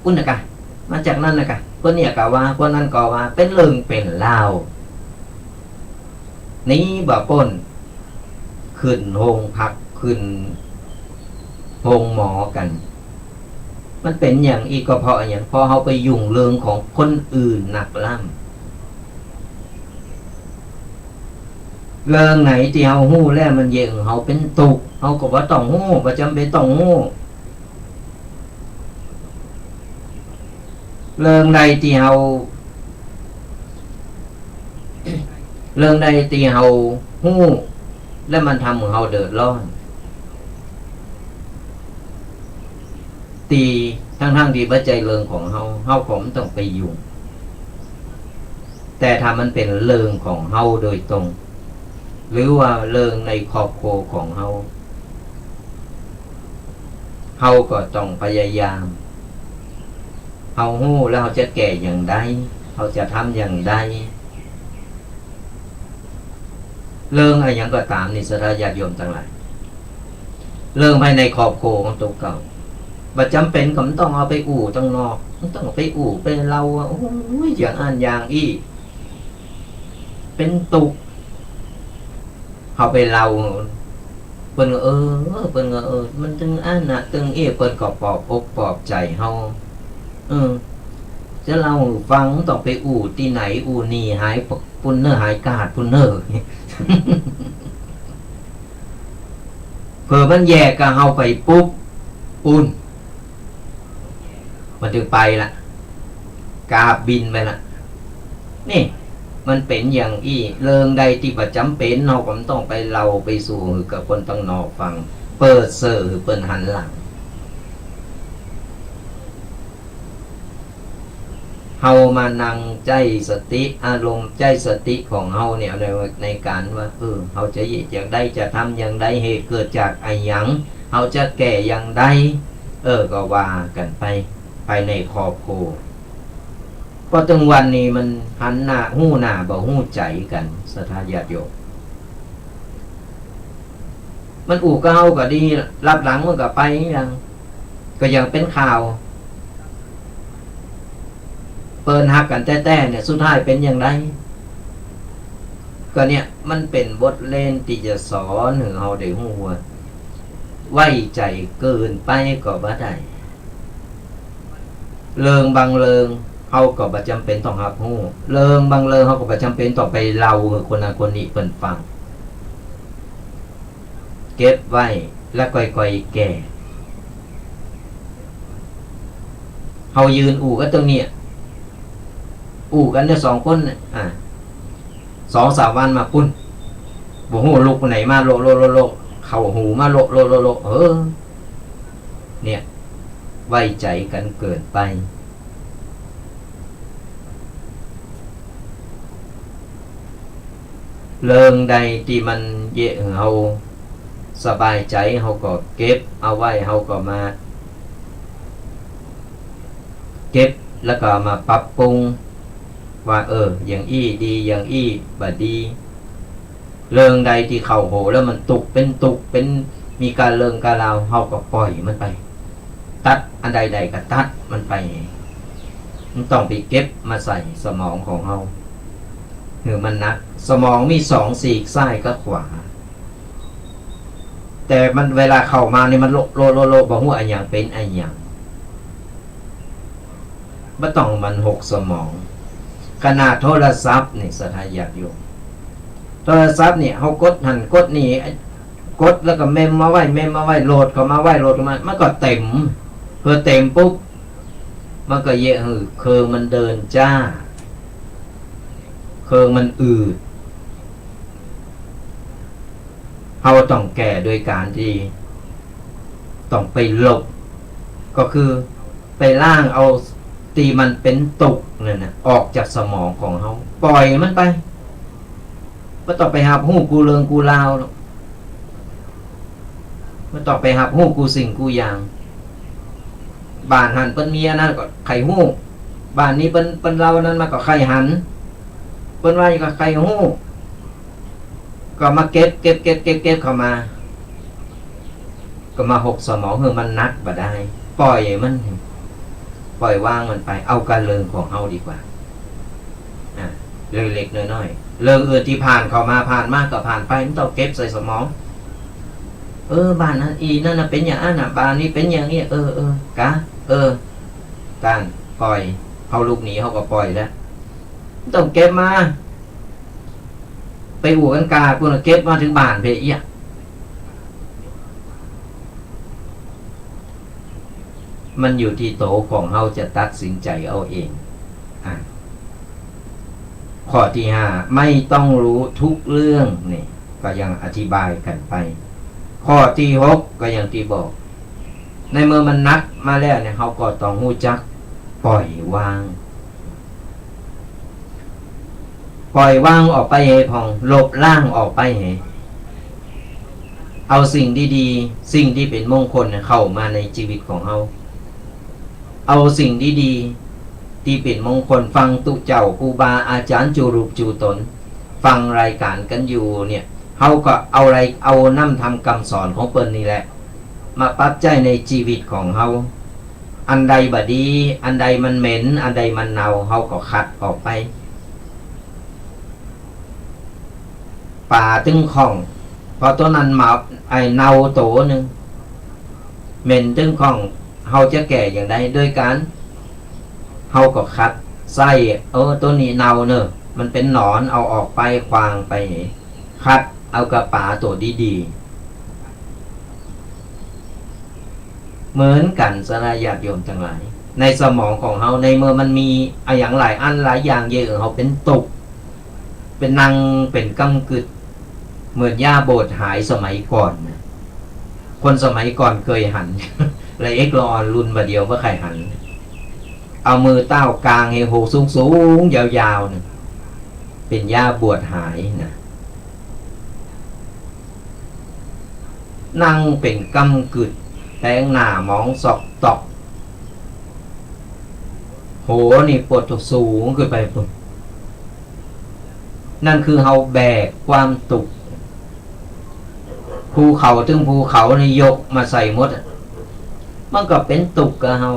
ปุ้นน่ะกา มาจากนั้นน่ะกา คนเนี้ยก็ว่า คนนั้นก็ว่า เป๋นเรื่องเป๋นราว หนีบ่ป๊น ขึ้นโฮงพัก ขึ้นโฮงหมอกั๋น มันเป๋นหยังอี้ ก็เพราะอะหยัง เพราะเฮาไปยุ่งเรื่องของคนอื่นนักล้ำ เรื่องไหนตี้เฮาฮู้แล้วมันเยียะหื้อเฮาเป๋นตุ๊กข์ เฮาก็บ่ต้องฮู้ บ่จ๋ำเป๋นต้องฮู้ เรื่องใดตี้เฮา เรื่องใดตี้เฮาฮู้ และมันทำหื้อเฮาเดือดร้อน ตี้ ตังๆ ตี้บ่ใจ้เรื่องของเฮา เฮาก็บ่ต้องไปยุ่ง แต่ถ้ามันเป๋นเรื่องของเฮาโดยตรง หรือว่าเรื่องในครอบครัวของเฮา เฮาก็ต้องพยายาม เฮาฮู้แล้วเฮาจะแก้อย่างใด เฮาจะทำอย่างใด เรื่องอะหยังก็ต๋ามนี่ ศรัทธาญาติโยมตังหลาย เรื่องภายในครอบครัวของตั๋วเก่า บ่จ๋ำเป๋นก็บ่ต้องเอาไปอู้ตังนอก บ่ต้องไปอู้ไปเล่าว่า โอ้ย อย่างอั้นอย่างอี้ เป๋นตุ๊กข์ เฮาไปเล่า เปิ้นก็ เออ เปิ้นก็ เออ มันตึงอั้นน่ะ ตึงอี้ เปิ้นก็ปลอบอกปลอบใจ๋เฮา เออ จะเล่าหื้อฟัง บ่ต้องไปอู้ตี้ไหน อู้นี่ หายปุ้นเน่อ หายกาดปุ้นเน่อ เผื่อมันแยกกับเฮาไปปุ๊บ ปุ้น มันตึงไปละ กาบินไปละ นี่ มันเป๋นอย่างอี้ เรื่องใดตี้บ่จ๋ำเป๋น เฮาก็บ่ต้องไปเล่าไปสู่หื้อกับคนตังนอกฟัง เปิดเสื้อหื้อเปิ้นหันหลัง เฮามานั่งใจ๊สติ อารมณ์ใจ๊สติของเฮาเนี่ย ใน ในก๋านว่า เออ เฮาจะเยียะอย่างใด จะทำอย่างใด เหตุเกิดจากอะหยัง เฮาจะแก้อย่างใด เออ ก็ว่ากั๋นไป ภายในครอบครัว เพราะตึงวันนี้มันหันหน้า ฮู้หน้าบ่ฮู้ใจ๋กั๋น ศรัทธาญาติโยม มันอู้กับเฮาก็ดี ลับหลังมันก็ไปยัง ก็ยังเป๋นข่าว เปิ้นฮักกั๋นแต๊ๆ เนี่ย สุดท้ายเป๋นอย่างใด ก็เนี่ย มันเป๋นบทเรียนตี้จะสอนหื้อเฮาได้ฮู้ว่า ไว้ใจ๋เกินไปก็บ่ได้ เรื่องบางเรื่องเฮาก็บ่จ๋ำเป๋นต้องฮับฮู้ เรื่องบางเรื่องเฮาก็บ่จ๋ำเป๋นต้องไปเล่าหื้อคนนั้นคนนี้เปิ้นฟัง เก็บไว้ แล้วก่อยๆ แก้ เฮายืนอู้กั๋นตรงนี้ อู้กั๋นเนี่ยสองคนเนี่ย อ่า สองสามวันมาปุ้น บ่ฮู้ลุกไหนมา โละโละโละโละ เข้าหูมา โละโละโละโละ เออ เนี่ย ไว้ใจ๋กั๋นเกินไป เรื่องใดตี้มันเยียะหื้อเฮาสบายใจ๋ เฮาก็เก็บเอาไว้ เฮาก็มาเก็บ แล้วก็เอามาปรับปรุง ว่า เออ อย่างอี้ดี อย่างอี้บ่ดี เรื่องใดตี้เข้าหูแล้วมันตุ๊กข์ เป๋นตุ๊กข์ เป๋น มีก๋านเรื่องก๋านราว เฮาก็ป่อยมันไป ตัด อันใดๆ ก็ตัดมันไป บ่ต้องไปเก็บมาใส่สมองของเฮา หื้อมันหนัก สมองมีสองซีก ซ้ายกับขวา แต่มันเวลาเข้ามานี่มันโละโละโละโละ บ่ฮู้อะหยังเป๋นอะหยัง บ่ต้องมันหกสมอง ขนาดโทรศัพท์นี่ ศรัทธาญาติโยม โทรศัพท์นี่ เฮากดหั้นกดนี่ กดแล้วก็เมมมาไว้ เมมมาไว้ โหลดเข้ามาไว้ โหลดเข้ามา มันก็เต็ม เปื้อเต็มปุ๊บ มันก็เยียะหื้อเครื่องมันเดินจ๊า เครื่องมันอืด เฮาต้องแก้โดยก๋านตี้ต้องไปลบ ก็คือไปล้างเอาตี้มันเป๋นตุ๊กข์นั่นน่ะ ออกจากสมองของเฮา ป่อยมันไป บ่ต้องไปฮับฮู้กู้เรื่องกู้ราวหรอก บ่ต้องไปฮับฮู้กู้สิ่งกู้อย่าง บ้านหั้นเปิ้นมีอันนั้นก็ใค่ฮู้ บ้านนี้เปิ้น เปิ้นเล่าอันนั้นมาก็ใค่หัน เปิ้นว่าหยังก็ใค่ฮู้ ก็มาเก็บ เก็บ เก็บ เก็บ เก็บเข้ามา ก็มาหกสมองหื้อมันหนักบ่ได้ ป่อยมัน ป่อยวางมันไป เอาก้าเรื่องของเฮาดีกว่า อ่ะ เรื่องเล็กๆ น้อยๆ เรื่องอื่นตี้ผ่านเข้ามา ผ่านมาก็ผ่านไป บ่ต้องเก็บใส่สมอง เออ บ้านนั้น อีนั่นน่ะเป๋นอย่างอั้นน่ะ บ้านนี้เป๋นอย่างนี้ เออ เออ กะ เออ ต้าน ป่อย เฮาลุกหนีเฮาก็ป่อยแล้ว บ่ต้องเก็บมา ไปอู้กั๋นก้า ปุ้นเก็บมาเถิงบ้านเพ่นอี้ มันอยู่ตี้ตั๋วของเฮาจะตัดสินใจ๋เอาเอง อ่ะ ข้อตี้ห้า ไม่ต้องรู้ทุกเรื่อง นี่ก็ยังอธิบายกั๋นไป ข้อตี้หก ก็อย่างตี้บอก ในเมื่อมันหนักมาแล้วเนี่ย เฮาก็ต้องฮู้จักปล่อยวาง ปล่อยวางออกไปเหียพ่อง ลบล้างออกไปเหีย เอาสิ่งดีๆ สิ่งตี้เป๋นมงคลเนี่ยเข้ามาในจีวิตของเฮา เอาสิ่งดีๆ ตี้เป๋นมงคล ฟังตุ๊เจ้าครูบาอาจ๋ารย์จู๋รูปจู๋ต๋น ฟังรายก๋านกั๋นอยู่เนี่ย เฮาก็เอาอะไร เอาน้ำธรรมกำสอนของเปิ้นนี่แหละ มาปรับใจ๊ในจีวิตของเฮา อันใดบ่ดี อันใดมันเหม็น อันใดมันเนา เฮาก็ขัดออกไป ป๋าตึงข้อง เพราะโตนั้นมา ไอ้เนาโตนึ่ง เหม็นตึงข้อง เฮาจะแก้อย่างใด โดยก๋าน เฮาก็ขัดไส้ เออ โตนี้เนาเน่อ มันเป๋นหนอน เอาออกไป ขว้างไป ขัดเอากับป๋าโตดีๆ เหมือนกั๋น ศรัทธาญาติโยมตังหลาย ในสมองของเฮา ในเมื่อมันมีอะหยังหลายอันหลายอย่างเยียะ เฮาเป๋นตุ๊กข์ เป๋นนั่งเป๋นก้ำกึ่ด เหมือนยาบวดหายสมัยก่อนนะ คนสมัยก่อนเกยหัน ละเอกละอ่อนรุ่นบ่าเดี่ยวบ่ใค่หัน เอามือเต๊ากางเหีย โห สูงๆ ยาวๆ นึ่ง เป๋นยาบวดหายนะ นั่งเป๋นก้ำกึ่ด แปงหน้ามองซอกต๊อก โห นี่ปวดสูงขึ้นไปปุ้น นั่นคือเฮาแบกความตุ๊กข์ ภูเขาตึงภูเขานี่ยกมาใส่หมดอะ มันก็เป๋นตุ๊กข์กับเฮา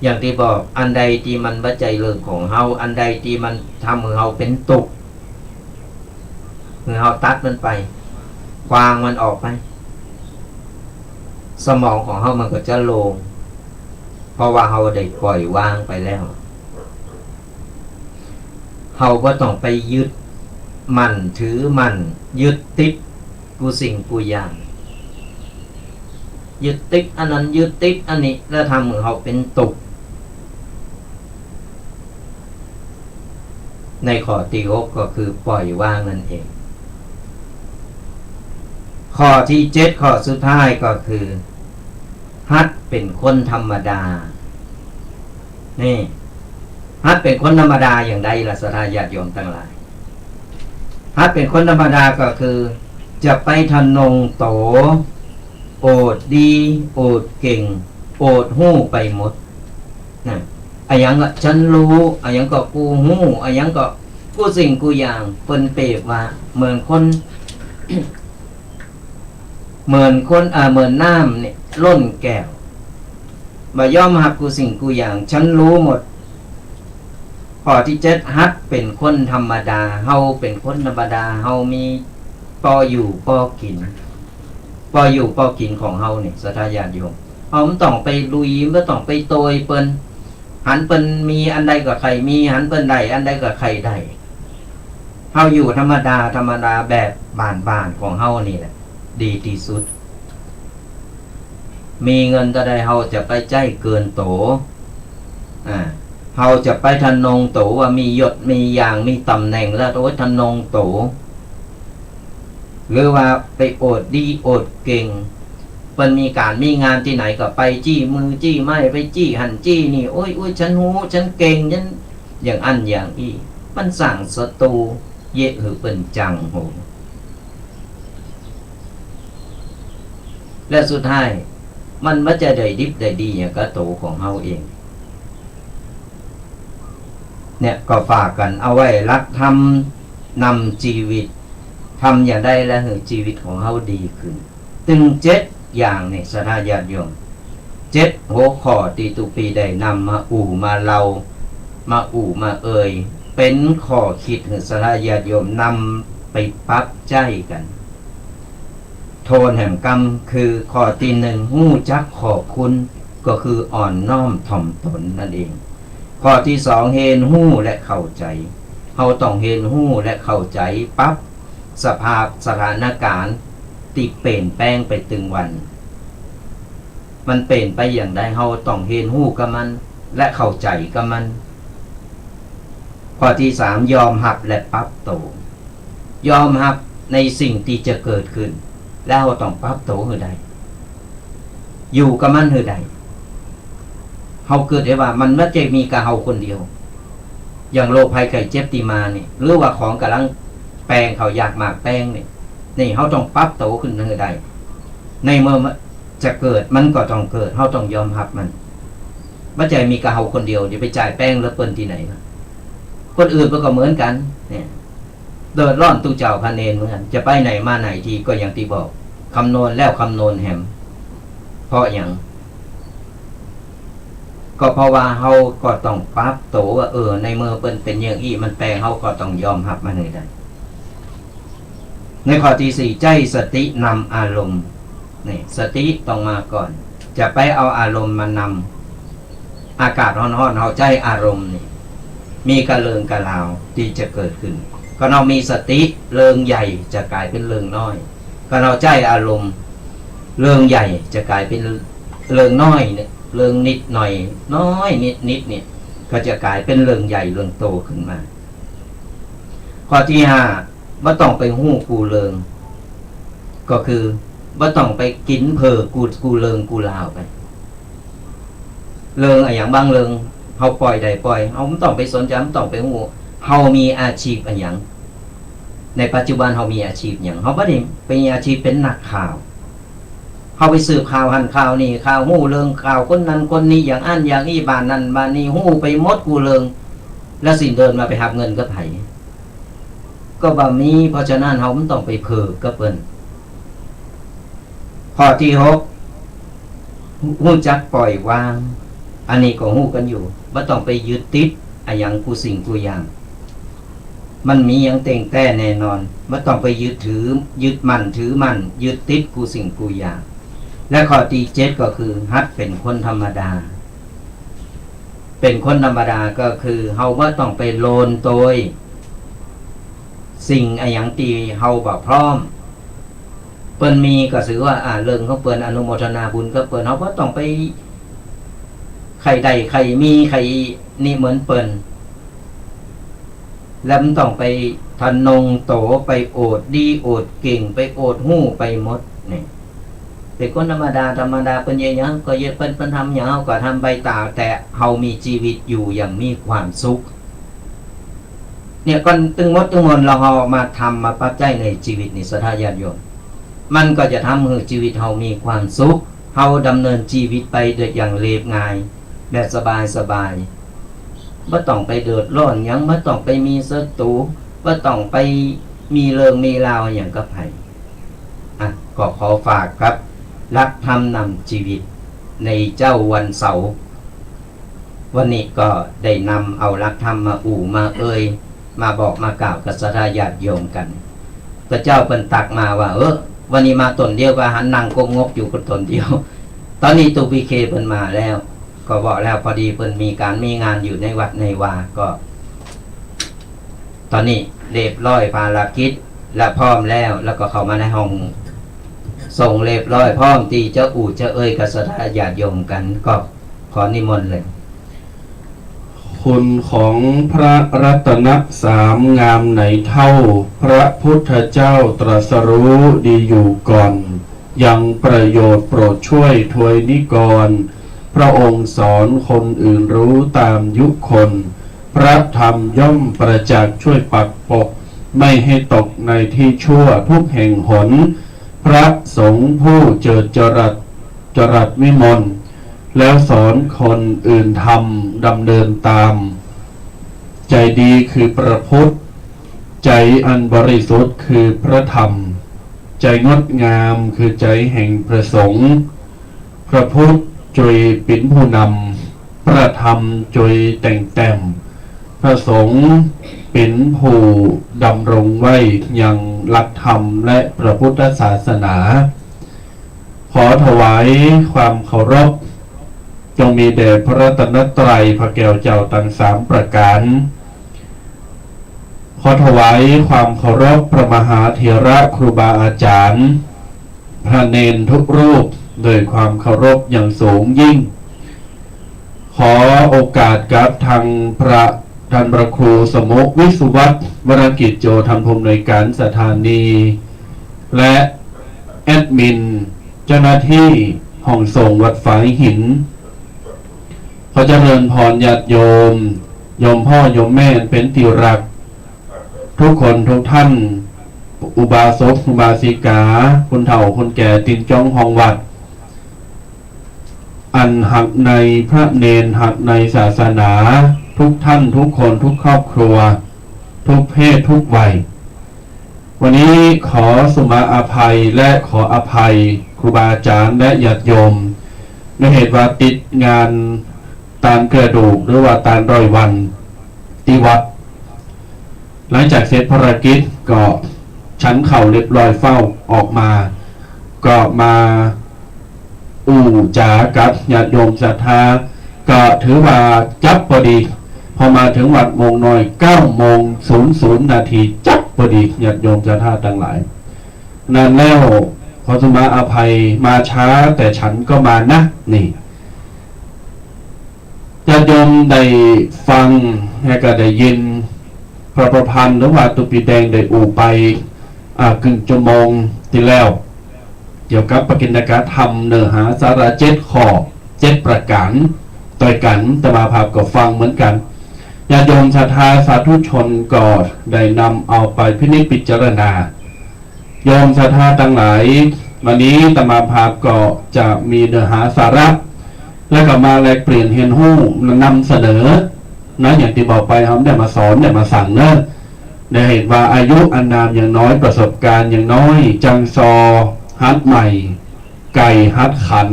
อย่างตี้บอก อันใดตี้มันบ่ใจ้เรื่องของเฮา อันใดตี้มันทำหื้อเฮาเป๋นตุ๊กข์ หื้อเฮาตัดมันไป ขว้างมันออกไป สมองของเฮามันก็จะโล่ง เพราะว่าเฮาได้ปล่อยวางไปแล้ว เฮาบ่ต้องไปยึดมั่นถือมั่น ยึดติดกู้สิ่งกู้อย่าง ยึดติดอันนั้น ยึดติดอันนี้ แล้วทำหื้อเฮาเป๋นตุ๊กข์ ในข้อตี้หกก็คือปล่อยวางนั่นเอง ข้อตี้เจ็ด ข้อสุดท้ายก็คือ หัดเป๋นคนธรรมดา นี่ หัดเป๋นคนธรรมดาอย่างใดล่ะ ศรัทธาญาติโยมตังหลาย หัดเป๋นคนธรรมดาก็คือ จะไปทะนงโต โอดดี โอดเก่ง โอดฮู้ไปหมดนะ อะหยังก็ฉันฮู้ อะหยังก็กูฮู้ อะหยังก็กู้สิ่งกู้อย่าง เปิ้นเปรียบว่าเหมือนคน เหมือนคน อ่า เหมือนน้ำเนี่ยล้นแก้ว บ่ยอมฮับกู้สิ่งกู้อย่าง ฉันฮู้หมด ข้อตี้เจ็ด หัดเป๋นคนธรรมดา เฮาเป๋นคนธรรมดา เฮามีปออยู่ปอกิ๋น ปออยู่ปอกิ๋นของเฮานี่ ศรัทธาญาติโยม เฮาบ่ต้องไปลุย บ่ต้องไปโตยเปิ้น หันเปิ้นมีอันใดก็ใค่มี หันเปิ้นได้อันใดก็ใค่ได้ เฮาอยู่ธรรมดา ธรรมดาแบบบ้านๆ ของเฮานี่แหละ ดีตี้สุด มีเงินเต้าใด เฮาจะไปใจ๊เกินโต อ่า เฮาจะไปทะนงโตว่ามียศ มีอย่าง มีต๋ำแหน่งแล้ว โอ๊ย ทะนงโต หรือว่าไปโอดดีโอดเก่ง เปิ้นมีก๋านมีงานตี้ไหนก็ไปจี้มือจี้ไม้ ไปจี้หั้นจี้นี่ โอ๊ย โอ๊ย ฉันฮู้ ฉันเก่ง ฉันอย่างอั้นอย่างอี้ มันสร้างศัตรูเยียะหื้อเปิ้นจัง โห และสุดท้าย มันบ่จะได้ดิบได้ดีหยังกับโตของเฮาเอง เนี่ย ก็ฝากกั๋นเอาไว้ หลักธรรมนำจีวิต ทำอย่างใดและหื้อจีวิตของเฮาดีขึ้น ตึงเจ็ดอย่างนี่ ศรัทธาญาติโยม เจ็ดหัวข้อตี้ตุ๊ปี้ได้นำมาอู้มาเล่า มาอู้มาเอ่ย เป๋นข้อคิดหื้อศรัทธาญาติโยมนำไปปรับใจ๊กั๋น โทนแหมกำ คือข้อตี้หนึ่ง ฮู้จักขอบคุณ ก็คืออ่อนน้อมถ่อมต๋นนั่นเอง ข้อตี้สอง เฮียนฮู้และเข้าใจ๋ เฮาต้องเฮียนฮู้และเข้าใจ๋ ปรับสภาพสถานก๋ารณ์ตี้เปลี่ยนแปลงไปตึงวัน มันเปลี่ยนไปอย่างใด เฮาต้องเฮียนฮู้กับมัน และเข้าใจ๋กับมัน ข้อตี้สาม ยอมฮับและปรับโต ยอมฮับในสิ่งตี้จะเกิดขึ้น แล้วเฮาต้องปรับโตหื้อได้ อยู่กับมันหื้อได้ เฮากึ๊ดหื้อว่ามันบ่ใจ้มีก้าเฮาคนเดียว อย่างโรคภัยไข้เจ็บตี้มานี่ หรือว่าของก่ำลังแปง ข้าวยากหมากแปงนี่ นี่เฮาต้องปรับโตขึ้นหื้อได้ ในเมื่อมันจะเกิด มันก็ต้องเกิด เฮาต้องยอมฮับมัน บ่ใจ้มีก้าเฮาคนเดียว จะไปจ่ายแปงหื้อเปิ้นตี้ไหนล่ะ คนอื่นเปิ้นก็เหมือนกั๋น เนี่ย เดือดร้อนตุ๊เจ้าพระเณรเหมือนกั๋น จะไปไหนมาไหนทีก็อย่างตี้บอก คำนวณแล้วคำนวณแหม เพราะหยัง ก็เพราะว่าเฮาก็ต้องปรับโตว่า เออ ในเมื่อเปิ้นเป๋นอย่างอี้ มันแปง เฮาก็ต้องยอมฮับมันหื้อได้ ในข้อตี้สี่ ใจ๊สตินำอารมณ์ นี่ สติต้องมาก่อน จะไปเอาอารมณ์มานำ อากาศฮ้อนๆ เฮาใจ๊อารมณ์นี่ มีก้าเรื่องก้าราวตี้จะเกิดขึ้น ก็เฮามีสติ เรื่องใหญ่จะก๋ายเป๋นเรื่องน้อย ก็เฮาใจ๊อารมณ์ เรื่องใหญ่จะก๋ายเป๋นเรื่องน้อยเนี่ย เรื่องนิดหน่อย น้อยนิดๆ เนี่ย ก็จะก๋ายเป๋นเรื่องใหญ่เรื่องโตขึ้นมา ข้อตี้ห้า บ่ต้องไปฮู้กู้เรื่อง ก็คือบ่ต้องไปกิ๋นเผิกกู้ กู้เรื่องกู้ราวไป เรื่องอะหยังบางเรื่อง เฮาป่อยได้ป่อย เฮาบ่ต้องไปสนใจ๋ บ่ต้องไปฮู้ เฮามีอาชีพอะหยัง ในปัจจุบันเฮามีอาชีพหยัง เฮาบ่ได้มีอาชีพเป๋นนักข่าว เฮาไปสืบข่าวหั้นข่าวนี่ ข่าวฮู้เรื่องข่าวคนนั้นคนนี้ อย่างอั้นอย่างอี้ บ้านนั้นบ้านนี้ ฮู้ไปหมดกู้เรื่อง แล้วสิ้นเดือนมาไปฮับเงินกับใผ ก็บ่มี เพราะฉะนั้นเฮาบ่ต้องไปเผิกกับเปิ้น ข้อตี้หก ฮู้จักป่อยวาง อันนี้ก็ฮู้กั๋นอยู่ บ่ต้องไปยึดติดอะหยังกู้สิ่งกู้อย่าง มันมีหยังเต๊งแต๊แน่นอน บ่ต้องไปยึดถือ ยึดมั่นถือมั่น ยึดติดกู้สิ่งกู้อย่าง และข้อตี้เจ็ดก็คือ หัดเป๋นคนธรรมดา เป๋นคนธรรมดาก็คือ เฮาบ่ต้องไปโลนโตย สิ่งอะหยังตี้เฮาบ่พร้อม เปิ้นมีก็ถือว่า อ่า เรื่องของเปิ้น อนุโมทนาบุญกับเปิ้น เฮาบ่ต้องไปใค่ได้ใค่มีใค่นี่เหมือนเปิ้น แล้วบ่ต้องไปทะนงโต ไปโอดดีโอดเก่ง ไปโอดฮู้ไปหมด นี่ เป๋นคนธรรมดา ธรรมดา เปิ้นเยียะหยังก็เยียะ เปิ้น เปิ้นทำหยังเฮาก็ทำไปต๋าม แต่เฮามีจีวิตอยู่อย่างมีความสุข เนี่ย ก่อนตึงหมดตึงมวล เฮาเอามาทำมาปรับใจ๊ในจีวิตนี่ ศรัทธาญาติโยม มันก็จะทำหื้อจีวิตเฮามีความสุข เฮาดำเนินจีวิตไปโดยอย่างเรียบง่าย แบบสบายๆ บ่ต้องไปเดือดร้อนหยัง บ่ต้องไปมีศัตรู๋ บ่ต้องไปมีเรื่องมีราวหยังกับใผ อ่ะ ก็ขอฝากกับหลักธรรมนำจีวิตในเจ๊าวันเสาร์ วันนี้ก็ได้นำเอาหลักธรรมมาอู้มาเอ่ย มาบอกมากล่าวกับศรัทธาญาติโยมกั๋น ก็เจ้าเปิ้นตักมาว่า เออ วันนี้มาต๋นเดียวก็หันนั่งก้มงกอยู่ก็ต๋นเดียว ต๋อนนี้ตุ๊กพีเคเปิ้นมาแล้ว ก็บอกแล้ว พอดีเปิ้นมีก๋านมีงานอยู่ในวัดในวา ก็ ต๋อนนี้เรียบร้อยภารกิจ และพร้อมแล้ว แล้วก็เข้ามาในห้องส่งเรียบร้อย พร้อมตี้จะอู้จะเอ่ยกับศรัทธาญาติโยมกั๋น ก็ขอนิมนต์เลย คุณของพระรัตนสามงามไหนเท่า พระพุทธเจ้าตรัสรู้ดีอยู่ก่อน ยังประโยชน์โปรดช่วยทวยนิกร พระองค์สอนคนอื่นรู้ตามยุคน พระธรรมย่อมประจักษ์ช่วยปักปก ไม่ให้ตกในที่ชั่วทุกแห่งหน พระสงฆ์ผู้เจิดจรัส จรัสวิมล แล้วสอนคนอื่นธรรมดำเนินตาม ใจดีคือพระพุทธ ใจอันบริสุทธิ์คือพระธรรม ใจงดงามคือใจแห่งพระสงฆ์ พระพุทธจวยเป๋นผู้นำ พระธรรมจวยแต่งแต้ม พระสงฆ์เป๋นผู้ดำรงไว้ยังหลักธรรมและพระพุทธศาสนา ขอถวายความเคารพ จงมีแด่พระรัตนตรัย พระแก้วเจ้าตังสามประก๋าน ขอถวายความเคารพพระมหาเถระครูบาอาจ๋ารย์ พระเณรทุกรูป ด้วยความเคารพอย่างสูงยิ่ง ขอโอกาสกับทางพระ ท่านพระครูสมุ วิสุวัฒน์ วรกิจโจ ท่านผู้อำนวยการสถานี และแอดมิน เจ้าหน้าตี้ห้องสงฆ์วัดฝายหิน ขอเจริญพรญาติโยม โยมพ่อโยมแม่อันเป๋นตี้ฮัก ทุกคนทุกท่าน อุบาสกอุบาสิกา คนเฒ่าคนแก่ตี้จ้องห้องวัด อันฮักในพระเณร ฮักในศาสนา ทุกท่านทุกคนทุกครอบครัว ทุกเพศทุกวัย วันนี้ขอสุมาอภัยและขออภัยครูบาอาจารย์และญาติโยม ในเหตุว่าติดงานตานกระดูกหรือว่าตานร้อยวันตี้วัด หลังจากเสร็จภารกิจก็ฉันข้าวเรียบร้อยเฝ้าออกมา ก็มาอู้จ๋ากับญาติโยมศรัทธา ก็ถือว่าจั๊บพอดี พอมาเถิงวัดโมงน้อย เก้าโมงศูนย์ศูนย์นาที จั๊บพอดี ญาติโยมศรัทธาตังหลาย นั้นแล้วขอสุมาอภัย มาช้าแต่ฉันก็มานะ นี่ ญาติโยมได้ฟังและก็ได้ยินพระประพันธ์หรือว่าตุ๊ปีแดงได้อู้ไป อ่า เกิ่งชั่วโมงตี้แล้ว เกี่ยวกับปกิณกธรรมเนื้อหาสาระเจ็ดข้อ เจ็ดประก๋านตวยกั๋น อาตมาภาพก็ฟังเหมือนกั๋น ญาติโยมศรัทธาสาธุชนก็ได้นำเอาไปพินิจพิจารณา โยมศรัทธาตังหลาย วันนี้อาตมาภาพก็จะมีเนื้อหาสาระ และก็มาแลกเปลี่ยนเฮียนฮู้นำเสนอ นะ อย่างตี้บอกไป เฮาบ่ได้มาสอน บ่ได้มาสั่งเนาะ ในเหตุว่าอายุอานามยังน้อย ประสบก๋ารณ์ยังน้อย จังซอฮัดใหม่ ไก่ฮัดขัน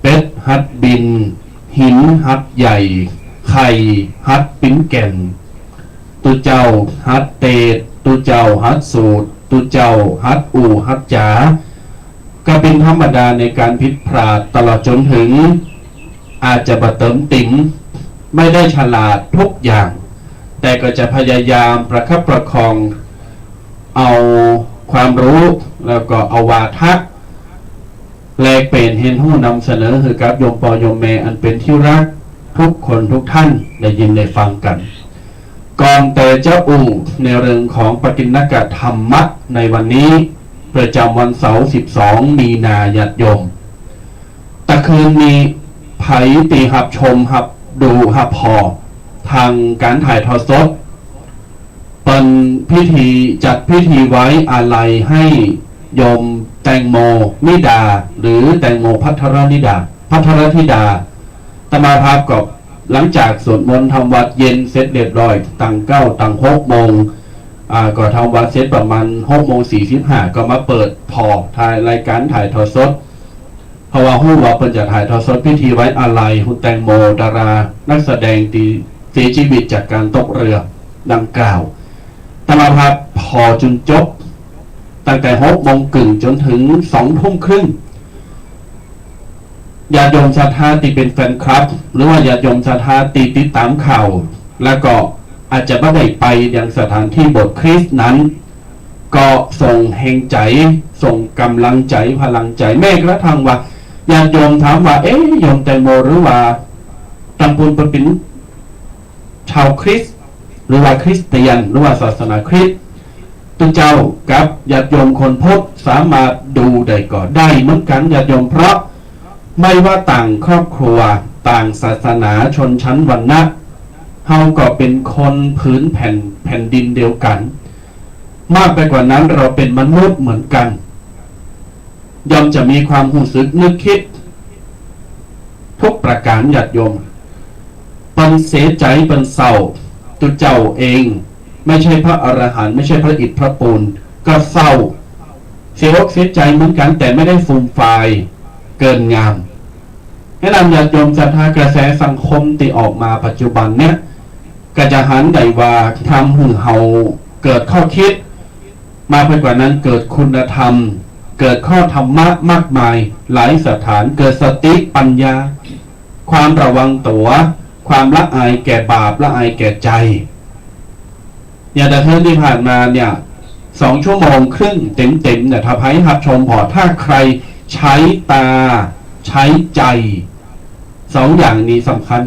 เป็ดฮัดบิน หินฮัดใหญ่ ไข่ฮัดปิ้นแก่น ตุ๊เจ้าฮัดเตสน์ ตุ๊เจ้าฮัดสูตร ตุ๊เจ้าฮัดอู้ฮัดจ๋า ก็เป๋นธรรมดาในก๋านผิดพลาด ตลอดจ๋นเถิงอาจจะบ่เติมเต็ม ไม่ได้ฉลาดทุกอย่าง แต่ก็จะพยายามประคับประคองเอาความรู้ แล้วก็เอาวาทะ แลกเปลี่ยนเฮียนฮู้นำเสนอหื้อกับโยมป้อโยมแม่อันเป๋นตี้ฮักทุกคนทุกท่านได้ยินได้ฟังกั๋น ก่อนแต่จะอู้ในเรื่องของปกิณกธรรมะในวันนี้ ประจ๋ำวันเสาร์ สิบสอง มีนา ญาติโยม ตะคืนนี้ใผตี้ฮับชมฮับดูฮับผ่อตางก๋านถ่ายทอดสด เปิ้นพิธี จัดพิธีไว้อาลัยหื้อโยมแตงโมนิดา หรือแตงโมภัทรนิดา ภัทรธิดา อาตมาภาพก็หลังจากสวดมนต์ทำวัตรเย็นเสร็จเรียบร้อย ตั้งเก๊าตั้งหกโมง อ่า ก็ทำวัตรเสร็จประมาณหกโมงสี่สิบห้า ก็มาเปิดผ่อถ่ายรายก๋านถ่ายทอดสด เพราะว่าฮู้ว่าเปิ้นจะถ่ายทอดสดพิธีไว้อาลัยหื้อแตงโมดารานักแสดงตี้เสียจีวิตจากก๋านตกเฮือดังกล่าว อาตมาภาพผ่อจ๋นจบ ตั้งแต่หกโมงเกิ่งจ๋นเถิงสองทุ่มครึ่ง ญาติโยมศรัทธาตี้เป๋นแฟนคลับ หรือว่าญาติโยมศรัทธาตี้ติดต๋ามข่าว แล้วก็อาจจะบ่ได้ไปยังสถานตี้โบสถ์คริสต์นั้น ก็ส่งแฮงใจ๋ ส่งก๋ำลังใจ๋ พลังใจ๋ แม้กระทั่งว่าญาติโยมถามว่า เอ๊ะ โยมแตงโมหรือว่าตางปูนเปิ้นเป๋นชาวคริสต์ หรือว่าคริสเตียน หรือว่าศาสนาคริสต์ ตุ๊เจ้ากับญาติโยมคนพุทธสามารถดูได้ก่อ ได้เหมือนกั๋นญาติโยม เพราะไม่ว่าต่างครอบครัว ต่างศาสนา ชนชั้นวรรณะ เฮาก็เป๋นคนผืนแผ่น แผ่นดินเดียวกั๋น มากไปกว่านั้น เฮาเป๋นมนุษย์เหมือนกั๋น ย่อมจะมีความฮู้สึกนึกกึ๊ดทุกประก๋าน ญาติโยม เปิ้นเสียใจ๋ เปิ้นเศร้า ตุ๊เจ้าเอง ไม่ใช่พระอรหันต์ ไม่ใช่พระอิฐพระปูน ก็เศร้า เสียอกเสียใจ๋เหมือนกั๋น แต่ไม่ได้ฟูมฟายเกินงาม แนะนำญาติโยมศรัทธา กระแสสังคมตี้ออกมาปัจจุบันเนี้ย ก็จะหันได้ว่าทำหื้อเฮาเกิดข้อคิด มากไปกว่านั้นเกิดคุณธรรม เกิดข้อธรรมะมากมายหลายสถาน เกิดสติปัญญา ความระวังตั๋ว ความละอายแก่บาป ละอายแก่ใจ๋ อย่างตะคืนตี้ผ่านมาเนี่ย สองชั่วโมงครึ่งเต็มๆ เนี่ย ถ้าใผฮับชมผ่อ ถ้าใครใจ๊ต๋า ใจ๊ใจ๋ สองอย่างนี้สำคัญ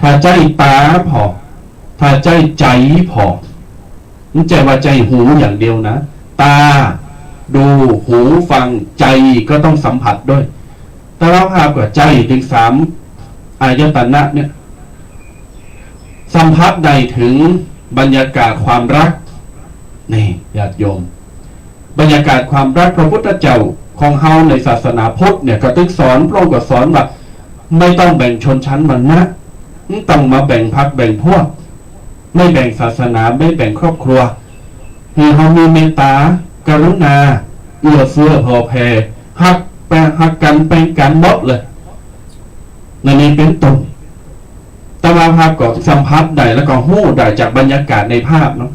ถ้าใจ๊ต๋าผ่อ ถ้าใจ๊ใจ๋ผ่อ บ่ใจ้ว่าใจ๊หูอย่างเดียวนะ ตาดู หูฟัง ใจ๋ก็ต้องสัมผัสด้วย อาตมาภาพก็ใจ๋เถิงสามอายตนะเนี่ย สัมผัสได้เถิงบรรยากาศความฮัก นี่ ญาติโยม บรรยากาศความฮัก พระพุทธเจ้าของเฮาในศาสนาพุทธเนี่ย ก็ตึกสอน พระองค์ก็สอนว่า บ่ต้องแบ่งชนชั้นวรรณะ บ่ต้องมาแบ่งพรรคแบ่งพวก บ่แบ่งศาสนา บ่แบ่งครอบครัว หื้อเฮามีเมตตา กรุณา เอื้อเฟื้อผ่อแผ่ ฮักแปง ฮักกั๋นแปงกั๋นหมดเลย นั่นนี่เป๋นต้น อาตมาภาพก็สัมผัสได้ แล้วก็ฮู้ได้จากบรรยากาศในภาพเนาะ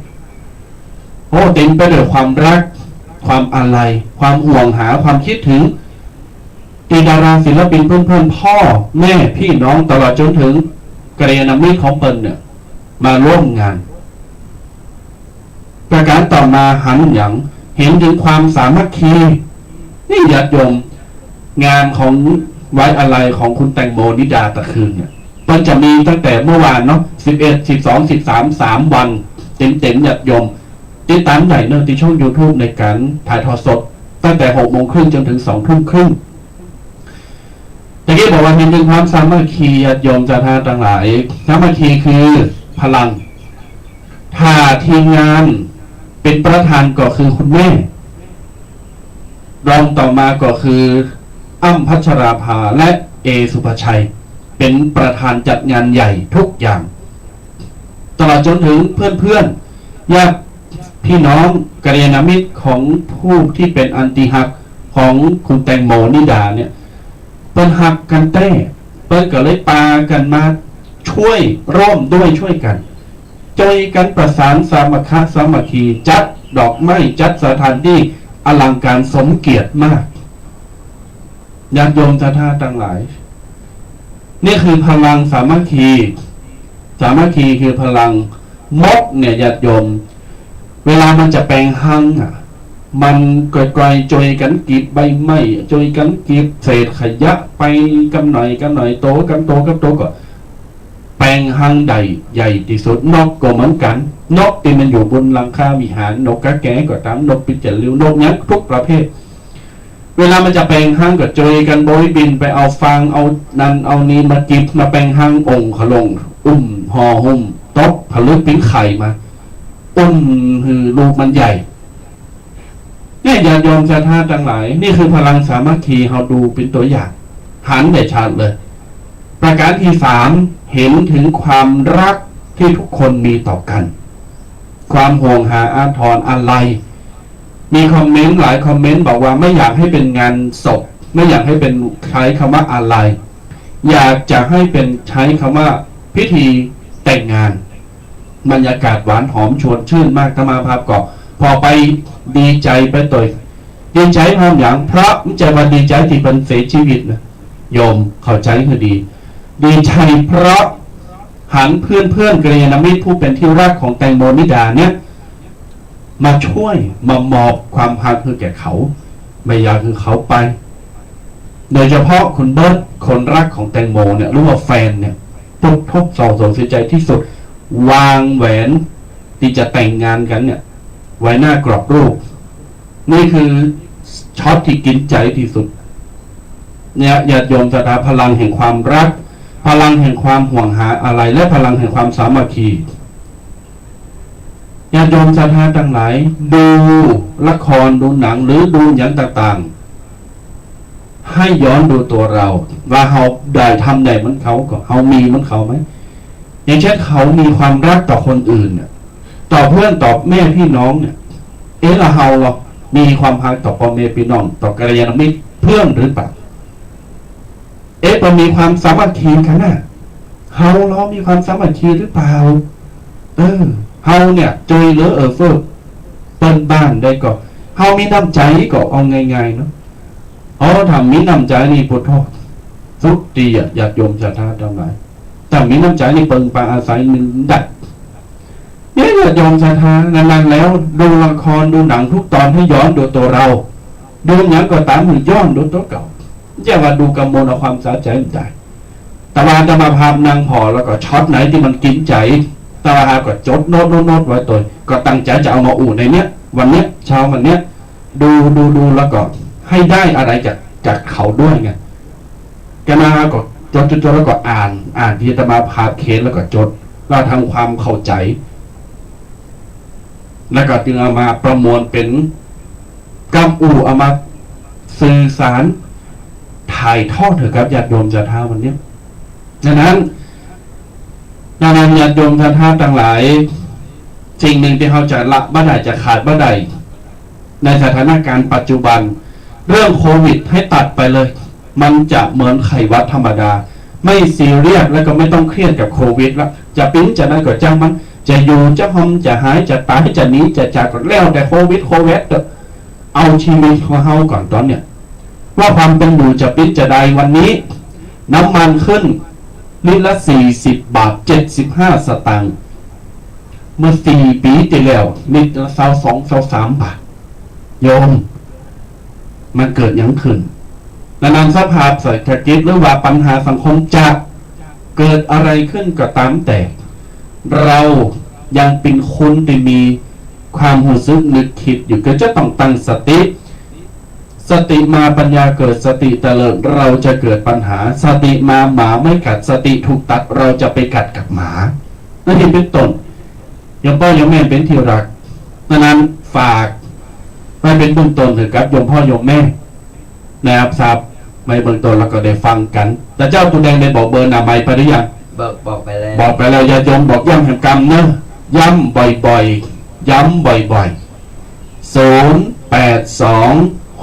โอ้ เต๋มไปด้วยความฮัก ความอาลัย ความห่วงหา ความกึ๊ดเถิง ตี้ดาราศิลปินเปิ้นๆ ป้อแม่ปี้น้อง ตลอดจ๋นเถิงกัลยาณมิตรของเปิ้นเนี่ย มาฮ่วมงาน ประก๋านต่อมาหันหยัง หันเถิงความสามัคคี นี่ญาติโยม งานของไว้อาลัยของคุณแตงโมนิดาตะคืนเนี่ย เปิ้นจะมีตั้งแต่เมื่อวานเนาะ สิบเอ็ด สิบสอง สิบสาม สามวันเต๋มๆ ญาติโยม ติดต๋ามได้เนาะ ตี้ช่องยูทูบในก๋านถ่ายทอดสด ตั้งแต่หกโมงครึ่งจ๋นเถิงสองทุ่มครึ่ง ตะกี้บอกว่าหันเถิงความสามัคคี ญาติโยมศรัทธาตังหลาย สามัคคีคือพลัง ถ้าทีมงานเป๋นประธานก็คือคุณแม่ รองต่อมาก็คืออ้ำพัชราภาและเอสุภชัย เป๋นประธานจัดงานใหญ่ทุกอย่าง ตลอดจ๋นเถิงเปื้อนๆ ญาติพี่น้องกัลยาณมิตรของผู้ตี้เป๋นอันตี้ฮักของคุณแตงโมนิดาเนี่ย เปิ้นฮักกั๋นแต๊ เปิ้นก็เลยปากั๋นมาช่วย ร่วมด้วยช่วยกั๋น จ้วยกั๋นประสานสามัคคะสามัคคี จัดดอกไม้ จัดสถานตี้อลังการสมเกียรติมาก ญาติโยมศรัทธาตังหลาย นี่คือพลังสามัคคี สามัคคีคือพลัง มดเนี่ยญาติโยม เวลามันจะแป๋งฮังอะ มันก้อยๆ จ้วยกั๋นเก็บใบไม้ จ้วยกั๋นเก็บเศษขยะไป กำหน่อยกำหน่อย โตกำโตกำโตก็แป๋งฮังได้ใหญ่ตี้สุด นกก็เหมือนกั๋น นกตี้มันอยู่บนหลังคาวิหาร นกกาแกก็ต๋าม นกปีกแจ่นริ้ว นกหยังทุกประเภท เวลามันจะแป๋งฮังก็จ้วยกั๋นโบยบินไปเอาฟาง เอานั่นเอานี่มาเก็บมาแป๋งฮัง องค์ขะหลง อุ้มห่อหุ้ม ตกผลึกเป๋นไข่มา อุ้มหื้อลูกมันใหญ่ เนี่ยญาติโยมศรัทธาตังหลาย นี่คือพลังสามัคคี เฮาดูเป๋นตั๋วอย่าง หันได้ชัดเลย ประก๋านตี้สาม หันเถิงความฮักตี้ทุกคนมีต่อกั๋น ความห่วงหาอาทรอาลัย มีคอมเมนต์หลายคอมเมนต์บอกว่าไม่อยากให้เป็นงานศพ ไม่อยากให้เป็น ใจ๊กำว่าอาลัย อยากจะให้เป็น ใจ๊กำว่าพิธีแต่งงาน บรรยากาศหวานหอมชวนชื่นมาก อาตมาภาพก็ผ่อไปดีใจ๋ไปตวย ดีใจ๋พร้อมหยัง เพราะบ่ใจ้ว่าดีใจ๋ตี้เปิ้นเสียชีวิตนะ โยมเข้าใจ๋หื้อดี ดีใจ๋เพราะหันเปื้อนๆ กัลยาณมิตรผู้เป๋นตี้ฮักของแตงโมนิดาเนี่ย มาจ้วย มามอบความฮักหื้อแก่เขา บ่อยากหื้อเขาไป โดยเฉพาะคุณเบิร์ต คนฮักของแตงโมเนี่ย หรือว่าแฟนเนี่ย ตุ๊กข์เศร้าโศกเสียใจ๋ตี้สุด วางแหวนตี้จะแต่งงานกั๋นเนี่ย ไว้หน้ากรอบรูป นี่คือช็อตตี้กิ๋นใจ๋ตี้สุด เนี่ย ญาติโยมศรัทธา พลังแห่งความฮัก พลังแห่งความห่วงหาอาลัย และพลังแห่งความสามัคคี ญาติโยมศรัทธาตังหลาย ดูละคร ดูหนัง หรือดูหยังต่างๆ หื้อย้อนดูตั๋วเฮา ว่าเฮาได้ทำได้เหมือนเขาก่อ เฮามีเหมือนเขาไหม อย่างเช่น เขามีความฮักต่อคนอื่นน่ะ ต่อเปื้อน ต่อแม่ปี้น้องเนี่ย เอ๊ะ แล้วเฮาล่ะ มีความฮักต่อป้อแม่ปี้น้อง ต่อกัลยาณมิตรเปื้อนหรือเปล่า เอ๊ะ เปิ้นมีความสามัคคีกั๋นน่ะ เฮาล่ะมีความสามัคคีหรือเปล่า เออ เฮาเนี่ยจ้วยเหลือเอื้อเฟื้อเปิ้นบ้างได้ก่อ เฮามีน้ำใจ๋ก่อ เอาง่ายๆ เนาะ อ๋อ ถ้ามีน้ำใจ๋นี่ โผโธ่ สุดตี้อะ ญาติโยมศรัทธาตังหลาย ถ้ามีน้ำใจ๋นี่ เปิงปาอาศัยมันได้ เนี่ย ญาติโยมศรัทธา นั้นๆ แล้ว ดูละคร ดูหนังทุกตอน หื้อย้อนดูตั๋วเฮา ดูหยังก็ต๋าม หื้อย้อนดูตั๋วเก่า บ่ใจ้ว่าดูกำมวลเอาความสะใจ๋บ่ได้ แต่ว่าอาตมาภาพนั่งผ่อแล้วก็ช็อตไหนตี้มันกิ๋นใจ๋ แต่ว่าหาก็จดโน้ตโน้ตโน้ตไว้ตวย ก็ตั้งใจ๋จะเอามาอู้ในเนี้ย วันเนี้ย เช้าวันเนี้ย ดู ดู ดู แล้วก็หื้อได้อะไหรจาก จากเขาด้วยไง แกมาหาก็จด จด จด แล้วก็อ่าน อ่านตี้อาตมาภาพเขียนแล้วก็จด แล้วทำความเข้าใจ๋ แล้วก็จึงเอามาประมวลเป๋นกำอู้ เอามาสื่อสาร ถ่ายทอดหื้อกับญาติโยมศรัทธาวันเนี้ย ดังนั้น ดังนั้นญาติโยมศรัทธาตังหลาย สิ่งหนึ่งตี้เฮาจะละบ่ได้ จะขาดบ่ได้ ในสถานการณ์ปัจจุบัน เรื่องโควิดหื้อตัดไปเลย มันจะเหมือนไข้หวัดธรรมดา ไม่ซีเรียส แล้วก็ไม่ต้องเครียดกับโควิดละ จะเป๋นจะนั่นก็จ้างมัน จะอยู่จะห่มจะหาย จะต๋ายจะหนีจะจาก ก็แล้วแต่โควิด โควิดเถอะ เอาชีวิตของเฮาก่อนต๋อนเนี้ย ว่าความเป๋นอยู่จะเป๋นจะใด วันนี้ น้ำมันขึ้น ลิตรละสี่สิบบาทเจ็ดสิบห้าสตางค์ เมื่อสี่ปี๋ตี้แล้ว ลิตรละซาวสอง ซาวสามบาท โยม มันเกิดหยังขึ้น ดังนั้นสภาพเศรษฐกิจหรือว่าปัญหาสังคมจะเกิดอะไรขึ้นก็ต๋ามแต่ เฮายังเป๋นคนตี้มีความฮู้สึกนึกกึ๊ดอยู่ ก็จะต้องตั้งสติ สติมาปัญญาเกิด สติเตลิด เฮาจะเกิดปัญหา สติมาหมาไม่กัด สติถูกตัด เฮาจะไปกัดกับหมา นั่นเป๋นต้น โยมป้อโยมแม่เป๋นตี้รัก ดังนั้นฝากไว้เป๋นเบื้องต้นหื้อกับโยมป้อโยมแม่นะครับ ไว้เบื้องต้นแล้วก็ได้ฟังกั๋น แต่เจ้าตูแดงได้บอกเบอร์อนามัยไปหรือยัง บอก บอกไปแล้ว บอกไปแล้ว ญาติโยมบอกย้ำแหมกำเนอะ ย้ำบ่อยๆ ย้ำบ่อยๆ ศูนย์แปดสอง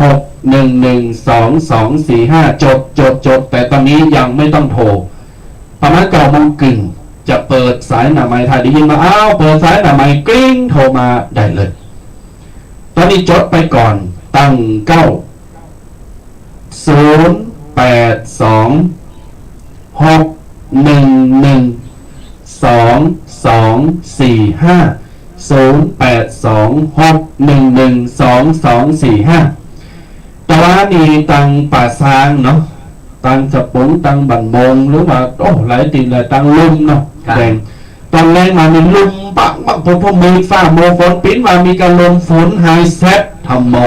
หกหนึ่งหนึ่ง สองสองสี่ห้า จด จด จด แต่ต๋อนนี้ยังไม่ต้องโทร ประมาณเก้าโมงครึ่ง จะเปิดสายอนามัย ถ้าได้ยินว่า อ้าว เปิดสายอนามัย กริ๊ง โทรมาได้เลย ต๋อนนี้จดไปก่อน ตั้งเก๊า ศูนย์แปดสอง หกหนึ่งหนึ่ง สองสองสี่ห้า ศูนย์แปดสอง หกหนึ่งหนึ่ง สองสองสี่ห้า แต่ว่านี่ตังป่าซางเนาะ ตังสะปุง ตังบ้านโมง หรือว่า โอ้ หลายตี้หลาย ตังลุ่มเนาะ ครับ แดง ต๋อนแลงมานี่ลุ่มปักปัก พอ พอมีฟ้ามัวฝนปิ๊นมา มีกะลมฝนหายแซบ ทำเมา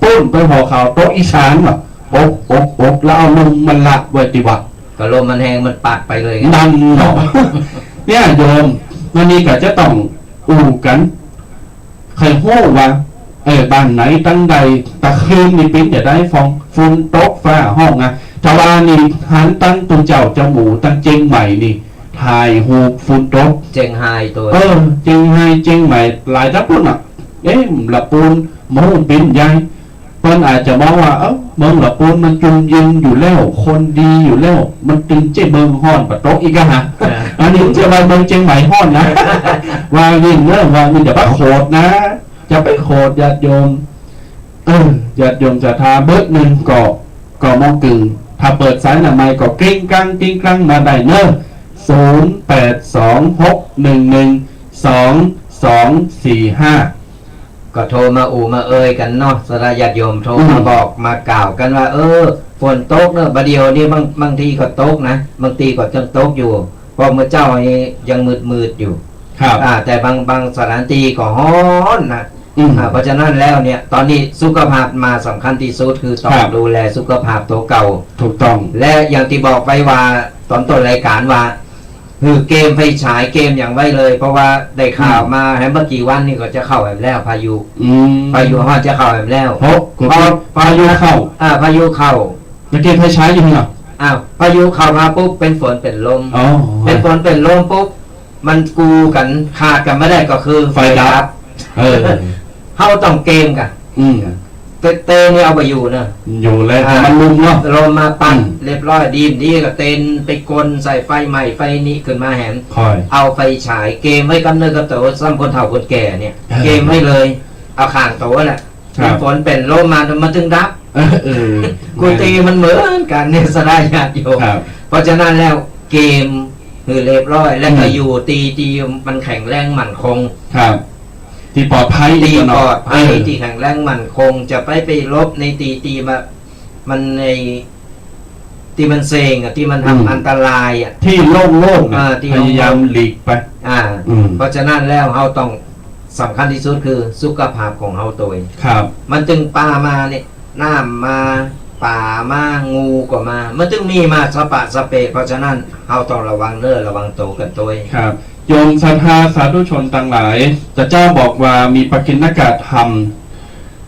ปุ้นไปห่อข้าวโต๊ะอีสานว่ะ อบ อบ อบ แล้วเอาลุ่มมันละไว้ตี้วัด กะลมมันแฮง มันปัดไปเลยไง นั่นเนาะ เนี่ยโยม วันนี้ก็จะต้องอู้กั๋น ใค่ฮู้ว่า เออ บ้านไหนตังใด ตะคืนนี่ปิ๊นจะได้ฟอง ฝนตกฟ้าฮ้องอะ ถ้าว่านี่หันตังตุ๊เจ้าเจ้าหมู่ตังเจียงใหม่นี่ ถ่ายฮูปฝนตก เจียงไฮ้ตัว เออ เจียงไฮ้ เจียงใหม่ หลายตำบลอะ เอ๊ะ ละปูน หมู่ปิ๊นใหญ่ เปิ้นอาจจะมองว่า เอ้า เมืองละปูนมันจุ่มเย็นอยู่แล้ว คนดีอยู่แล้ว มันตึงเจ้าเมืองฮ้อนปะตกอีกอะฮะ อ่า อันนี้บ่ใจ้ว่าเมืองเจียงใหม่ฮ้อนนะ ว่างี้เนอะ ว่างี้อย่าไปโขดนะ อย่าไปโขดญาติโยม เออ ญาติโยมศรัทธาเบอร์หนึ่งก็ ก็มองกึ่ง ถ้าเปิดสายอนามัยก็กริ๊งกรังกริ๊งกรังมาได้เนอะ ศูนย์แปดสอง หกหนึ่งหนึ่ง สองสองสี่ห้า ก็โทรมาอู้มาเอ่ยกั๋นเนาะ ศรัทธาญาติโยมโทรมา อืม บอกมากล่าวกั๋นว่า เออ ฝนตกเนอะ บ่าเดี่ยวนี้บาง บางตี้ก็ตกนะ บางตี้ก็ยังตกอยู่ เพราะเมื่อเจ๊านี้ยังมืดๆ อยู่ ครับ อ่า แต่บาง บางสถานตี้ก็ฮ้อนนะ อืม อ่า เพราะฉะนั้นแล้วเนี่ย ต๋อนนี้สุขภาพมาสำคัญตี้สุด คือต้อง ครับ ดูแลสุขภาพตั๋วเก่า ถูกต้อง และอย่างตี้บอกไว้ว่าต๋อนต้นรายก๋านว่า หื้อเกมไฟฉายเกมหยังไว้เลย เพราะว่าได้ข่าว อืม มาแหมบ่ากี่วันนี่ก็จะเข้าแหมแล้ว พายุ อืม พายุฮ้อนจะเข้าแหมแล้ว โอ้ กลัว พอ พายุเข้า อ่า พายุเข้า แล้วเกมไฟฉายอยู่ไหนอะ อ้าว พายุเข้ามาปุ๊บ เป๋นฝนเป๋นลม อ๋อ เป๋นฝนเป๋นลมปุ๊บ มันกู้กั๋น ขาดกั๋นบ่ได้ก็คือ ไฟดับ ไฟดับ เออ เฮาต้องเกมกั๋น อืม เต เตนนี่เอาบ่อยู่เนอะ อยู่แล้ว อ่า มันลุ่มเนาะ ลมมาปั๊บ อืม เรียบร้อย ดีบ่ดีก็เตนไปกลใส่ไฟใหม่ ไฟนี้ขึ้นมาแหม ค่อย เอาไฟฉายเกมไว้กับเนื้อกับตั๋ว ซ้ำคนเฒ่าคนแก่เนี่ย เออ เกมไว้เลย เอาข้างตั๋วแหละ ครับ เป๋นฝนเป๋นลมมา มันจึงดับ เออ เออ กู้ตี้มันเหมือนกั๋นเนี่ย ศรัทธาญาติโยม ครับ เพราะฉะนั้นแล้วเกมหื้อเรียบร้อย แล้วก็ อืม อยู่ตี้ ตี้มันแข็งแรงมั่นคง ครับ ตี้ปลอดภัย ตี้ เนาะ ปลอดภัย เออ ตี้แข็งแรงมั่นคง จะไป ไปหลบในตี้ ตี้มา มันใน ตี้มันเซ็งอะ ตี้มันทำ อืม อันตรายอะ ตี้โล่งๆ อะ อ่า ตี้ พยายาม โล่งๆ หลีกไป อ่า อืม เพราะฉะนั้นแล้วเฮาต้อง สำคัญตี้สุดคือสุขภาพของเฮาโตย ครับ มันจึงปามาเนี่ย น้ำมา ป๋ามา งูก็มา มันจึงมีมาสะปะสะเปะ เพราะฉะนั้นเฮาต้องระวังเนื้อระวังโตกั๋นโตย ครับ โยมศรัทธาสาธุชนตังหลาย ตะเจ้าบอกว่ามีปกิณกธรรม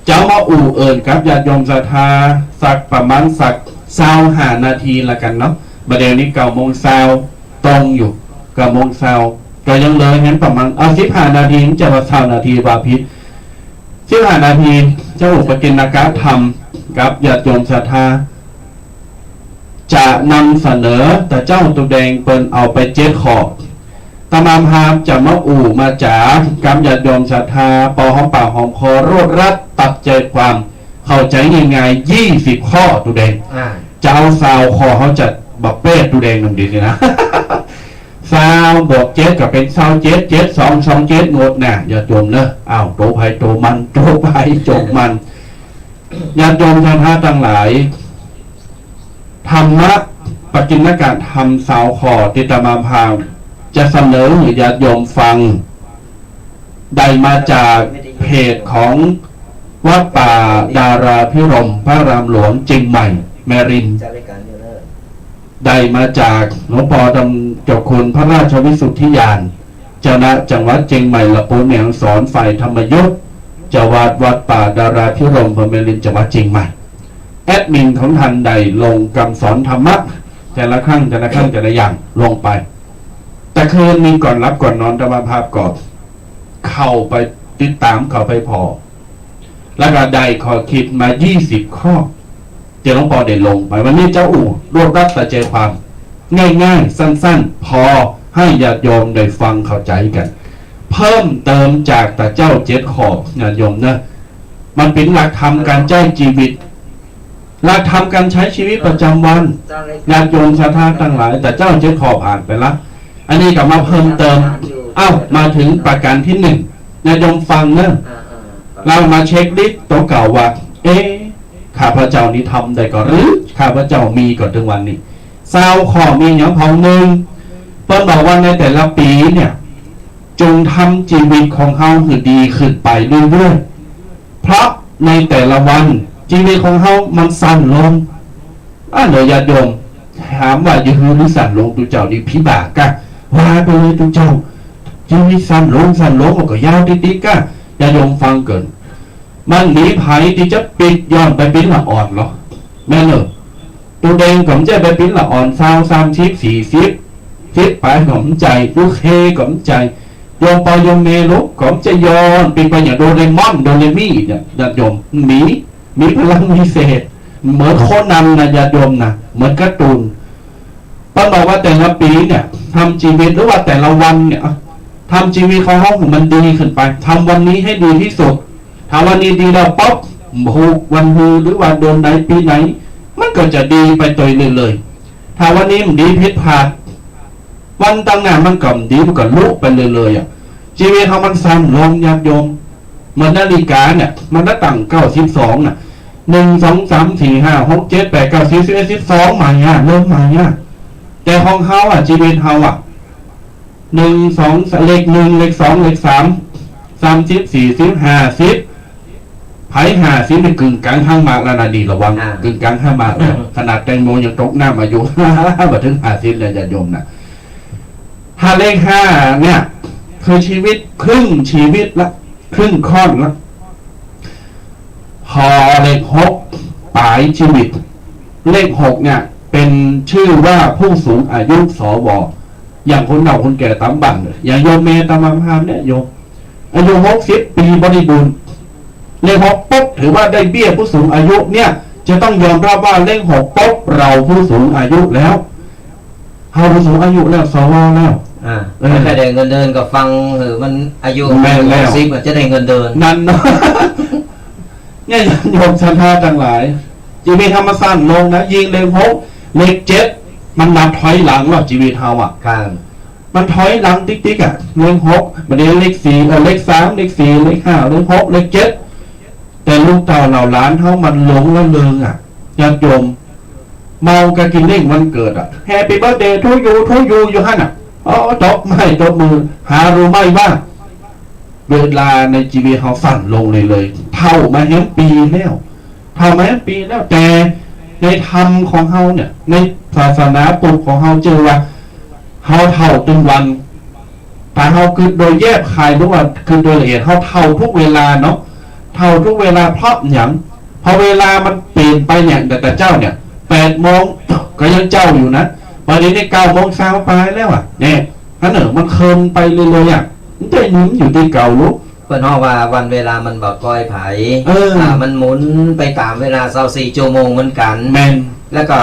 เจ้ามาอู้เอิ้นกับญาติโยมศรัทธาสักประมาณสักซาวห้านาทีละกั๋นเนาะ บ่าเดี่ยวนี้เก้าโมงซาวตรงอยู่ เก้าโมงซาว ก็ยังเหลือหั้นประมาณ เอา สิบห้านาที จะว่าซาวนาทีว่าผิด สิบห้านาที เจ้าอู้ปกิณกธรรมกับญาติโยมศรัทธา จะนำเสนอตะเจ้าตุ๊แดงเปิ้นเอาไปเจ็ดข้อ อาตมาภาพจะมาอู้มาจ๋ากับญาติโยมศรัทธา ปอหอมปากหอมคอ รวดรัดตัดใจความ เข้าใจ๋ง่ายๆ ยี่สิบข้อตุ๊แดง อ่า จะเอาซาวข้อ เฮาจะบ่เป๊ะตุ๊แดงนำดีสินะ ซาวบวกเจ็ดก็เป๋นซาวเจ็ด เจ็ดสอง สองเจ็ด งดนะ ญาติโยมเนอะ อ้าว โตใผโตมัน โตใผโตมัน ญาติโยมศรัทธาตังหลาย ธรรมะปกิณกธรรมซาวข้อตี้อาตมาภาพจะเสนอหื้อญาติโยมฟัง ได้มาจากเพจของวัดป่าดาราภิรมย์ พระอารามหลวงเจียงใหม่ แม่ริม ได้มาจากหลวงปอดำ เจ้าคุณพระราชวิสุทธิญาณ เจ้าคณะจังหวัดเจียงใหม่ ละปูนแม่ฮ่องสอน ฝ่ายธรรมยุต เจ้าอาวาสวัดป่าดาราภิรมย์ อำเภอแม่ริม จังหวัดเจียงใหม่ แอดมินของท่านได้ลงกำสอนธรรมะ แต่ละครั้ง แต่ละครั้ง แต่ละอย่างลงไป แต่คืนนี้ก่อนหลับก่อนนอน อาตมาภาพก็เข้าไปติดต๋าม เข้าไปผ่อ แล้วก็ได้ข้อคิดมายี่สิบข้อ ตี้หลวงปอได้ลงไป วันนี้จะอู้รวบรัดตัดใจความ ง่ายๆ สั้นๆ พอหื้อญาติโยมได้ฟังเข้าใจ๋กั๋น เพิ่มเติมจากตะเจ้าเจ็ดข้อ ญาติโยมเนอะ มันเป๋นหลักธรรมก๋านใจ๊จีวิต หลักธรรมก๋านใจ๊จีวิตประจ๋ำวัน ญาติโยมศรัทธาตังหลาย ตะเจ้าเจ็ดข้อผ่านไปละ อันนี้ก็มาเพิ่มเติม เอ้า มาเถิงประก๋านตี้หนึ่ง ญาติโยมฟังเนอะ อ่าๆ เฮามาเช็คลิสต์ตั๋วเก่าว่า เอ๊ะ ข้าพเจ้านี่ทำได้ก่อหรือ ข้าพเจ้ามีก่อเถิงวันนี้ ซาวข้อมีหยังพ่อง นึ่ง เปิ้นบอกว่าในแต่ละปี๋เนี่ย จงทำจีวิตของเฮาหื้อดีขึ้นไปเรื่อยๆ เพราะในแต่ละวันจีวิตของเฮามันสั้นลง อ่า เนอะ ญาติโยม ถามว่าจะหื้อหรือสั้นลง ตุ๊เจ้านี่ผีบ้าก้า ว่าไปเลยตุ๊เจ้า จีวิตสั้นลง สั้นลง มันก็ยาวติ๊กๆ ก้า ญาติโยมฟังเกิน มันมีใผตี้จะปิ๊กย้อนไปเป๋นละอ่อนลอ แม่นเนอะ ตุ๊แดงก็บ่ใจ้ไปเป๋นละอ่อน ซาว สามสิบ สี่สิบ สิบป๋ายก็บ่ใจ้ ตุ๊เคก็บ่ใจ้ โยมปอโยมแม่ลูกก็บ่ใจ้ย้อนปิ๊กไปอย่างโดเรมอน โดเรมีเนี่ย ญาติโยม มี มีพลังวิเศษ เหมือนโคนันนะ ญาติโยมนะ เหมือนการ์ตูน เปิ้นบอกว่าแต่ละปี๋เนี่ย ทำจีวิตหรือว่าแต่ละวันเนี่ย ทำจีวิตของเฮาหื้อมันดีขึ้นไป ทำวันนี้ให้ดีที่สุด ถ้าวันนี้ดีแล้วปั๊บ บ่ฮู้วันฮือหรือว่าเดือนไหนปี๋ไหน มันก็จะดีไปโตยเรื่อยๆ ถ้าวันนี้บ่ดีผิดพลาด วันตังหน้ามันก็บ่ดี มันก็ลุไปเรื่อยๆ อะ จีวิตเฮามันสั้นลง ญาติโยม เหมือนนาฬิกาเนี่ย มันนับตั้งเก้าสิบสองน่ะ หนึ่ง สอง สาม สี่ ห้า หก เจ็ด แปด เก้า สิบ สิบเอ็ด สิบสอง มาเนี่ย เริ่มมาเนี่ย แต่ของเฮาอะ จีวิตเฮาอะ หนึ่ง สอง เลขหนึ่ง เลขสอง เลขสาม สามสิบ สี่สิบ ห้าสิบ ไผห้าสิบนี่กึ่งก๋างฮางหมากแล้วนะ นี่ระวัง อ่า กึ่งก๋างฮางหมากแล้ว ขนาดแตงโมยังตกน้ำมาอยู่ บ่เถิงห้าสิบเลย ญาติโยมนะ ถ้าเลขห้าเนี่ย คือจีวิต ครึ่งจีวิตละ ครึ่งค่อนละ พอเลขหก ป๋ายจีวิต เลขหกเนี่ย เป๋นจื้อว่าผู้สูงอายุ สว อย่างคนเฒ่าคนแก่ต๋ามบ้าน อย่างโยมแม่อาตมาภาพเนี่ย โยม อายุหกสิบปี๋บริบูรณ์ เลขหกปุ๊บ ถือว่าได้เบี้ยผู้สูงอายุเนี่ย จะต้องยอมรับว่าเลขหกปุ๊บ เราผู้สูงอายุแล้ว เฮาผู้สูงอายุแล้ว สว แล้ว อ่า เออ ถ้าได้เงินเดือนก็ฟัง เออ มันอายุ แม่นแล้ว หกสิบ อะ จะได้เงินเดือน นั่นเนาะ เนี่ย โยมศรัทธาตังหลาย จีวิตเฮามันสั้นลงนะ ยิ่งเลขหก เลขเจ็ด มันนับถอยหลังแล้ว จีวิตเฮาอะ ครับ มันถอยหลังติ๊กๆ อะ เลขหก บ่าเดี่ยวเลขสี่ เออ เลขสาม เลขสี่ เลขห้า เลขหก เลขเจ็ด แต่ลูกเต้าเหล่าหลานเฮามันหลงละเริงอะ ญาติโยม เมาก็กิ๋นเลี้ยงวันเกิดอะ Happy birthday to you to you อยู่หั้นอะ เอ โอ้ ตบไม้ตบมือ หารู้ไหมว่า เวลาในจีวิตเฮาสั้นลงเรื่อยๆ เฒ่ามาแหมปี๋แล้ว เฒ่ามาแหมปี๋แล้ว แต่ในธรรมของเฮาเนี่ย ในศาสนาพุทธของเฮาเจื้อว่า เฮาเฒ่าตึงวัน ถ้าเฮากึ๊ดโดยแยบคายหรือว่ากึ๊ดโดยละเอียด เฮาเฒ่าทุกเวลาเนาะ เฒ่าทุกเวลาเพราะหยัง เพราะเวลามันเปลี่ยนไปเนี่ย แต่ แต่เจ้าเนี่ย แปดโมงก็ยังเจ๊าอยู่นะ บัดนี้เนี่ย เก้าโมงซาวปลายแล้วอะเนี่ย อันเน่อ มันเคินไปเรื่อยๆ อะ มันจะหยุดอยู่ตี้เก่าลูก เปิ้นฮ้องว่าวันเวลามันบ่ก้อยใผ เออ อ่า มันหมุนไปต๋ามเวลาซาวสี่จั่วโมงเหมือนกั๋น แม่น แล้วก็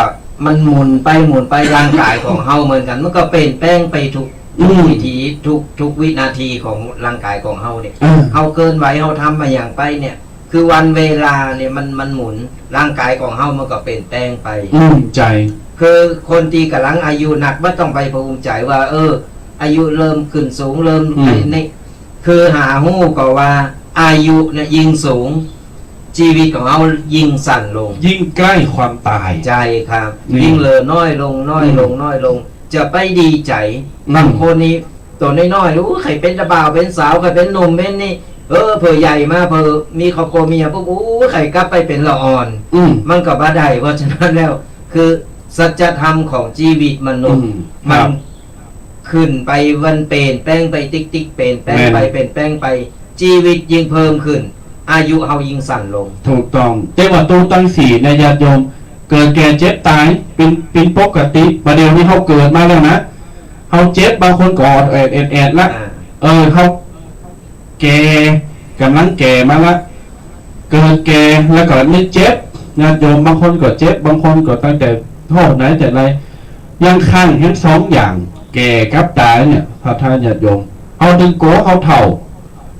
มันหมุนไปหมุนไป ร่างก๋ายของเฮาเหมือนกั๋น มันก็เปลี่ยนแปลงไปทุก อืม ทุกวิถี ทุก ทุกวินาทีของร่างก๋ายของเฮาเนี่ย เออ เฮาเกลื่อนไหว เฮาทำอะหยังไปเนี่ย คือวันเวลาเนี่ยมัน มันหมุน ร่างก๋ายของเฮามันก็เปลี่ยนแปลงไป อืม ใจ้ คือคนตี้ก่ำลังอายุนักบ่ต้องไปภูมิใจ๋ว่า เออ อายุเริ่มขึ้นสูง เริ่ม อืม ไอ้นี่ คือหาฮู้ก่อว่าอายุเนี่ยยิ่งสูง จีวิตของเฮายิ่งสั้นลง ยิ่งใก้ความต๋าย ใจ้ครับ นี่ ยิ่งเหลือน้อยลง น้อยลง อืม น้อยลง จะไปดีใจ๋ อืม บางคนนี่ ตั๋วน้อยๆ อู้ ใค่เป๋นบ่าวเป๋นสาว ใค่เป๋นหนุ่มเป๋นนี่ เออ เผื่อใหญ่มา เผื่อมีครอบครัวมีหยังปุ๊บ อู้ ใค่กลับไปเป๋นละอ่อน อืม มันก็บ่ได้ เพราะฉะนั้นแล้ว คือสัจธรรมของจีวิตมนุษย์ อืม ครับ มันขึ้นไป มันเปลี่ยนแปลงไปติ๊กๆ เปลี่ยนแปลงไป แม่น เปลี่ยนแปลงไป จีวิตยิ่งเพิ่มขึ้น อายุเฮายิ่งสั้นลง ถูกต้อง แต่ว่าตั๋วตังสี่เนี่ย ญาติโยม เกิดแก่เจ็บต๋าย เป๋น เป๋นปกติ บ่าเดี่ยวนี้เฮาเกิดมาแล้วนะ เฮาเจ็บ บางคนก็ออดแอด แอด แอดละ อ่า เออ เฮาแก่ ก่ำลังแก่มาละ เกิดแก่ แล้วก็นึกเจ็บ ญาติโยม บางคนก็เจ็บ บางคนก็ตั้งแต่เฒ่าไหนแต่ไร ยังค้างแหมสองอย่าง แก่กับต๋ายเนี่ย ศรัทธาญาติโยม เฮาตึงกั๋วเฮาเฒ่า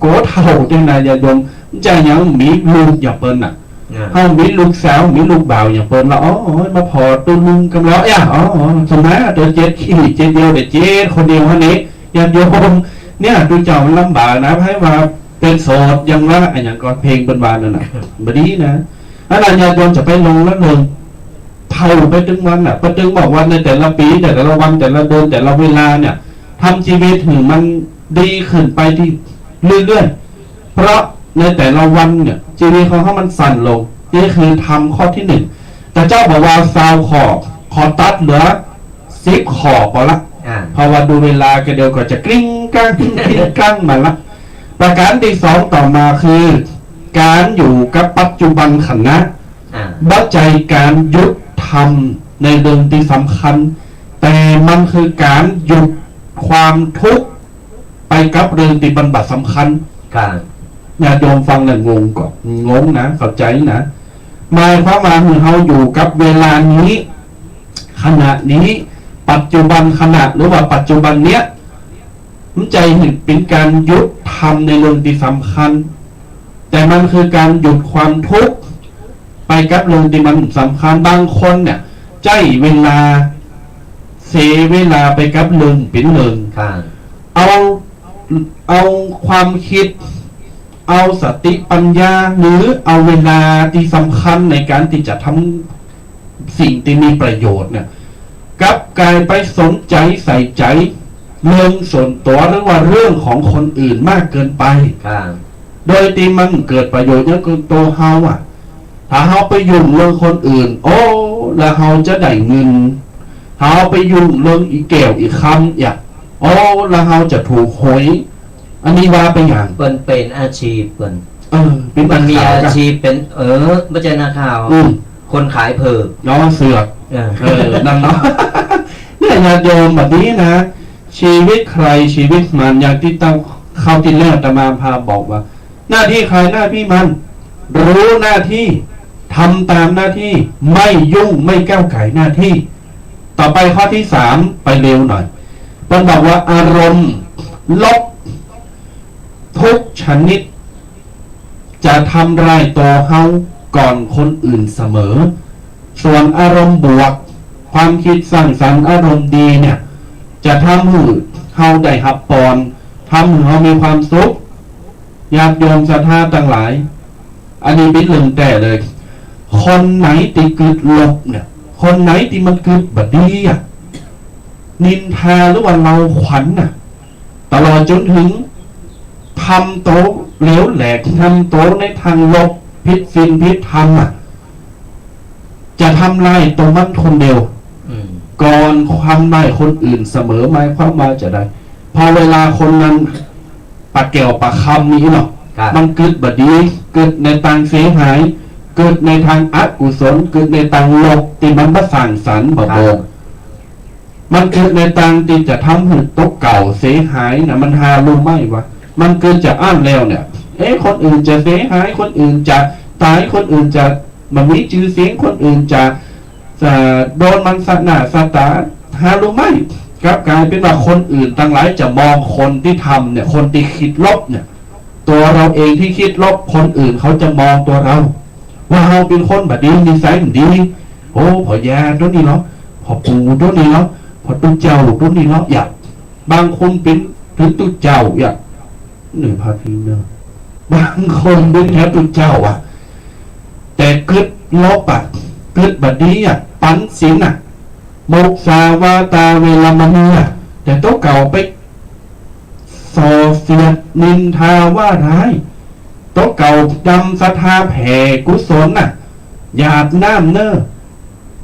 กั๋วเฒ่าตี้นา ญาติโยม จะยังมีลูกอย่างเปิ้นน่ะ อ่า เฮามีลูกสาว มีลูกบ่าวอย่างเปิ้นละ อ๋อ มาผ่อตุ๊ลุงกำลอ เอ้ย อ๋อ สมมาเต๋อเจ็ดขี้เจ็ดเดียว เดี๋ยวเจ็ดคนเดียวเท่านี้ ญาติโยม เนี่ย ตุ๊เจ้ามันลำบากนะ ใผว่าเป๋นโสด ยังว่าอะหยังก่อ เพลงเปิ้นว่านั่นน่ะ บ่ดีนะ อันนั้นญาติโยมจะไปหลงละเริง เฒ่าไปตึงวันน่ะ เปิ้นตึงบอกว่าในแต่ละปี๋ แต่ละวัน แต่ละเดือน แต่ละเวลาเนี่ย ทำจีวิตหื้อมันดีขึ้นไปตี้เรื่อยๆ เพราะในแต่ละวันเนี่ย จีวิตของเฮามันสั้นลง นี่คือธรรมข้อตี้หนึ่ง แต่เจ้าบอกว่าซาวข้อ ขอตัดเหลือสิบข้อก่อละ อ่า เพราะว่าดูเวลาก็เดี๋ยวก็จะกริ้งกร้าง กริ้งกร้างมาละ ประก๋านตี้สองต่อมาคือ ก๋านอยู่กับปัจจุบันขณะ อ่า บ่ใจ้ก๋านหยุดทำในเรื่องตี้สำคัญ แต่มันคือก๋านหยุดความทุกข์ไปกับเรื่องตี้มันบ่สำคัญ ครับ ญาติโยมฟังแล้วงงก่อ งงนะ เข้าใจ๋นะ หมายความว่าหื้อเฮาอยู่กับเวลานี้ ขณะนี้ ปัจจุบันขณะ หรือว่าปัจจุบันเนี้ย บ่ใจ้หื้อเป๋นก๋านหยุดทำในเรื่องตี้สำคัญ แต่มันคือก๋านหยุดความทุกข์ไปกับเรื่องตี้มันสำคัญ บางคนเนี่ย ใจ๊เวลา เสียเวลาไปกับเรื่องเป๋นเรื่อง ครับ เอา เอาความกึ๊ด เอาสติปัญญา หรือเอาเวลาตี้สำคัญในก๋านตี้จะทำสิ่งตี้มีประโยชน์เนี่ย กลับก๋ายไปสนใจ๋ใส่ใจ๋เรื่องส่วนตั๋ว หรือว่าเรื่องของคนอื่นมากเกินไป ครับ โดยตี้มันเกิดประโยชน์หยังกับตั๋วเฮาอะ ถ้าเฮาไปยุ่งเรื่องคนอื่น โอ้ แล้วเฮาจะได้เงิน ถ้าเฮาไปยุ่งเรื่องอีแก้วอีกำ อย่าง โอ้ แล้วเฮาจะถูกหวย อันนี้ว่าไปอย่าง เปิ้นเป๋นอาชีพเปิ้น เออ เป๋น มันมี นักข่าว อาชีพเป๋น เออ บ่ใจ้นักข่าว อืม คนขายเผือก เนาะ เสือก เออ เออ นั่นเนาะ เนี่ย ญาติโยม แบบนี้นะ ชีวิตใครชีวิตมัน อย่างตี้ตั้งคราวตี้แล้วอาตมาภาพบอกว่า หน้าตี้ใครหน้าตี้มัน รู้หน้าตี้ ทำต๋ามหน้าตี้ ไม่ยุ่งไม่ก้าวก่ายหน้าตี้ ต่อไปข้อตี้สาม ไปเร็วหน่อย เปิ้นบอกว่าอารมณ์ลบทุกชนิด จะทำร้ายตั๋วเฮาก่อนคนอื่นเสมอ ส่วนอารมณ์บวก ความกึ๊ดสร้างสรรค์ อารมณ์ดีเนี่ย จะทำหื้อเฮาได้ฮับปอน ทำหื้อเฮามีความสุข ญาติโยมศรัทธาตังหลาย อันนี้เป๋นเรื่องแต๊เลย คนไหนตี้กึ๊ดลบเนี่ย คนไหนตี้มันกึ๊ดบ่ดีอะ นินทาหรือว่าเล่าขวัญน่ะ ตลอดจ๋นเถิงทำโตเหลวแหลก ทำโตในตางลบ ผิดศีลผิดธรรมอะ จะทำลายตั๋วมันคนเดียว อืม ก่อนทำลายคนอื่นเสมอ หมายความว่าจาใด พอเวลาคนนั้น ปากแก้วปากคำนี้เนาะ ครับ มันกึ๊ดบ่ดี กึ๊ดในตางเสียหาย กึ๊ดในตางอกุศล กึ๊ดในตางลบ ตี้มันบ่สร้างสรรค์บ่ ครับ บ่ง มันกึ๊ดในตางตี้จะทำหื้อตั๋วเก่าเสียหายน่ะ มันหาฮู้ไหมว่า มันกึ๊ดจาอั้นแล้วเนี่ย เอ๊ะ คนอื่นจะเสียหาย คนอื่นจะต๋าย คนอื่นจะบ่มีจื้อเสียง คนอื่นจะ จะโดนมันสะหน้าสะต๋า หาฮู้ไหม กลับก๋ายเป๋นว่าคนอื่นตังหลายจะมองคนตี้ทำเนี่ย คนตี้กึ๊ดลบเนี่ย ตั๋วเฮาเองตี้กึ๊ดลบ คนอื่นเขาจะมองตั๋วเฮา ว่าเฮาเป๋นคนบ่ดี นิสัยบ่ดี โอ้ พ่อใหญ่ตั๋วนี้เหรอ พ่อปู่ตั๋วนี้เหรอ พ่อตุ๊เจ้าตั๋วนี้เหรอ อย่าง บางคนเป๋นเถิงตุ๊เจ้า อย่าง นี่พาดพิงเนาะ บางคนเป๋นแถวตุ๊เจ้าอะ แต่กึ๊ดลบอะ กึ๊ดบ่ดีอะ ปันศีลอะ มุสาวาทา เวรมณีอะ แต่ตั๋วเก่าไปส่อเสียดนินทาว่าร้าย ตั๋วเก่าดำศรัทธาแผ่กุศลน่ะ หยาดน้ำเน่อ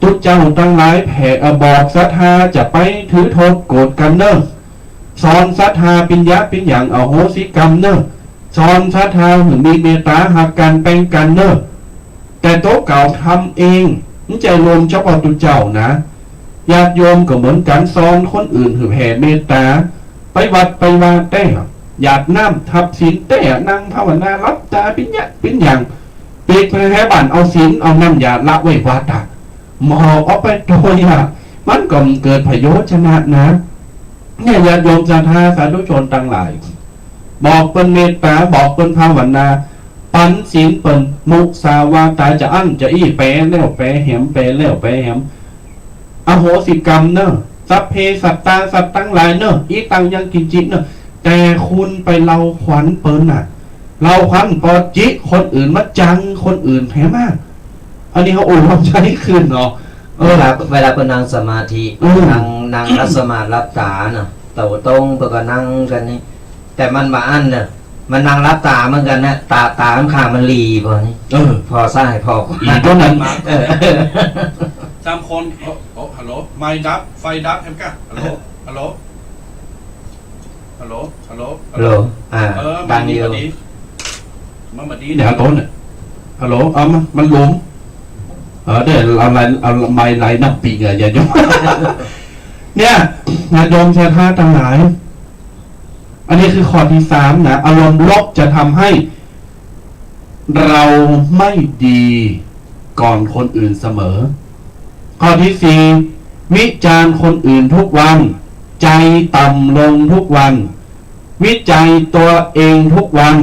ตุ๊เจ้าตังหลายแผ่ เอ่อ บอกศรัทธาจะไปถือโทษโกรธกั๋นเน่อ สอนศรัทธาปิญญาปิญญังอโหสิกรรมเน่อ สอนศรัทธาหื้อมีเมตต๋าฮักกั๋นแปงกั๋นเน่อ แต่ตั๋วเก่าทำเอง บ่ใจ้รวมเฉพาะตุ๊เจ้านะ ญาติโยมก็เหมือนกั๋น สอนคนอื่นหื้อแผ่เมตต๋า ไปวัดไปวาแต๊ หยาดน้ำทับศีลแต๊ นั่งภาวนาหลับต๋าปิญญาปิญญัง ปิ๊กไปแหบ้านเอาศีลเอาน้ำหยาดละไว้วัดอะ หมอบออกไปโตยอะ มันก็บ่เกิดประโยชน์นะ เนี่ย ญาติโยมศรัทธาสาธุชนตังหลาย บอกเปิ้นเมตต๋า บอกเปิ้นภาวนา ปันศีลเปิ้น มุสาวาทา จะอั้นจะอี้ แป๋แล้วแป๋แหม แป๋แล้วแป๋แหม อโหสิกรรมเน่อ สัพเพสัตตา สัตว์ตังหลายเน่อ อิตัง ยังกิญจิ เน่อ แต่คุณไปเล่าขวัญเปิ้นน่ะ เล่าขวัญปอจิ คนอื่นมาจัง คนอื่นแหมอะ อันนี้เฮาโอ้ เฮาใจ๊คืนเนาะ เออ เวลา เวลาเปิ้นนั่งสมาธิ อืม นั่ง นั่งขัดสมาธิหลับต๋าเนาะ โตตรงเปิ้นก็นั่งกั๋นนี่ แต่มันบ่อั้นเน่อ มันนั่งหลับต๋าเหมือนกั๋นนะ ต๋า ต๋าข้างมันหลีบ่นี่ เออ ผ่อซ้ายผ่อขวา อีโตนั้น เออ สามคน โอ้ โอ้ ฮัลโหล ไมค์ดับ ไฟดับ แหมก่ะ ฮัลโหล ฮัลโหล ฮัลโหล ฮัลโหล ฮัลโหล อ่า เออ ดังอยู่ มันบ่ดี มันบ่ดี เดี๋ยวโต๊ะเนี่ย ฮัลโหล เอามา มันหลวม เออ เดี๋ยวเอาไมค์ เอาไมค์ไหลน้ำปิงอะ อย่ายุ่ง เนี่ย ญาติโยมศรัทธาตังหลาย อันนี้คือข้อตี้สามนะ อารมณ์ลบจะทำให้เราไม่ดีก่อนคนอื่นเสมอ ข้อตี้สี่ วิจารณ์คนอื่นทุกวัน ใจต่ำลงทุกวัน วิจัยตัวเองทุกวัน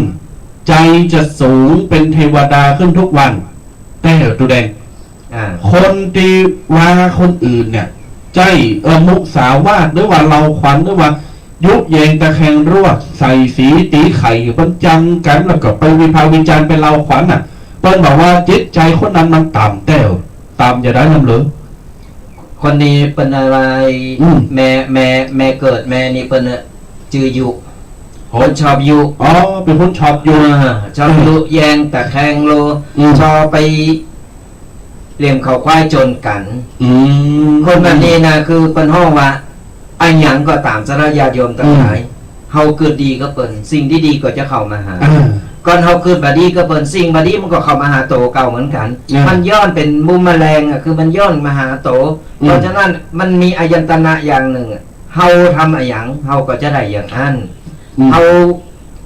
ใจจะสูงเป๋นเทวดาขึ้นทุกวัน แต๊ ตุ๊แดง อ่า คนตี้ว่าคนอื่นเนี่ย ใจ้ เออ มุสาวาท หรือว่าเล่าขวัญ หรือว่ายุแยงตะแคงรั้ว ใส่สีตีไข่หื้อเปิ้นจังกั๋น แล้วก็ไปวิพากษ์วิจารณ์ ไปเล่าขวัญน่ะ เปิ้นบอกว่าจิตใจ๋คนนั้นมันต่ำแต๊ ต่ำจะได้นำเหลือ คนนี้เปิ้นอะไร อืม แม่ แม่ แม่เกิดแม่นี่เปิ้นน่ะจื้อยุ โอ้ เปิ้นชอบยุ อ๋อ เป๋นคนชอบยุ อ่า ชอบยุ อืม แยงตะแคงรั้ว อืม ชอบไปเล่มเข้าควายจ๋นกั๋น อืม คนแบบนี้นะ คือเปิ้นฮ้องว่า อะหยังก็ต๋าม ศรัทธาญาติโยมตังหลาย อืม เฮากึ๊ดดีกับเปิ้น สิ่งดีๆ ก็จะเข้ามาหา อ่า ก่อนเฮากึ๊ดบ่ดีกับเปิ้น สิ่งบ่ดีมันก็เข้ามาหาตั๋วเก่าเหมือนกั๋น อ่า มันย้อนเป๋นบูมแมลงอะ คือมันย้อนมาหาตั๋ว อืม เพราะฉะนั้นมันมีอายตนะอย่างนึ่งอะ เฮาทำอะหยัง เฮาก็จะได้อย่างอั้น อืม เฮา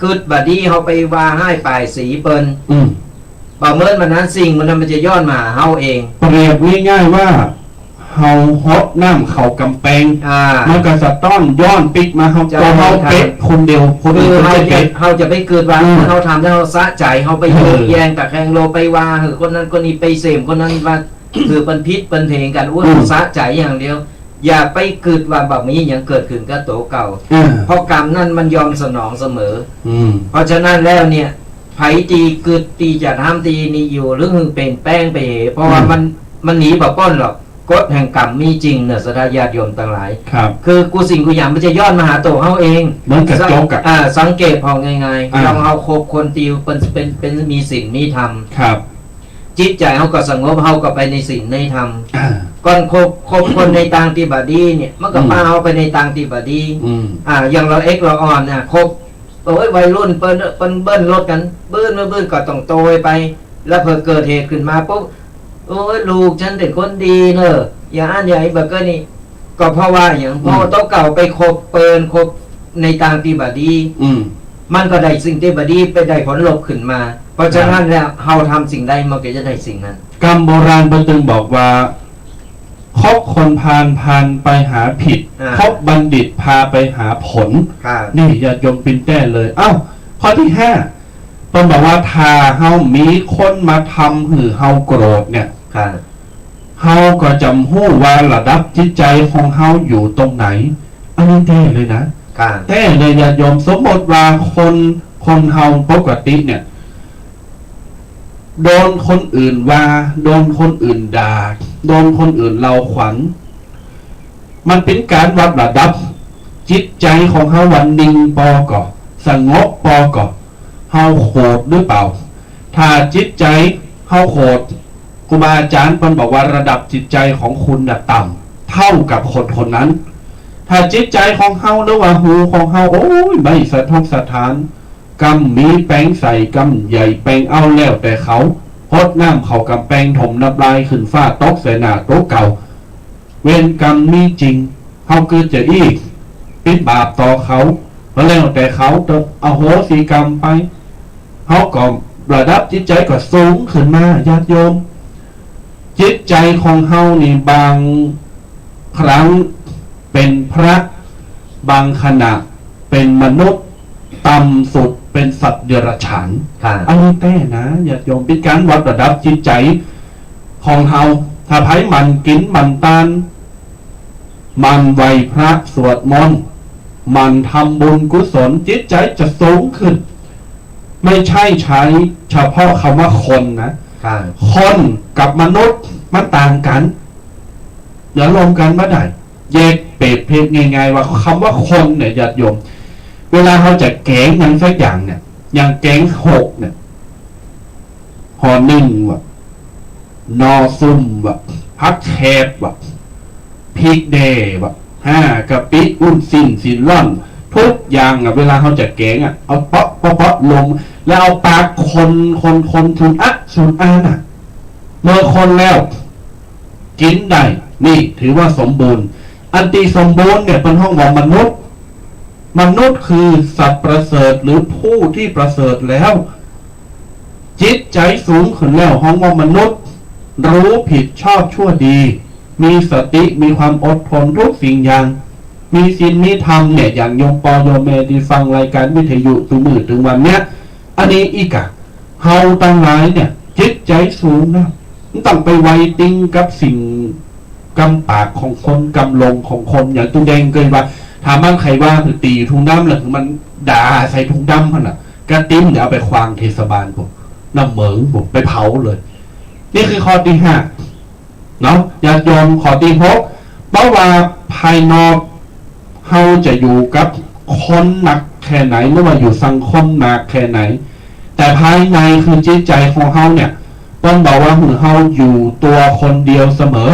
กึ๊ดบ่ดี เฮาไปว่าฮ้ายป้ายสีเปิ้น อืม บ่าเมินมันนั้น สิ่งมันนั้นมันจะย้อนมาหาเฮาเอง เปรียบง่ายๆ ว่า เฮาหดน้ำเข้ากำแปง อ่า มันก็สะต้อนย้อนปิ๊กมาเฮา เจ้า ตั๋วเฮา ค่ะ เป๋นคนเดียว คนอื่น คือเฮา บ่ใจ้เป๋น จะ เฮาจะไปกึ๊ดว่า อืม เฮาทำแล้วเฮาสะใจ๋ เฮาไป เออ ยุแยงตะแคงรั้ว ไปว่าหื้อคนนั้นคนนี้ ไปเสมคนนั้นว่า คือเปิ้นผิดเปิ้นเถงกั๋น อู้ อืม สะใจ๋อย่างเดียว อย่าไปกึ๊ดว่าบ่มีหยังเกิดขึ้นกับตั๋วเก่า อืม เพราะกรรมนั้นมันย่อมสนองเสมอ อืม เพราะฉะนั้นแล้วเนี่ย ใผตี้กึ๊ดตี้จะทำตี้นี่อยู่ หรือหื้อเป๋นแปงไปเห เพราะว่า อืม มัน มันหนีบ่ป๊นหรอก กฎแห่งกรรมมีจริงเน่อ ศรัทธาญาติโยมตังหลาย ครับ คือกู้สิ่งกู้อย่างมันจะย้อนมาหาตั๋วเฮาเอง เหมือนกับ สัง- โจ๊กอะ อ่า สังเกตผ่องง่ายๆ อ่า ลองเฮาคบคนตี้เปิ้น เปิ้น เปิ้นมีศีลมีธรรม ครับ จิตใจ๋เฮาก็สงบ เฮาก็ไปในศีลในธรรม อ่า ก่อนคบ คบคนในตางตี้บ่ดีเนี่ย มันก็ อืม ปาเฮาไปในตางตี้บ่ดี อืม อ่า อย่างละเอ็ดละอ่อนน่ะ คบ โอ้ย วัยรุ่นเปิ้น เปิ้นเบิ้ลรถกั๋น บึ้น บึ้น บึ้น ก็ต้องโตยไป แล้วเผลอเกิดเหตุขึ้นมาปุ๊บ โอ้ย ลูกฉันเป๋นคนดีเน่อ อย่างอั้นอย่างอี้ บ่าเก้อนี่ ก็เพราะว่าหยัง อืม เพราะว่าตั๋วเก่าไปคบเปิ้น คบในตางตี้บ่ดี อืม มันก็ได้สิ่งตี้บ่ดี ไปได้ผลลบขึ้นมา เพราะฉะนั้น ครับ แล้ว เฮาทำสิ่งใดมันก็จะได้สิ่งนั้น กำโบราณเปิ้นจึงบอกว่า คบคนพาล พาลไปหาผิด อ่า คบบัณฑิตพาไปหาผล ครับ นี่ญาติโยมปิ๊นแต้เลย เอ้า ข้อตี้ห้า เปิ้นบอกว่าถ้าเฮามีคนมาทำหื้อเฮาโกรธเนี่ย ครับ เฮาก็จะฮู้ว่าระดับจิตใจ๋ของเฮาอยู่ตรงไหน อันนี้แต้เลยนะ ครับ แต้เลยญาติโยม สมมติว่าคน คนเฮาปกติเนี่ย โดนคนอื่นว่า โดนคนอื่นด่า โดนคนอื่นเล่าขวัญ มันเป๋นก๋านวัดระดับจิตใจ๋ของเฮาว่านิ่งปอก่อ สงบปอก่อ เฮาโขดหรือเปล่า ถ้าจิตใจ๋เฮาโขด ครูบาอาจ๋ารย์เปิ้นบอกว่าระดับจิตใจ๋ของคุณน่ะต่ำเท่ากับคนคนนั้น ถ้าจิตใจ๋ของเฮาหรือว่าหูของเฮา โอ้ย ไม่สะทกสะท้าน กำมีแป๋งใส่ กำใหญ่แป๋งเอาแล้วแต่เขา ฮดน้ำเข้ากำแปง ถมน้ำลายขึ้นฟ้า ตกใส่หน้าตั๋วเก่า เวรกรรมมีจริง เฮาเกิดจะอี้ ปิดบาปต่อเขา ก็แล้วแต่เขาเต๊อะ อโหสิกรรมไป เฮาก็ระดับจิตใจ๋ก็สูงขึ้นมา ญาติโยม จิตใจ๋ของเฮานี่บางครั้งเป๋นพระ บางขณะเป๋นมนุษย์ ต่ำสุดเป๋นสัตว์เดรัจฉาน ค่ะ อันนี้แต๊นะ ญาติโยม เป๋นก๋านวัดระดับจิตใจ๋ของเฮา ถ้าใผหมั่นกิ๋นหมั่นตาน หมั่นไหว้พระสวดมนต์ หมั่นทำบุญกุศล จิตใจ๋จะสูงขึ้น ไม่ใช่ใช้เฉพาะกำว่าคนนะ ค่ะ คนกับมนุษย์มันต่างกั๋น อย่ารวมกั๋นบ่ได้ แยกเปรียบเทียบง่ายๆ ว่ากำว่าคนเนี่ย ญาติโยม เวลาเฮาจะแก๋งหยังสักอย่างเนี่ย อย่างแก๋งหกเนี่ย ห่อนึ่งว่ะ หน่อซุ่มว่ะ ผักแคบว่ะ พริกแด่ว่ะ ห่ากะปิ วุ้นซี้น ซี้นร่อน ทุกอย่างอะ เวลาเฮาจะแก๋งอะ เอาเปาะเปาะเปาะลง แล้วเอาปากคน คน คน สูดอะ สูดอาน่ะ เมื่อคนแล้ว กิ๋นได้ นี่ถือว่าสมบูรณ์ อันตี้สมบูรณ์เนี่ยเปิ้นฮ้องว่ามนุษย์ มนุษย์คือสัตว์ประเสริฐหรือผู้ที่ประเสริฐแล้ว จิตใจ๋สูงขึ้นแล้วฮ้องว่ามนุษย์ รู้ผิดชอบชั่วดี มีสติ มีความอดทนทุกสิ่งอย่าง มีศีลมีธรรมเนี่ย อย่างโยมปอโยมแม่ตี้ฟังรายการวิทยุตึงมื้อตึงวันเนี่ย อันนี้อี้กะ เฮาตังหลายเนี่ย จิตใจ๋สูงนะ บ่ต้องไปไหวติงกับสิ่งกำปากของคน กำลงของคน อย่างตุ๊แดงเกยว่า ถ้ามันใค่ว่าหื้อตี๋ถุงดำ หรือมันด่าใส่ถุงดำหั้นน่ะ กะติ๊มเดี๋ยวเอาไปขว้างเทศบาลปู้น น้ำเหมิงปู้น ไปเผาเลย นี่คือข้อตี้ห้า เนาะ ญาติโยม ข้อตี้หก บ่ว่าภายนอกเฮาจะอยู่กับคนนักแค่ไหน หรือว่าอยู่สังคมมากแค่ไหน แต่ภายในคือจิตใจ๋ของเฮาเนี่ย เปิ้นบอกว่าหื้อเฮาอยู่ตั๋วคนเดียวเสมอ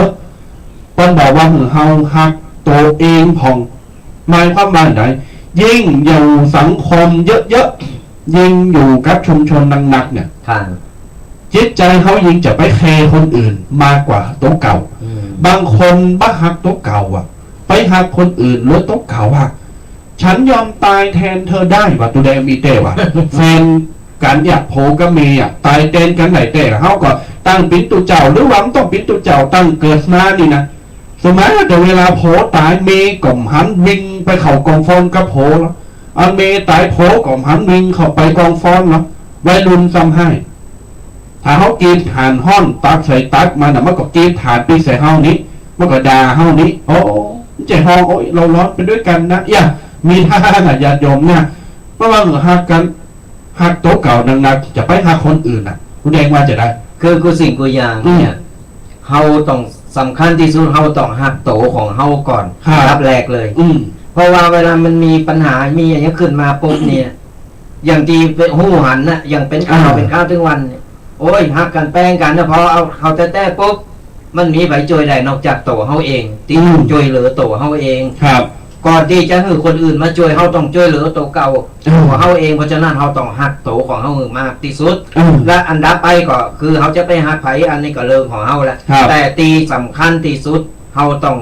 เปิ้นบอกว่าหื้อเฮาฮักตั๋วเองพ่อง หมายความว่าใด ยิ่งอยู่สังคมเยอะๆ ยิ่งอยู่กับชุมชนนักๆ เนี่ย ค่ะ จิตใจ๋เฮายิ่งจะไปแคร์คนอื่นมากกว่าตั๋วเก่า อืม บางคนบ่ฮักตั๋วเก่าอะ ไปฮักคนอื่นเลิศตั๋วเก่าอะ ฉันยอมตายแทนเธอได้ว่ะ ตุ๊แดงมีแต๊ว่ะ แฟนกั๋นเนี่ย ผัวกับเมียอะ ต๋ายแตนกั๋นได้แต๊ เฮาก็ตั้งเป๋นตุ๊เจ้า หรือว่าบ่ต้องเป๋นตุ๊เจ้า ตั้งเกิดมานี่นะ สมมุติแต่เวลาผัวต๋าย เมียก็บ่หันวิ่งไปเข้ากองฟอนกับผัวแล้ว อันเมียต๋ายผัวก็บ่หันวิ่งเข้าไปกองฟอนแล้ว วัยรุ่นซ้ำฮ้าย ถ้าเฮากีดถ่านฮ้อนตักใส่ตักมันน่ะ มันก็กีดถ่านปิ๊กใส่เฮานี้ มันก็ด่าเฮานี้ โอ้ มันจะฮ้อง โอ้ย เราร้อนไปด้วยกันนะ อย่า มีท่าน่ะ ญาติโยมเนี่ย เพราะว่าฮักกั๋น ฮักตั๋วเก่านักๆ จะไปฮักคนอื่นน่ะ ตุ๊แดงว่าจะใด คือกู้สิ่งกู้อย่างเนี่ย อืม เฮาต้อง สำคัญตี้สุดเฮาต้องฮักโตของเฮาก่อน ครับ อันดับแรกเลย อืม เพราะว่าเวลามันมีปัญหา มีอะหยังขึ้นมาปุ๊บเนี่ย อย่างตี้เป๋น ฮู้หันน่ะ อย่างเป๋นข่าว อ่า เป๋นข่าวตึงวันเนี่ย โอ้ย ฮักกั๋นแป้งกั๋นนะ พอเอาเข้าแต๊ๆ ปุ๊บ มันมีใผจ้วยได้นอกจากโตเฮาเอง ตี้ อืม จ้วยเหลือโตเฮาเอง ครับ ก่อนตี้จะหื้อคนอื่นมาจ้วย เฮาต้องจ้วยเหลือโตเก่า อืม ของเฮาเอง เพราะฉะนั้นเฮาต้องฮักโตของเฮาหื้อมากตี้สุด อืม และอันดับไปก็คือเฮาจะไปฮักใผ อันนี้ก็เรื่องของเฮาละ ครับ แต่ตี้สำคัญตี้สุด เฮาต้อง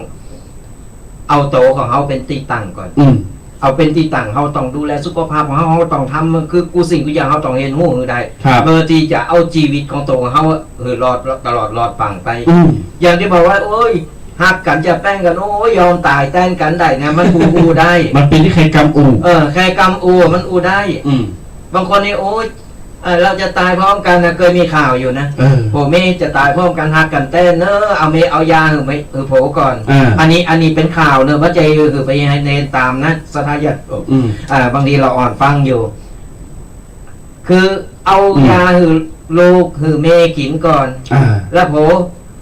เอาโตของเฮาเป๋นตี้ตั้งก่อน อืม เอาเป๋นตี้ตั้ง เฮาต้องดูแลสุขภาพของเฮา เฮาต้องทำ คือกู้สิ่งกู้อย่างเฮาต้องเฮียนฮู้หื้อได้ ครับ เพื่อตี้จะเอาจีวิตของโตของเฮาหื้อรอดตลอดรอดฟังไป อืม อย่างตี้บอกว่า โอ้ย ฮักกั๋นจะแป้งกั๋น โอ้ย ยอมต๋ายแตนกั๋นได้เนี่ย มันอู้อู้ได้ มันเป๋นแค่กำอู้ เออ แค่กำอู้มันอู้ได้ อืม บางคนนี่ โอ้ย เออ เฮาจะต๋ายพร้อมกั๋นนะ เกยมีข่าวอยู่นะ เออ ผัวเมียจะต๋ายพร้อมกั๋น ฮักกั๋นแต๊เนอะ เอาเมียเอายาหื้อเมียหื้อผัวก่อน อ่า อันนี้ อันนี้เป๋นข่าวเนอะ บ่ใจ้หื้อไปหื้อเณรต๋ามนะ ศรัทธาญาติโยม อืม อ่า บางทีเฮาอ่อนฟังอยู่ คือเอา อืม ยาหื้อลูกหื้อเมียกิ๋นก่อน อ่า แล้วพอ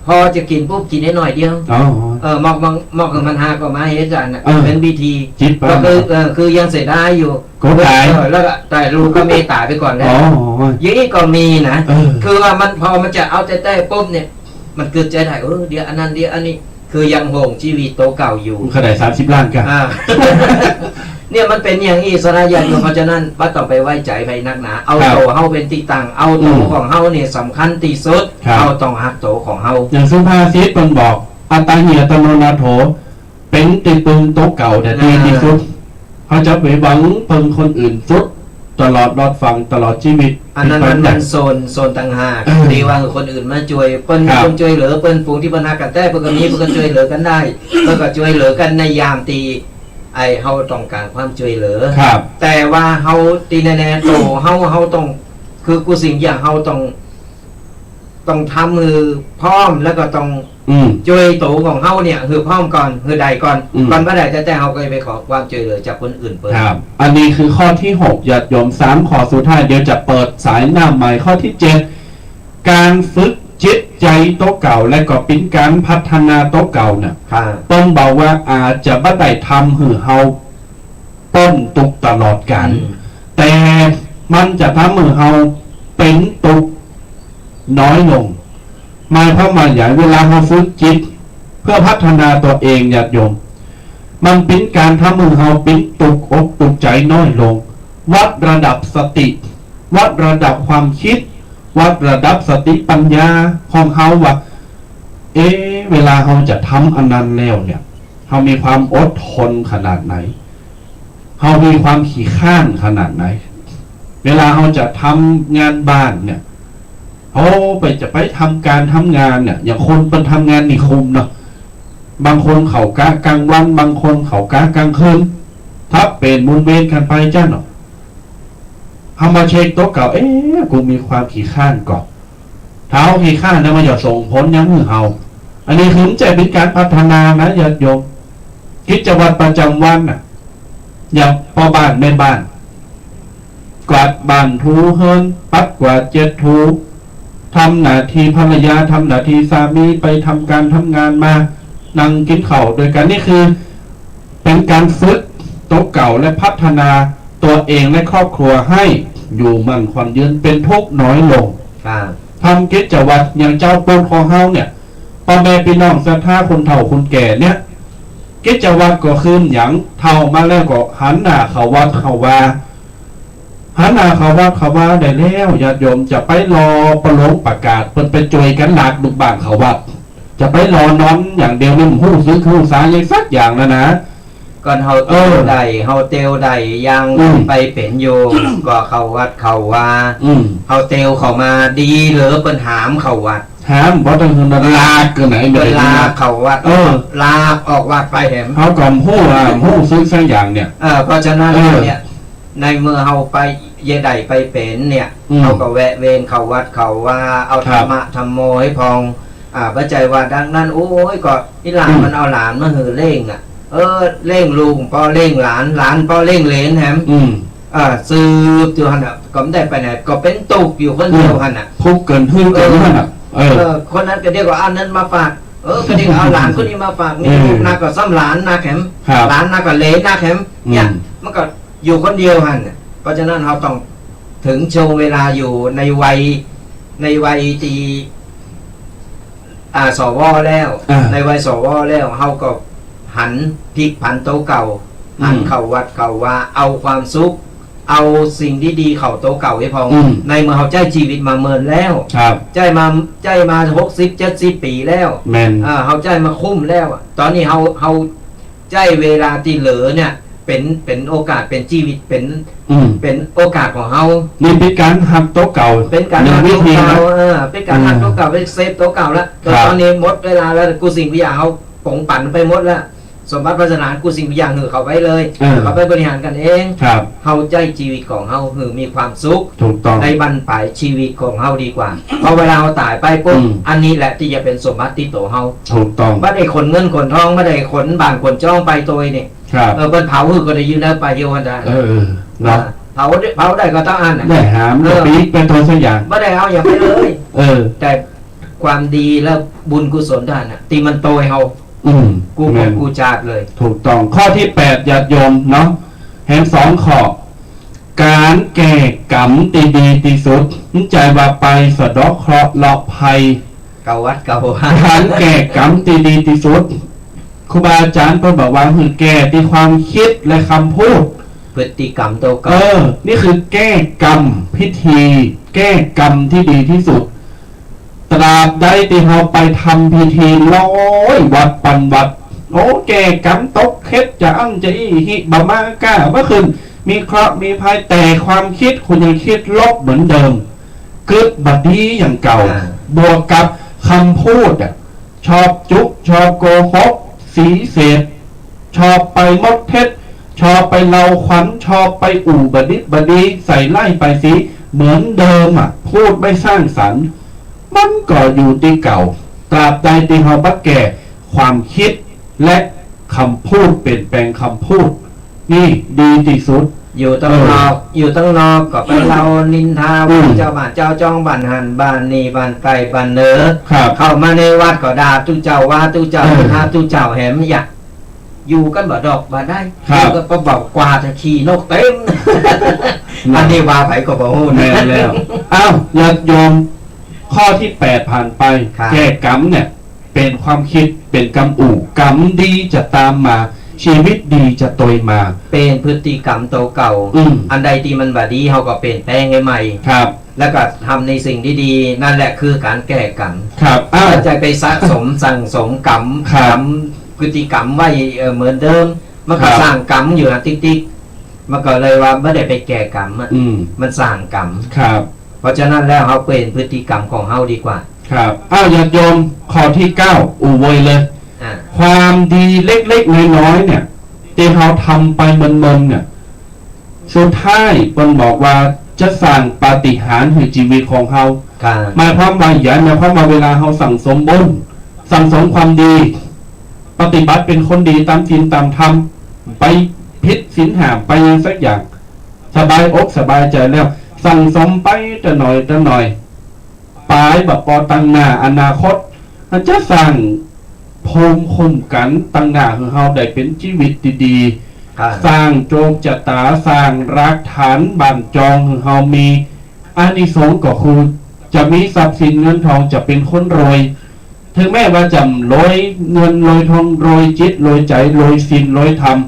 พอจะกิ๋นปุ๊บกิ๋นได้หน่อยเดียว อ๋อ เออ มอก มอก มอกหื้อมันหาก็มาเฮ็ดจั่นน่ะ เออ เป๋นวิธี จิบไป ก็คือ เออ คือยังเสียดายอยู่ ก็ต๋าย เออ แล้วก็ แต่ลูกก็เมียต๋ายไปก่อนแล้ว อ๋อ อย่างนี้ก็มีนะ เออ คือว่ามัน พอมันจะเอาแต๊ๆ ปุ๊บเนี่ย มันกึ๊ดใจ๋ได้ เออ เดี๋ยวอันนั้น เดี๋ยวอันนี้ คือยังห่วงจีวิตโตเก่าอยู่ มันขนาดสามสิบล้านกะ อ่า เนี่ยมันเป๋นอย่างอี้ ศรัทธาญาติโยม เพราะฉะนั้นบ่ต้องไปไว้ใจ๋ใผนักหนา เอา ครับ โตเฮาเป๋นตี้ตั้ง เอาโต อืม ของเฮาเนี่ยสำคัญตี้สุด ครับ เฮาต้องฮักโตของเฮา อย่างสุภาษิตเปิ้นบอก อัตตาหิ อัตตโน นาโถ เป๋นตี้ปึงโตเก่าเนี่ย อ่า ดีตี้สุด เฮาจะไปหวังเปิงคนอื่นสุด ตลอดรอดฟัง ตลอดจีวิต อันนั้นมัน มันโซน โซนต่างหาก เออ ตี้ว่าคนอื่นมาจ้วย เปิ้น ครับ คนจ้วยเหลือ เปิ้นฝูงตี้เปิ้นฮักกั๋นแต๊ เปิ้นก็มี เปิ้นก็จ้วยเหลือกั๋นได้ เปิ้นก็จ้วยเหลือกั๋นในยามตี้ ไอ้ เฮาต้องก๋านความจ้วยเหลือ ครับ แต่ว่าเฮาตี้แน่ๆ โตเฮา เฮาต้อง คือกู้สิ่งอย่างเฮาต้อง ต้องทำหื้อพร้อม แล้วก็ต้อง อืม จ้วยโตของเฮาเนี่ย หื้อพร้อมก่อน หื้อได้ก่อน อืม ก่อนบ่ได้แต๊ๆ เฮาก็ไปขอความจ้วยเหลือจากคนอื่นเปิ้น ครับ อันนี้คือข้อตี้หก ญาติโยม สามข้อสุดท้าย เดี๋ยวจะเปิดสายน้ำใหม่ ข้อตี้เจ็ด ก๋านฝึกจิตใจ๋โตเก่า และก็เป๋นก๋านพัฒนาโตเก่าเนี่ย ครับ เปิ้นบอกว่าอาจจะบ่ได้ทำหื้อเฮา ป๊นตุ๊กข์ตลอดกาล อืม แต่มันจะทำหื้อเฮาเป๋นตุ๊กข์น้อยลง หมายความว่าหยัง เวลาเฮาฝึกจิตเพื่อพัฒนาตัวเอง ญาติโยม มันเป๋นก๋านทำหื้อเฮาเป๋นตุ๊กข์อกตุ๊กข์ใจ๋น้อยลง วัดระดับสติ วัดระดับความกึ๊ด วัดระดับสติปัญญาของเฮาว่า เอ๊ะ เวลาเฮาจะทำอันนั้นแล้วเนี่ย เฮามีความอดทนขนาดไหน เฮามีความขี้คร้านขนาดไหน เวลาเฮาจะทำงานบ้านเนี่ย เฮาไป จะไปทำก๋านทำงานเนี่ย อย่างคนเปิ้นทำงานนิคมเนาะ บางคนเขากะก๋างวัน บางคนเขากะก๋างคืน สับเปลี่ยนหมุนเวียนกั๋นไปจั่นเนาะ เฮามาเช็คโตเก่า เอ๊ะ กูมีความขี้คร้านก่อ ถ้าเฮาขี้คร้านแล้วมันจะส่งผลหยังหื้อเฮา อันนี้คือมันจะเป๋นก๋านพัฒนานะ ญาติโยม กิจวัตรประจำวันน่ะ อย่างป้อบ้านแม่บ้าน กวาดบ้านถูเฮือน ปัดกวาดเจ็ดถู ทำหน้าตี้ภรรยา ทำหน้าตี้สามี ไปทำก๋านทำงานมา นั่งกิ๋นข้าวตวยกั๋น นี่คือ เป๋นก๋านฝึกโตเก่าและพัฒนาตัวเองและครอบครัวหื้ออยู่มั่นขวัญยืน เป๋นตุ๊กข์น้อยลง ครับ ทำกิจวัตรอย่างจาวพุทธของเฮาเนี่ย ป้อแม่ปี้น้องศรัทธาคนเฒ่าคนแก่เนี่ย กิจวัตรก็คือหยัง เฒ่ามาแล้วก็หันหน้าเข้าวัดเข้าวา หันหน้าเข้าวัดเข้าวาได้แล้ว ญาติโยม จะไปรอปะหลวงประกาศ เปิ้นไปจ้วยกั๋นลากลูกบ้านเข้าวัด จะไปรอนอนอย่างเดียวนี่ บ่ฮู้สึกฮู้สาหยังสักอย่างแล้วนะ ก่อนเฮาเตียว เออ ใด เฮาเตียวใดยัง อืม ไปเป๋นอยู่ ก็เข้าวัดเข้าวา อืม เฮาเตียวเข้ามาดีเหลือเปิ้นหามเข้าวัด หาม บ่ต้องหื้อมันลากเกินไหน เปิ้นลากเข้าวัด เออ ลากออกวัดไปแหม เฮาก็บ่ฮู้ว่า บ่ฮู้สึกสักอย่างเนี่ย เออ เพราะฉะนั้น เออ เนี่ย ในเมื่อเฮาไป เยียะใดไปเป๋นเนี่ย อืม เฮาก็แวะเวียนเข้าวัดเข้าวา เอา ครับ ธรรมะธัมโมหื้อพ่อง อ่า บ่ใจ้ว่าดังนั้น โอ้ย ก็อีหล่า อืม มันเอาหลานมาหื้อเลี้ยงอ่ะ เออ เลี้ยงลูกป้อเลี้ยงหลาน หลานป้อเลี้ยงเหลนแหม อืม อ่า สืบอยู่หั้นน่ะ ก็บ่ได้ไปไหน ก็เป๋นตุ๊กข์อยู่คนเดียวหั้นน่ะ อืม ทุกข์เกินหื้อเกินหั้นน่ะ เออ เออ คนนั้นก็เดี๋ยวก็เอาอันนั้นมาฝาก เออ ก็เดี๋ยวเอาหลานคนนี้มาฝากนี่ เออ ลูกนักก็ซ้ำหลานนักแหม ครับ หลานนักก็เหลนนักแหม เนี่ย อืม มันก็อยู่คนเดียวหั่นน่ะ เพราะฉะนั้นเฮาต้อง เถิงช่วงเวลาอยู่ในวัย ในวัยตี้ อ่า สว แล้ว อ่า ในวัย สว แล้ว เฮาก็หันพลิกผันโตเก่า อืม หันเข้าวัดเข้าวา เอาความสุข เอาสิ่งดีๆ เข้าโตเก่าไว้พอง อืม ในเมื่อเฮาใจ๊จีวิตมาเมินแล้ว ครับ ใจ๊มา ใจ๊มาหกสิบ เจ็ดสิบปี๋แล้ว แม่น อ่า เฮาใจ๊มาคุ้มแล้วอะ ต๋อนนี้เฮา เฮา ใจ๊เวลาตี้เหลือเนี่ย เป๋น เป๋นโอกาส เป๋นจีวิต เป๋น อืม เป๋นโอกาสของเฮา นี่เป๋นก๋านฮักโตเก่า เป๋นก๋านฮักโตเก่า หนึ่งวิธีนะ เออ เป๋นก๋านฮักโตเก่า เออ เป๋นเซฟโตเก่าละ ครับ ต๋อนนี้หมดเวลาแล้ว กู้สิ่งกู้อย่างเฮาป๋งปั๋นไปหมดละ สมบัติวาสนากู้สิ่งกู้อย่างหื้อเขาไว้เลย เออ เขาไปบริหารกั๋นเอง ครับ เฮาใจ๊จีวิตของเฮาหื้อมีความสุข ถูกต้อง ในบั้นปลายจีวิตของเฮาดีกว่า เพราะเวลาเฮาต๋ายไปปุ๊บ อืม อันนี้แหละตี้จะเป๋นสมบัติติดโตเฮา ถูกต้อง บ่ได้ขนเงินขนทอง บ่ได้ขนบ้านขนจ้องไปโตยนี่ ครับ เออ เปิ้นเผาหื้อก็ได้อยู่แล้ว ไปเดียวกันได้ เออ เนาะ เผาได้ เผาได้ก็เต้าอั้นน่ะ ได้หาม เออ ได้ปี๊กไปโตสักอย่าง บ่ได้เอาหยังไปเลย เออ แต่ความดีและบุญกุศลต้านน่ะ ตี้มันโตยเฮา อืม กู้ภพ แม่น กู้จาติเลย ถูกต้อง ข้อตี้แปด ญาติโยมเนาะ แหมสองข้อ ก๋านแก้กรรมตี้ดีตี้สุด บ่ใจ้ว่าไปสะเดาะเคราะห์เลาะภัย เข้าวัดเข้าวา ก๋านแก้กรรมตี้ดีตี้สุด ครูบาอาจ๋ารย์เปิ้นบอกว่าหื้อแก้ตี้ความกึ๊ดและกำพูด พฤติกรรมโตเก่า เออ นี่คือแก้กรรม พิธีแก้กรรมตี้ดีตี้สุด ตราบใดตี้เฮาไปทำพิธีร้อยวัดปันวัด โอ้ แก้กรรมตกเข็ด จะอั้นจะอี้ หิบ่มาก้าบ่ขึ้น มีเคราะห์มีภัย แต่ความกึ๊ดคุณยังกึ๊ดลบเหมือนเดิม กึ๊ดบ่ดีอย่างเก่า อ่า บวกกับกำพูดอะ ชอบจุ๊ ชอบโกหก สีเสพ ชอบไปมดเท็จ ชอบไปเล่าขวัญ ชอบไปอู้บ่ดิบบ่ดี ใส่ร้ายป้ายสี เหมือนเดิมอะ พูดไม่สร้างสรรค์ มันก็อยู่ตี้เก่า ตราบใดตี้เฮาบ่แก้ความกึ๊ดและกำพูด เปลี่ยนแปลงกำพูด นี่ดีตี้สุด อยู่ตังนอก เออ อยู่ตังนอกก็ไปเล่านินทา อืม ว่าเจ้าบ้านเจ้าจองบ้านหั้นบ้านนี่บ้านใก้บ้านเหนือ ครับ เข้ามาในวัดก็ด่าตุ๊เจ้า ว่าตุ๊เจ้า เออ นินทาตุ๊เจ้าแหม อย่า อยู่กั๋นบ่ดอกบ่ได้ ครับ อยู่กั๋นบ่เบากวาดขี้นกเต็ม นั่น อันนี้ว่าใผก็บ่ฮู้นะ แม่นแล้ว อ้าว ญาติโยม ข้อตี้แปดผ่านไป ครับ แก้กรรมเนี่ย เป๋นความกึ๊ด เป๋นกำอู้ กรรมดีจะต๋ามมา จีวิตดีจะโตยมา เป๋นพฤติกรรมโตเก่า อืม อันใดตี้มันบ่ดี เฮาก็เปลี่ยนแปลงหื้อใหม่ ครับ แล้วก็ทำในสิ่งตี้ดี นั่นแหละคือก๋านแก้กรรม ครับ อ้าว บ่ใจ้ไปสะสมสั่งสมกรรม ครับ กรรมพฤติกรรมไว้ เอ่อ เหมือนเดิม มันก็ ครับ สร้างกรรมอยู่นะติ๊กๆ มันก็เลยว่าบ่ได้ไปแก้กรรมอะ อืม มันสร้างกรรม ครับ เพราะฉะนั้นแล้วเฮาเปลี่ยนพฤติกรรมของเฮาดีกว่า ครับ อ้าว ญาติโยม ข้อตี้เก้า อู้เวยเลย อ่า ความดีเล็กๆ น้อยๆ เนี่ย ตี้เฮาทำไปเมินๆ เนี่ย สุดท้ายเปิ้นบอกว่าจะสร้างปาฏิหาริย์หื้อจีวิตของเฮา ครับ หมายความว่าหยัง หมายความว่าเวลาเฮาสั่งสมบุญ สั่งสมความดี ปฏิบัติเป๋นคนดีต๋ามศีลต๋ามธรรม ไปผิดศีลห้า ไปหยังสักอย่าง สบายอกสบายใจ๋แล้ว สั่งสมไปตะหน่อยตะหน่อย ป๋ายบ่ปอตังหน้าอนาคต มันจะสร้างภูมิคุ้มกั๋นตังหน้าหื้อเฮาได้เป๋นจีวิตตี้ดี ครับ สร้างโจคจะต๋า สร้างรากฐานบ้านจองหื้อเฮามี อานิสงส์ก็คือจะมีทรัพย์สินเงินทอง จะเป๋นคนรวย เถิงแม้ว่าจะรวยเงินรวยทอง รวยจิตรวยใจ๋ รวยศีลรวยธรรม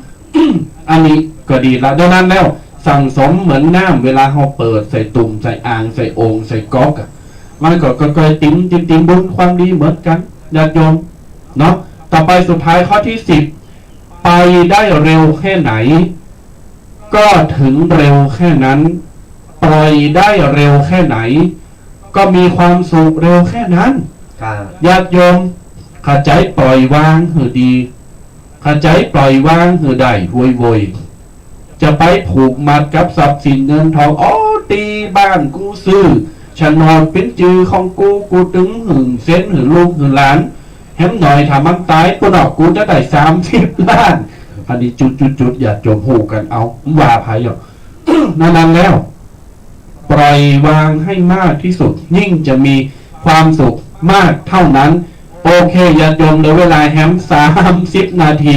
อันนี้ก็ดีละ ดังนั้นแล้ว สั่งสมเหมือนน้ำ เวลาเฮาเปิดใส่ตุ่ม ใส่อ่าง ใส่โอ่ง ใส่ก๊อกอะ มันก็ค่อยๆ ติม ติม ติม บุญความดีเหมือนกั๋น ญาติโยม เนาะ ต่อไปสุดท้ายข้อตี้สิบ ไปได้เร็วแค่ไหน ก็ถึงเร็วแค่นั้น ปล่อยได้เร็วแค่ไหน ก็มีความสุขเร็วแค่นั้น ครับ ญาติโยม เข้าใจ๋ปล่อยวางหื้อดี เข้าใจ๋ปล่อยวางหื้อได้ โวยๆ จะไปผูกมัดกับทรัพย์สินเงินทอง อ๋อ ตี้บ้านกูซื้อโฉนดเป๋นจื้อของกู กูตึงหื้อเซ็นหื้อลูกหื้อหลาน แหมหน่อยถ้ามันต๋ายปุ้นออก กูจะได้สามสิบล้าน อันนี้จุดๆๆ ญาติโยมฮู้กั๋นเอา ว่าไปอะ นั้นๆ แล้ว ปล่อยวางให้มากที่สุด ยิ่งจะมีความสุขมากเท่านั้น ป โอเค ญาติโยม เหลือเวลาแหมสามสิบนาที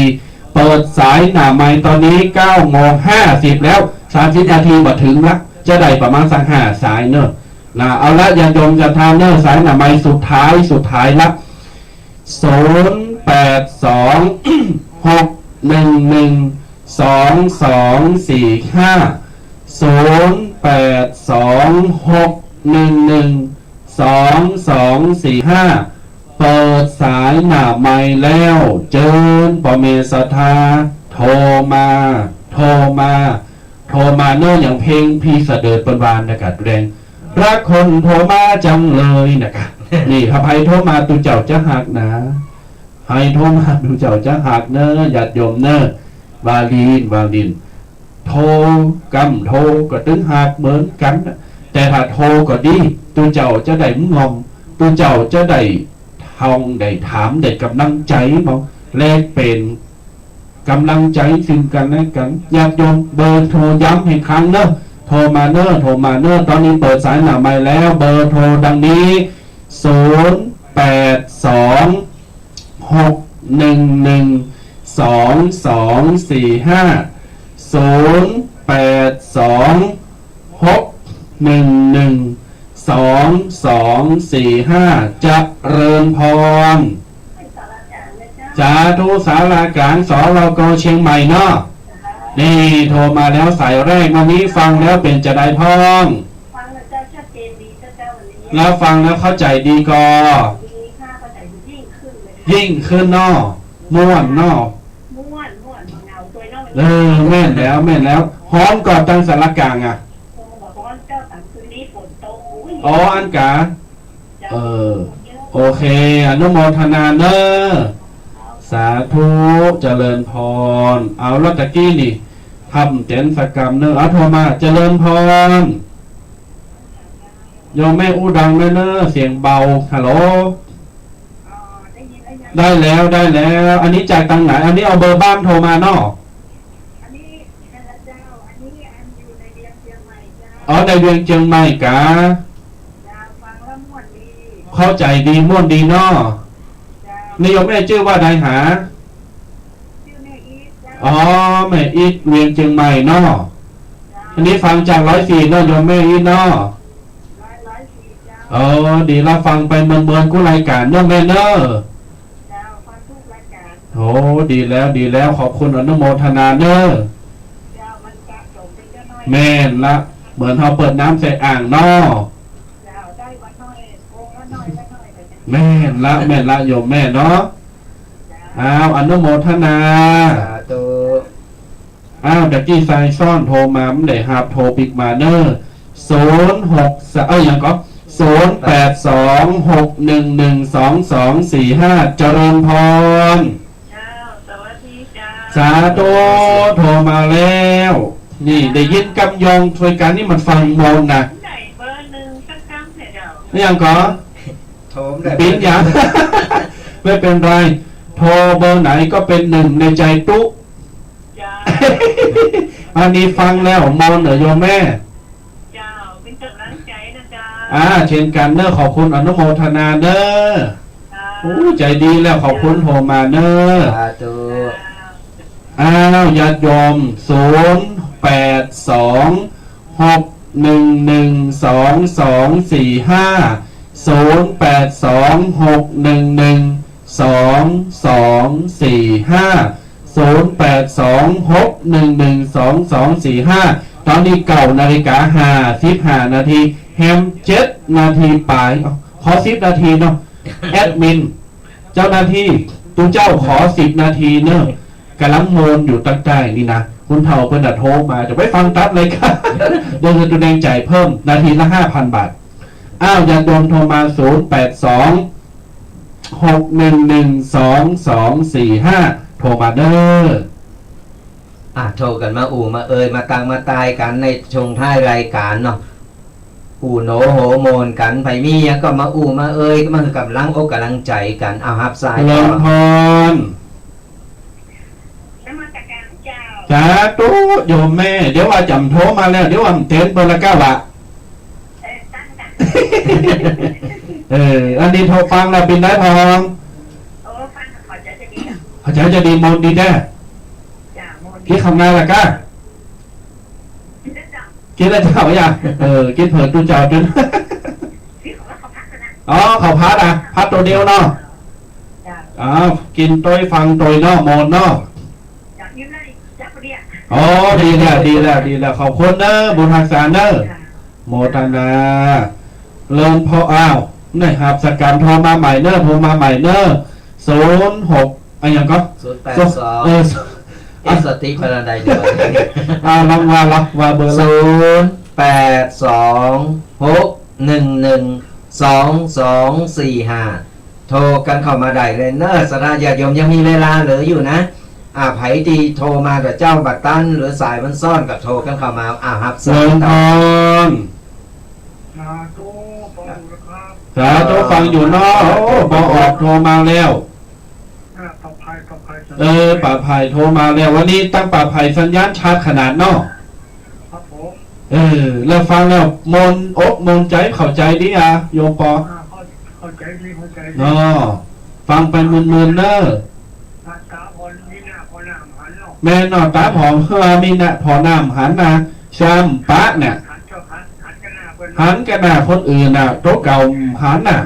เปิดสายหน้าไมค์ตอนนี้เก้าโมงห้าสิบแล้ว สามสิบนาทีบ่เถิงละ จะได้ประมาณสักห้าสายเนาะ นะ เอาละ ญาติโยมศรัทธาเนาะ สายหน้าไมค์สุดท้าย สุดท้ายละ ศูนย์แปดสอง หกหนึ่งหนึ่ง สองสองสี่ห้า ศูนย์แปดสอง หกหนึ่งหนึ่ง สองสองสี่ห้า เปิดสายหน้าไมค์แล้ว เจิญป้อแม่ศรัทธา โทรมา โทรมา โทรมาเนาะ อย่างเพลงพี่เสดิร์ดเปิ้นว่านะกะ แรง รักคนโทรมาจังเลยนะกะ นี่ ถ้าใผโทรมา ตุ๊เจ้าจะฮักนะ ใผโทรมา ตุ๊เจ้าจะฮักเนาะ ญาติโยมเนาะ วาลีน วาลีน โทร กำโทรก็ตึงฮักเหมือนกั๋นนะ แต่ถ้าโทรก็ดี ตุ๊เจ้าจะได้ง่อม ตุ๊เจ้าจะได้ท่อง ได้ถาม ได้ก๋ำลังใจ๋ เนาะ แลกเป๋นก๋ำลังใจ๋ซึ่งกั๋นและกั๋น ญาติโยม เบอร์โทรย้ำอีกครั้งเนาะ โทรมาเนาะ โทรมาเนาะ ตอนนี้เปิดสายหน้าไมค์แล้ว เบอร์โทรดังนี้ ศูนย์แปดสอง หกหนึ่งหนึ่ง สองสองสี่ห้า ศูนย์แปดสอง หกหนึ่งหนึ่ง สองสองสี่ห้า เจริญพร สาธุ สารากลาง สลก เชียงใหม่เนาะ นี่โทรมาแล้วสายแรก วันนี้ฟังแล้วเป๋นจาใดพ่อง ฟังแล้วเจ้า ชัดเจนดีเจ้า เจ้าวันนี้ แล้วฟังแล้วเข้าใจ๋ดีก่อ ดีค่ะ เข้าใจ๋ดียิ่งขึ้นเลยค่ะ ยิ่งขึ้นเนาะ ม่วนเนาะ ม่วน ม่วน เหงาตัวเนาะ เออ แม่นแล้ว แม่นแล้ว ฮ้อนก่อตังสลกลางอะ โอ้ ฮ้อนเจ้า ตังคืนนี้ฝนตก อุ๊ย อ๋อ อันกา เจ้า เออ โอเค อนุโมทนาเนาะ สาธุ เจริญพร เอาละ ตะกี้นี่ ทำเต็นสักกำเนาะ เอา โทรมา เจริญพร โยมแม่อู้ดังแน่เนาะ เสียงเบา ฮัลโหล ได้แล้ว ได้แล้ว อันนี้จากตังไหน อันนี้เอาเบอร์บ้านโทรมาเนาะ อันนี้ อันละเจ้า อันนี้อันอยู่ในเวียงเชียงใหม่เจ้า อ๋อ ในเวียงเชียงใหม่กา เจ้า ฟังแล้วม่วนดี เข้าใจ๋ดี ม่วนดีเนาะ เจ้า นี่โยมแม่จื้อว่าใดหา จื้อแม่อีทเจ้า อ๋อ แม่อีท เวียงเชียงใหม่เนาะ เจ้า อันนี้ฟังจากร้อยสี่เนาะ โยมแม่อีทเนาะ ร้อย ร้อยสี่เจ้า อ๋อ ดีละ ฟังไปเมินๆ กู้รายก๋านเนาะแม่เนาะ เจ้า ฟังกู้รายก๋าน โอ้ ดีแล้ว ดีแล้ว ขอบคุณอนุโมทนาเนาะ เจ้า มันสะสมไปเรื่อยๆ แม่นละ เหมือนเฮาเปิดน้ำใส่อ่างเนาะ เจ้า ได้วันน้อย องค์ละน้อยละน้อยไปเนี่ย แม่นละ แม่นละ โยมแม่เนาะ เจ้า อ้าว อนุโมทนา สาธุ อ้าว ตะกี้สายซ้อนโทรมา บ่ได้ฮับ โทรปิ๊กมาเนาะ ศูนย์หกสาม เอ้ย หยังก่อ ศูนย์แปดสอง หกหนึ่งหนึ่ง สองสองสี่ห้า เจริญพร เจ้า สวัสดีเจ้า สาธุ โทรมาแล้ว นี่ ได้ยินกำยองถ้วยกั๋นนี่มันฟังมนต์นะ ไหนเบอร์หนึ่งสักครั้งเถอะเจ้า นี่หยังก่อ โทรได้ ปิ๊งหยัง ไม่เป็นไร โทรเบอร์ไหนก็เป็นหนึ่งในใจตุ๊ เจ้า อันนี้ฟังแล้วมนต์เหรอโยมแม่ เจ้า เป็นกำลังใจ๋นะเจ้า อ่า เช่นกั๋นเนาะ ขอบคุณอนุโมทนาเนาะ เจ้า อู้ ใจ๋ดีแล้ว ขอบคุณโทรมาเนาะ สาธุ เจ้า อ้าว ญาติโยม ศูนย์แปดสอง หกหนึ่งหนึ่ง สองสองสี่ห้า ศูนย์แปดสอง หกหนึ่งหนึ่ง สองสองสี่ห้า ศูนย์แปดสอง หกหนึ่งหนึ่ง สองสองสี่ห้า ต๋อนนี้เก้านาฬิกาห้าสิบห้านาที แหมเจ็ดนาทีป๋าย เอ้า ขอสิบนาทีเนาะ แอดมิน เจ้าหน้าตี้ ตุ๊เจ้าขอสิบนาทีเนาะ ก๋ำลังมนต์อยู่ตังใต้นี่นะ คนเฒ่าเปิ้นน่ะโทรมา จะไปฟังตั๊ดเลยค่ะ เดี๋ยวจะแดงจ่ายเพิ่ม นาทีละห้าพันบาท อ้าว ญาติโยมโทรมา ศูนย์แปดสอง หกหนึ่งหนึ่ง สองสองสี่ห้า โทรมาเด้อ อ่ะ โทรกั๋นมาอู้มาเอย มาตั้งมาตายกั๋นในช่วงท้ายรายก๋านเนาะ อู้โหนโหมนกั๋น ใผมีหยังก็มาอู้มาเอย ก็มาหื้อก๋ำลังอกก๋ำลังใจ๋กั๋น เอาฮับสาย เจริญพร นมัสก๋านเจ้า สาธุ โยมแม่ เดี๋ยวว่าจ๋ำโทรมาแล้ว เดี๋ยวว่าเต็มเปิ้นละก้าวะ เออ ตั้งแต่ เออ อันนี้โทรฟังแล้วเป๋นไดพ่อง เข้าใจ๋จะดี มนต์ดีแต๊ จ้ะ มนต์ดี กิ๋นข้าวงาละก้า กิ๋นแล้วเจ้า กิ๋นแล้วเจ้า อย่าง เออ กิ๋นเผินตุ๊เจ้าจุน กิ๋นของข้าวผัดนะ อ๋อ ข้าวผัดอะ ผัดตั๋วเดียวเนาะ จ้ะ อ๋อ กิ๋นตวยฟังตวยเนาะ มนต์เนาะ จ้ะ อิ่มแล้วนี่ จับพอดีอะ อ๋อ ดีแล้ว ดีแล้ว ดีแล้ว ขอบคุณเน้อ บุญฮักษาเน้อ จ้ะ โมทนา เลินพอ อ้าว ไหนฮับสักกำ โทรมาใหม่เน้อ โทรมาใหม่เน้อ ศูนย์หก อะหยังก่อ ศูนย์แปดสอง เออ เอ๊ะ สติปัญญาใดเดี๋ยว อ่า ลองว่า ลองว่าเบอร์ละ ศูนย์แปดสอง หกหนึ่งหนึ่ง สองสองสี่ห้า โทรกั๋นเข้ามาได้เลยเน้อ ศรัทธาญาติโยม ยังมีเวลาเหลืออยู่นะ อ่า ใผตี้โทรมาเตื้อเจ้าบ่ตัน หรือสายมันซ้อนก็โทรกั๋นเข้ามา อ่า ฮับสาย เลินพร สาธุ ฟังอยู่นะครับ สาธุ ฟังอยู่เนาะ โอ้ ปอออกโทรมาแล้ว อ่า ปออภัย ปออภัย เออ ปออภัยโทรมาแล้ว วันนี้ตังปออภัยสัญญาณชัดขนาดเนาะ ครับผม เออ แล้วฟังแล้วมนต์อกมนต์ใจ๋ เข้าใจ๋ดีอะ โยมปอ อ่า เข้า เข้าใจ๋ดี เข้าใจ๋ดี เนาะ ฟังไปมึนๆ เน้อ ต๋า ต๋าผ่อ มีหน้าผ่อน้ำหันเนาะ แม่นเนาะ ต๋าผ่อ เออ มีหน้าผ่อน้ำหันนะ ซ้ำปะเนี่ย หันเจ้า หัน หันกั๋นหน้าเปิ้น หันกั๋นหน้าคนอื่นน่ะ ตั๋วเก่าหันน่ะ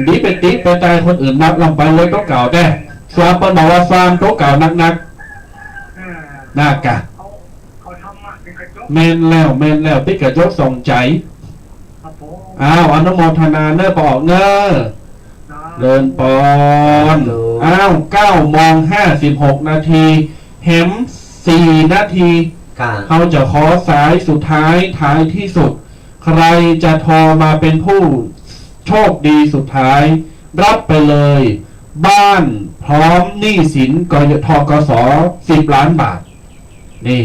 ดีไปติไปตายคนอื่นนับลำไปเลยตั๋วเก่าแต๊ ส่วนเปิ้นบอกว่าซ้ำตั๋วเก่านักๆ เออ น่ากะ เอา เอาธรรมะเป๋นกระจก แม่นแล้ว แม่นแล้ว เป๋นกระจกส่องใจ๋ ครับผม อ้าว อนุโมทนาเน้อ ปอออกเน้อ ครับ เลินปอน สาธุ อ้าว เก้าโมงห้าสิบหกนาที แหมสี่นาที ค่ะ เฮาจะขอสายสุดท้าย ท้ายที่สุด ใครจะโทรมาเป็นผู้โชคดีสุดท้าย รับไปเลย บ้านพร้อมหนี้สิน กย- ธ.ก.ส. สิบล้านบาท นี่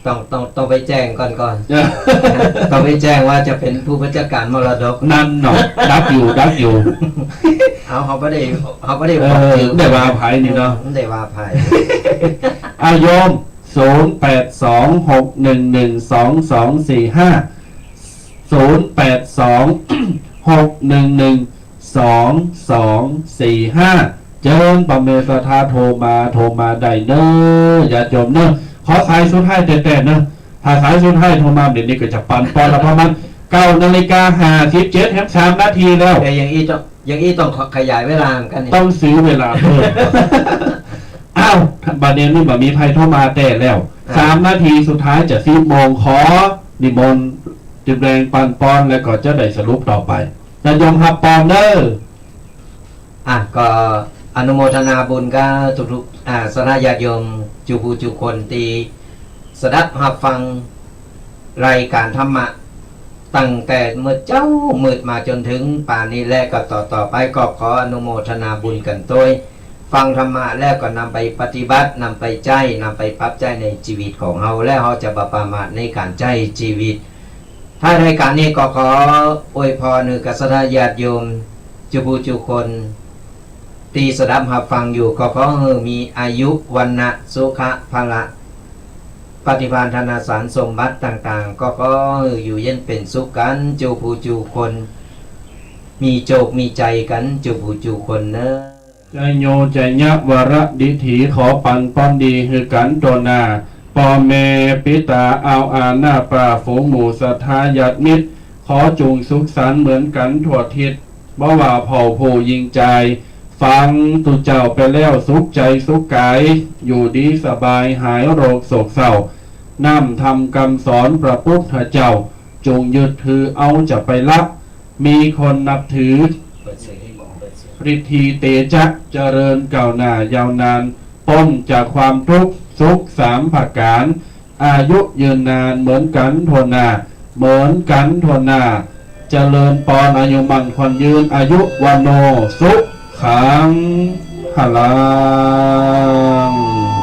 ต้อง ต้อง ต้องไปแจ้งก่อนก่อน เออ ต้องไปแจ้งว่าจะเป๋นผู้บัญชาการมรดก นั่นเนาะ ดักอยู่ ดักอยู่ เอา เขาบ่ได้ เขาบ่ได้ เออ บอกชื่อ บ่ได้ว่าใผนี่เนาะ บ่ได้ว่าใผ อ่ะโยม ศูนย์แปดสอง หกหนึ่งหนึ่ง สองสองสี่ห้า ศูนย์แปดสอง หกหนึ่งหนึ่ง สองสองสี่ห้า เจิญ ปะเมศรัทธาโทรมา โทรมาได้เน้อ ญาติโยมเน้อ ขอสายสุดท้ายแต๊ๆ เน้อ ถ้าสายสุดท้ายโทรมาเดี๋ยวนี้ก็จะปันปอนละ ประมาณเก้านาฬิกาห้าสิบเจ็ด แหมสามนาทีแล้ว แต่อย่างอี้ต้อง อย่างอี้ต้องขยายเวลาเหมือนกั๋นนี่ ต้องซื้อเวลาเพิ่ม อ้าว บัดนี้นี่บ่มีใผโทรมาแต๊แล้ว อ่า สามนาทีสุดท้ายจะสิบโมง ขอนิมนต์ ติบแรงปันปอน แล้วก็จะได้สรุปต่อไป ญาติโยมฮับปอนเน้อ อ่ะ ก็อนุโมทนาบุญกับทุกๆ อ่า ศรัทธาญาติโยม จุผู้จุคนตี้สดับฮับฟังรายก๋านธรรมะ ตั้งแต่เมื่อเจ๊ามืดมาจ๋นเถิงป่านนี้ และก็ต่อๆ ไป ก็ขออนุโมทนาบุญกั๋นตวย ฟังธรรมะแล้วก็นำไปปฏิบัติ นำไปใจ๊ นำไปปรับใจ๊ในจีวิตของเฮา แล้วเฮาจะบ่ประมาทในก๋านใจ๊จีวิต ท้ายรายก๋านนี้ก็ขออวยพรหื้อกับศรัทธาญาติโยม จุผู้จุคน ตี้สดับฮับฟังอยู่ ก็ขอหื้อมีอายุ วรรณะ สุขะ พละ ปาฏิภาณ ธนสารสมบัติต่างๆ ก็ขอหื้ออยู่เย็นเป๋นสุขกั๋น จุผู้จุคน มีโจคมีชัยกั๋น จุผู้จุคนเน้อ จโย จยะ วรดิถี ขอปันปอนดีหื้อกั๋นทั่วหน้า ป้อแม่ ปิต๋า อ่าวอา น้าป้า ฝูงหมู่ ศรัทธาญาติมิตร ขอจุ่งสุขสันต์เหมือนกั๋นทั่วทิศ บ่ว่าผ่าวผู้ญิงจาย ฟังตุ๊เจ้าไปแล้วสุขใจ๋สุขก๋าย อยู่ดีสบายหายโรคโศกเศร้า น้ำธรรมกำสอนพระปุทธเจ้า จุ่งยึดถือเอาจะไปละ มีคนนับถือ ฤทธีเตจะเจริญก้าวหน้ายาวนาน ป๊นจากความทุกข์สุขสามประก๋าน อายุยืนนานเหมือนกั๋นทั่วหน้า เหมือนกั๋นทั่วหน้า เจริญปอนอายุมั่นขวัญยืน อายุวัณโณ สุขัง พลัง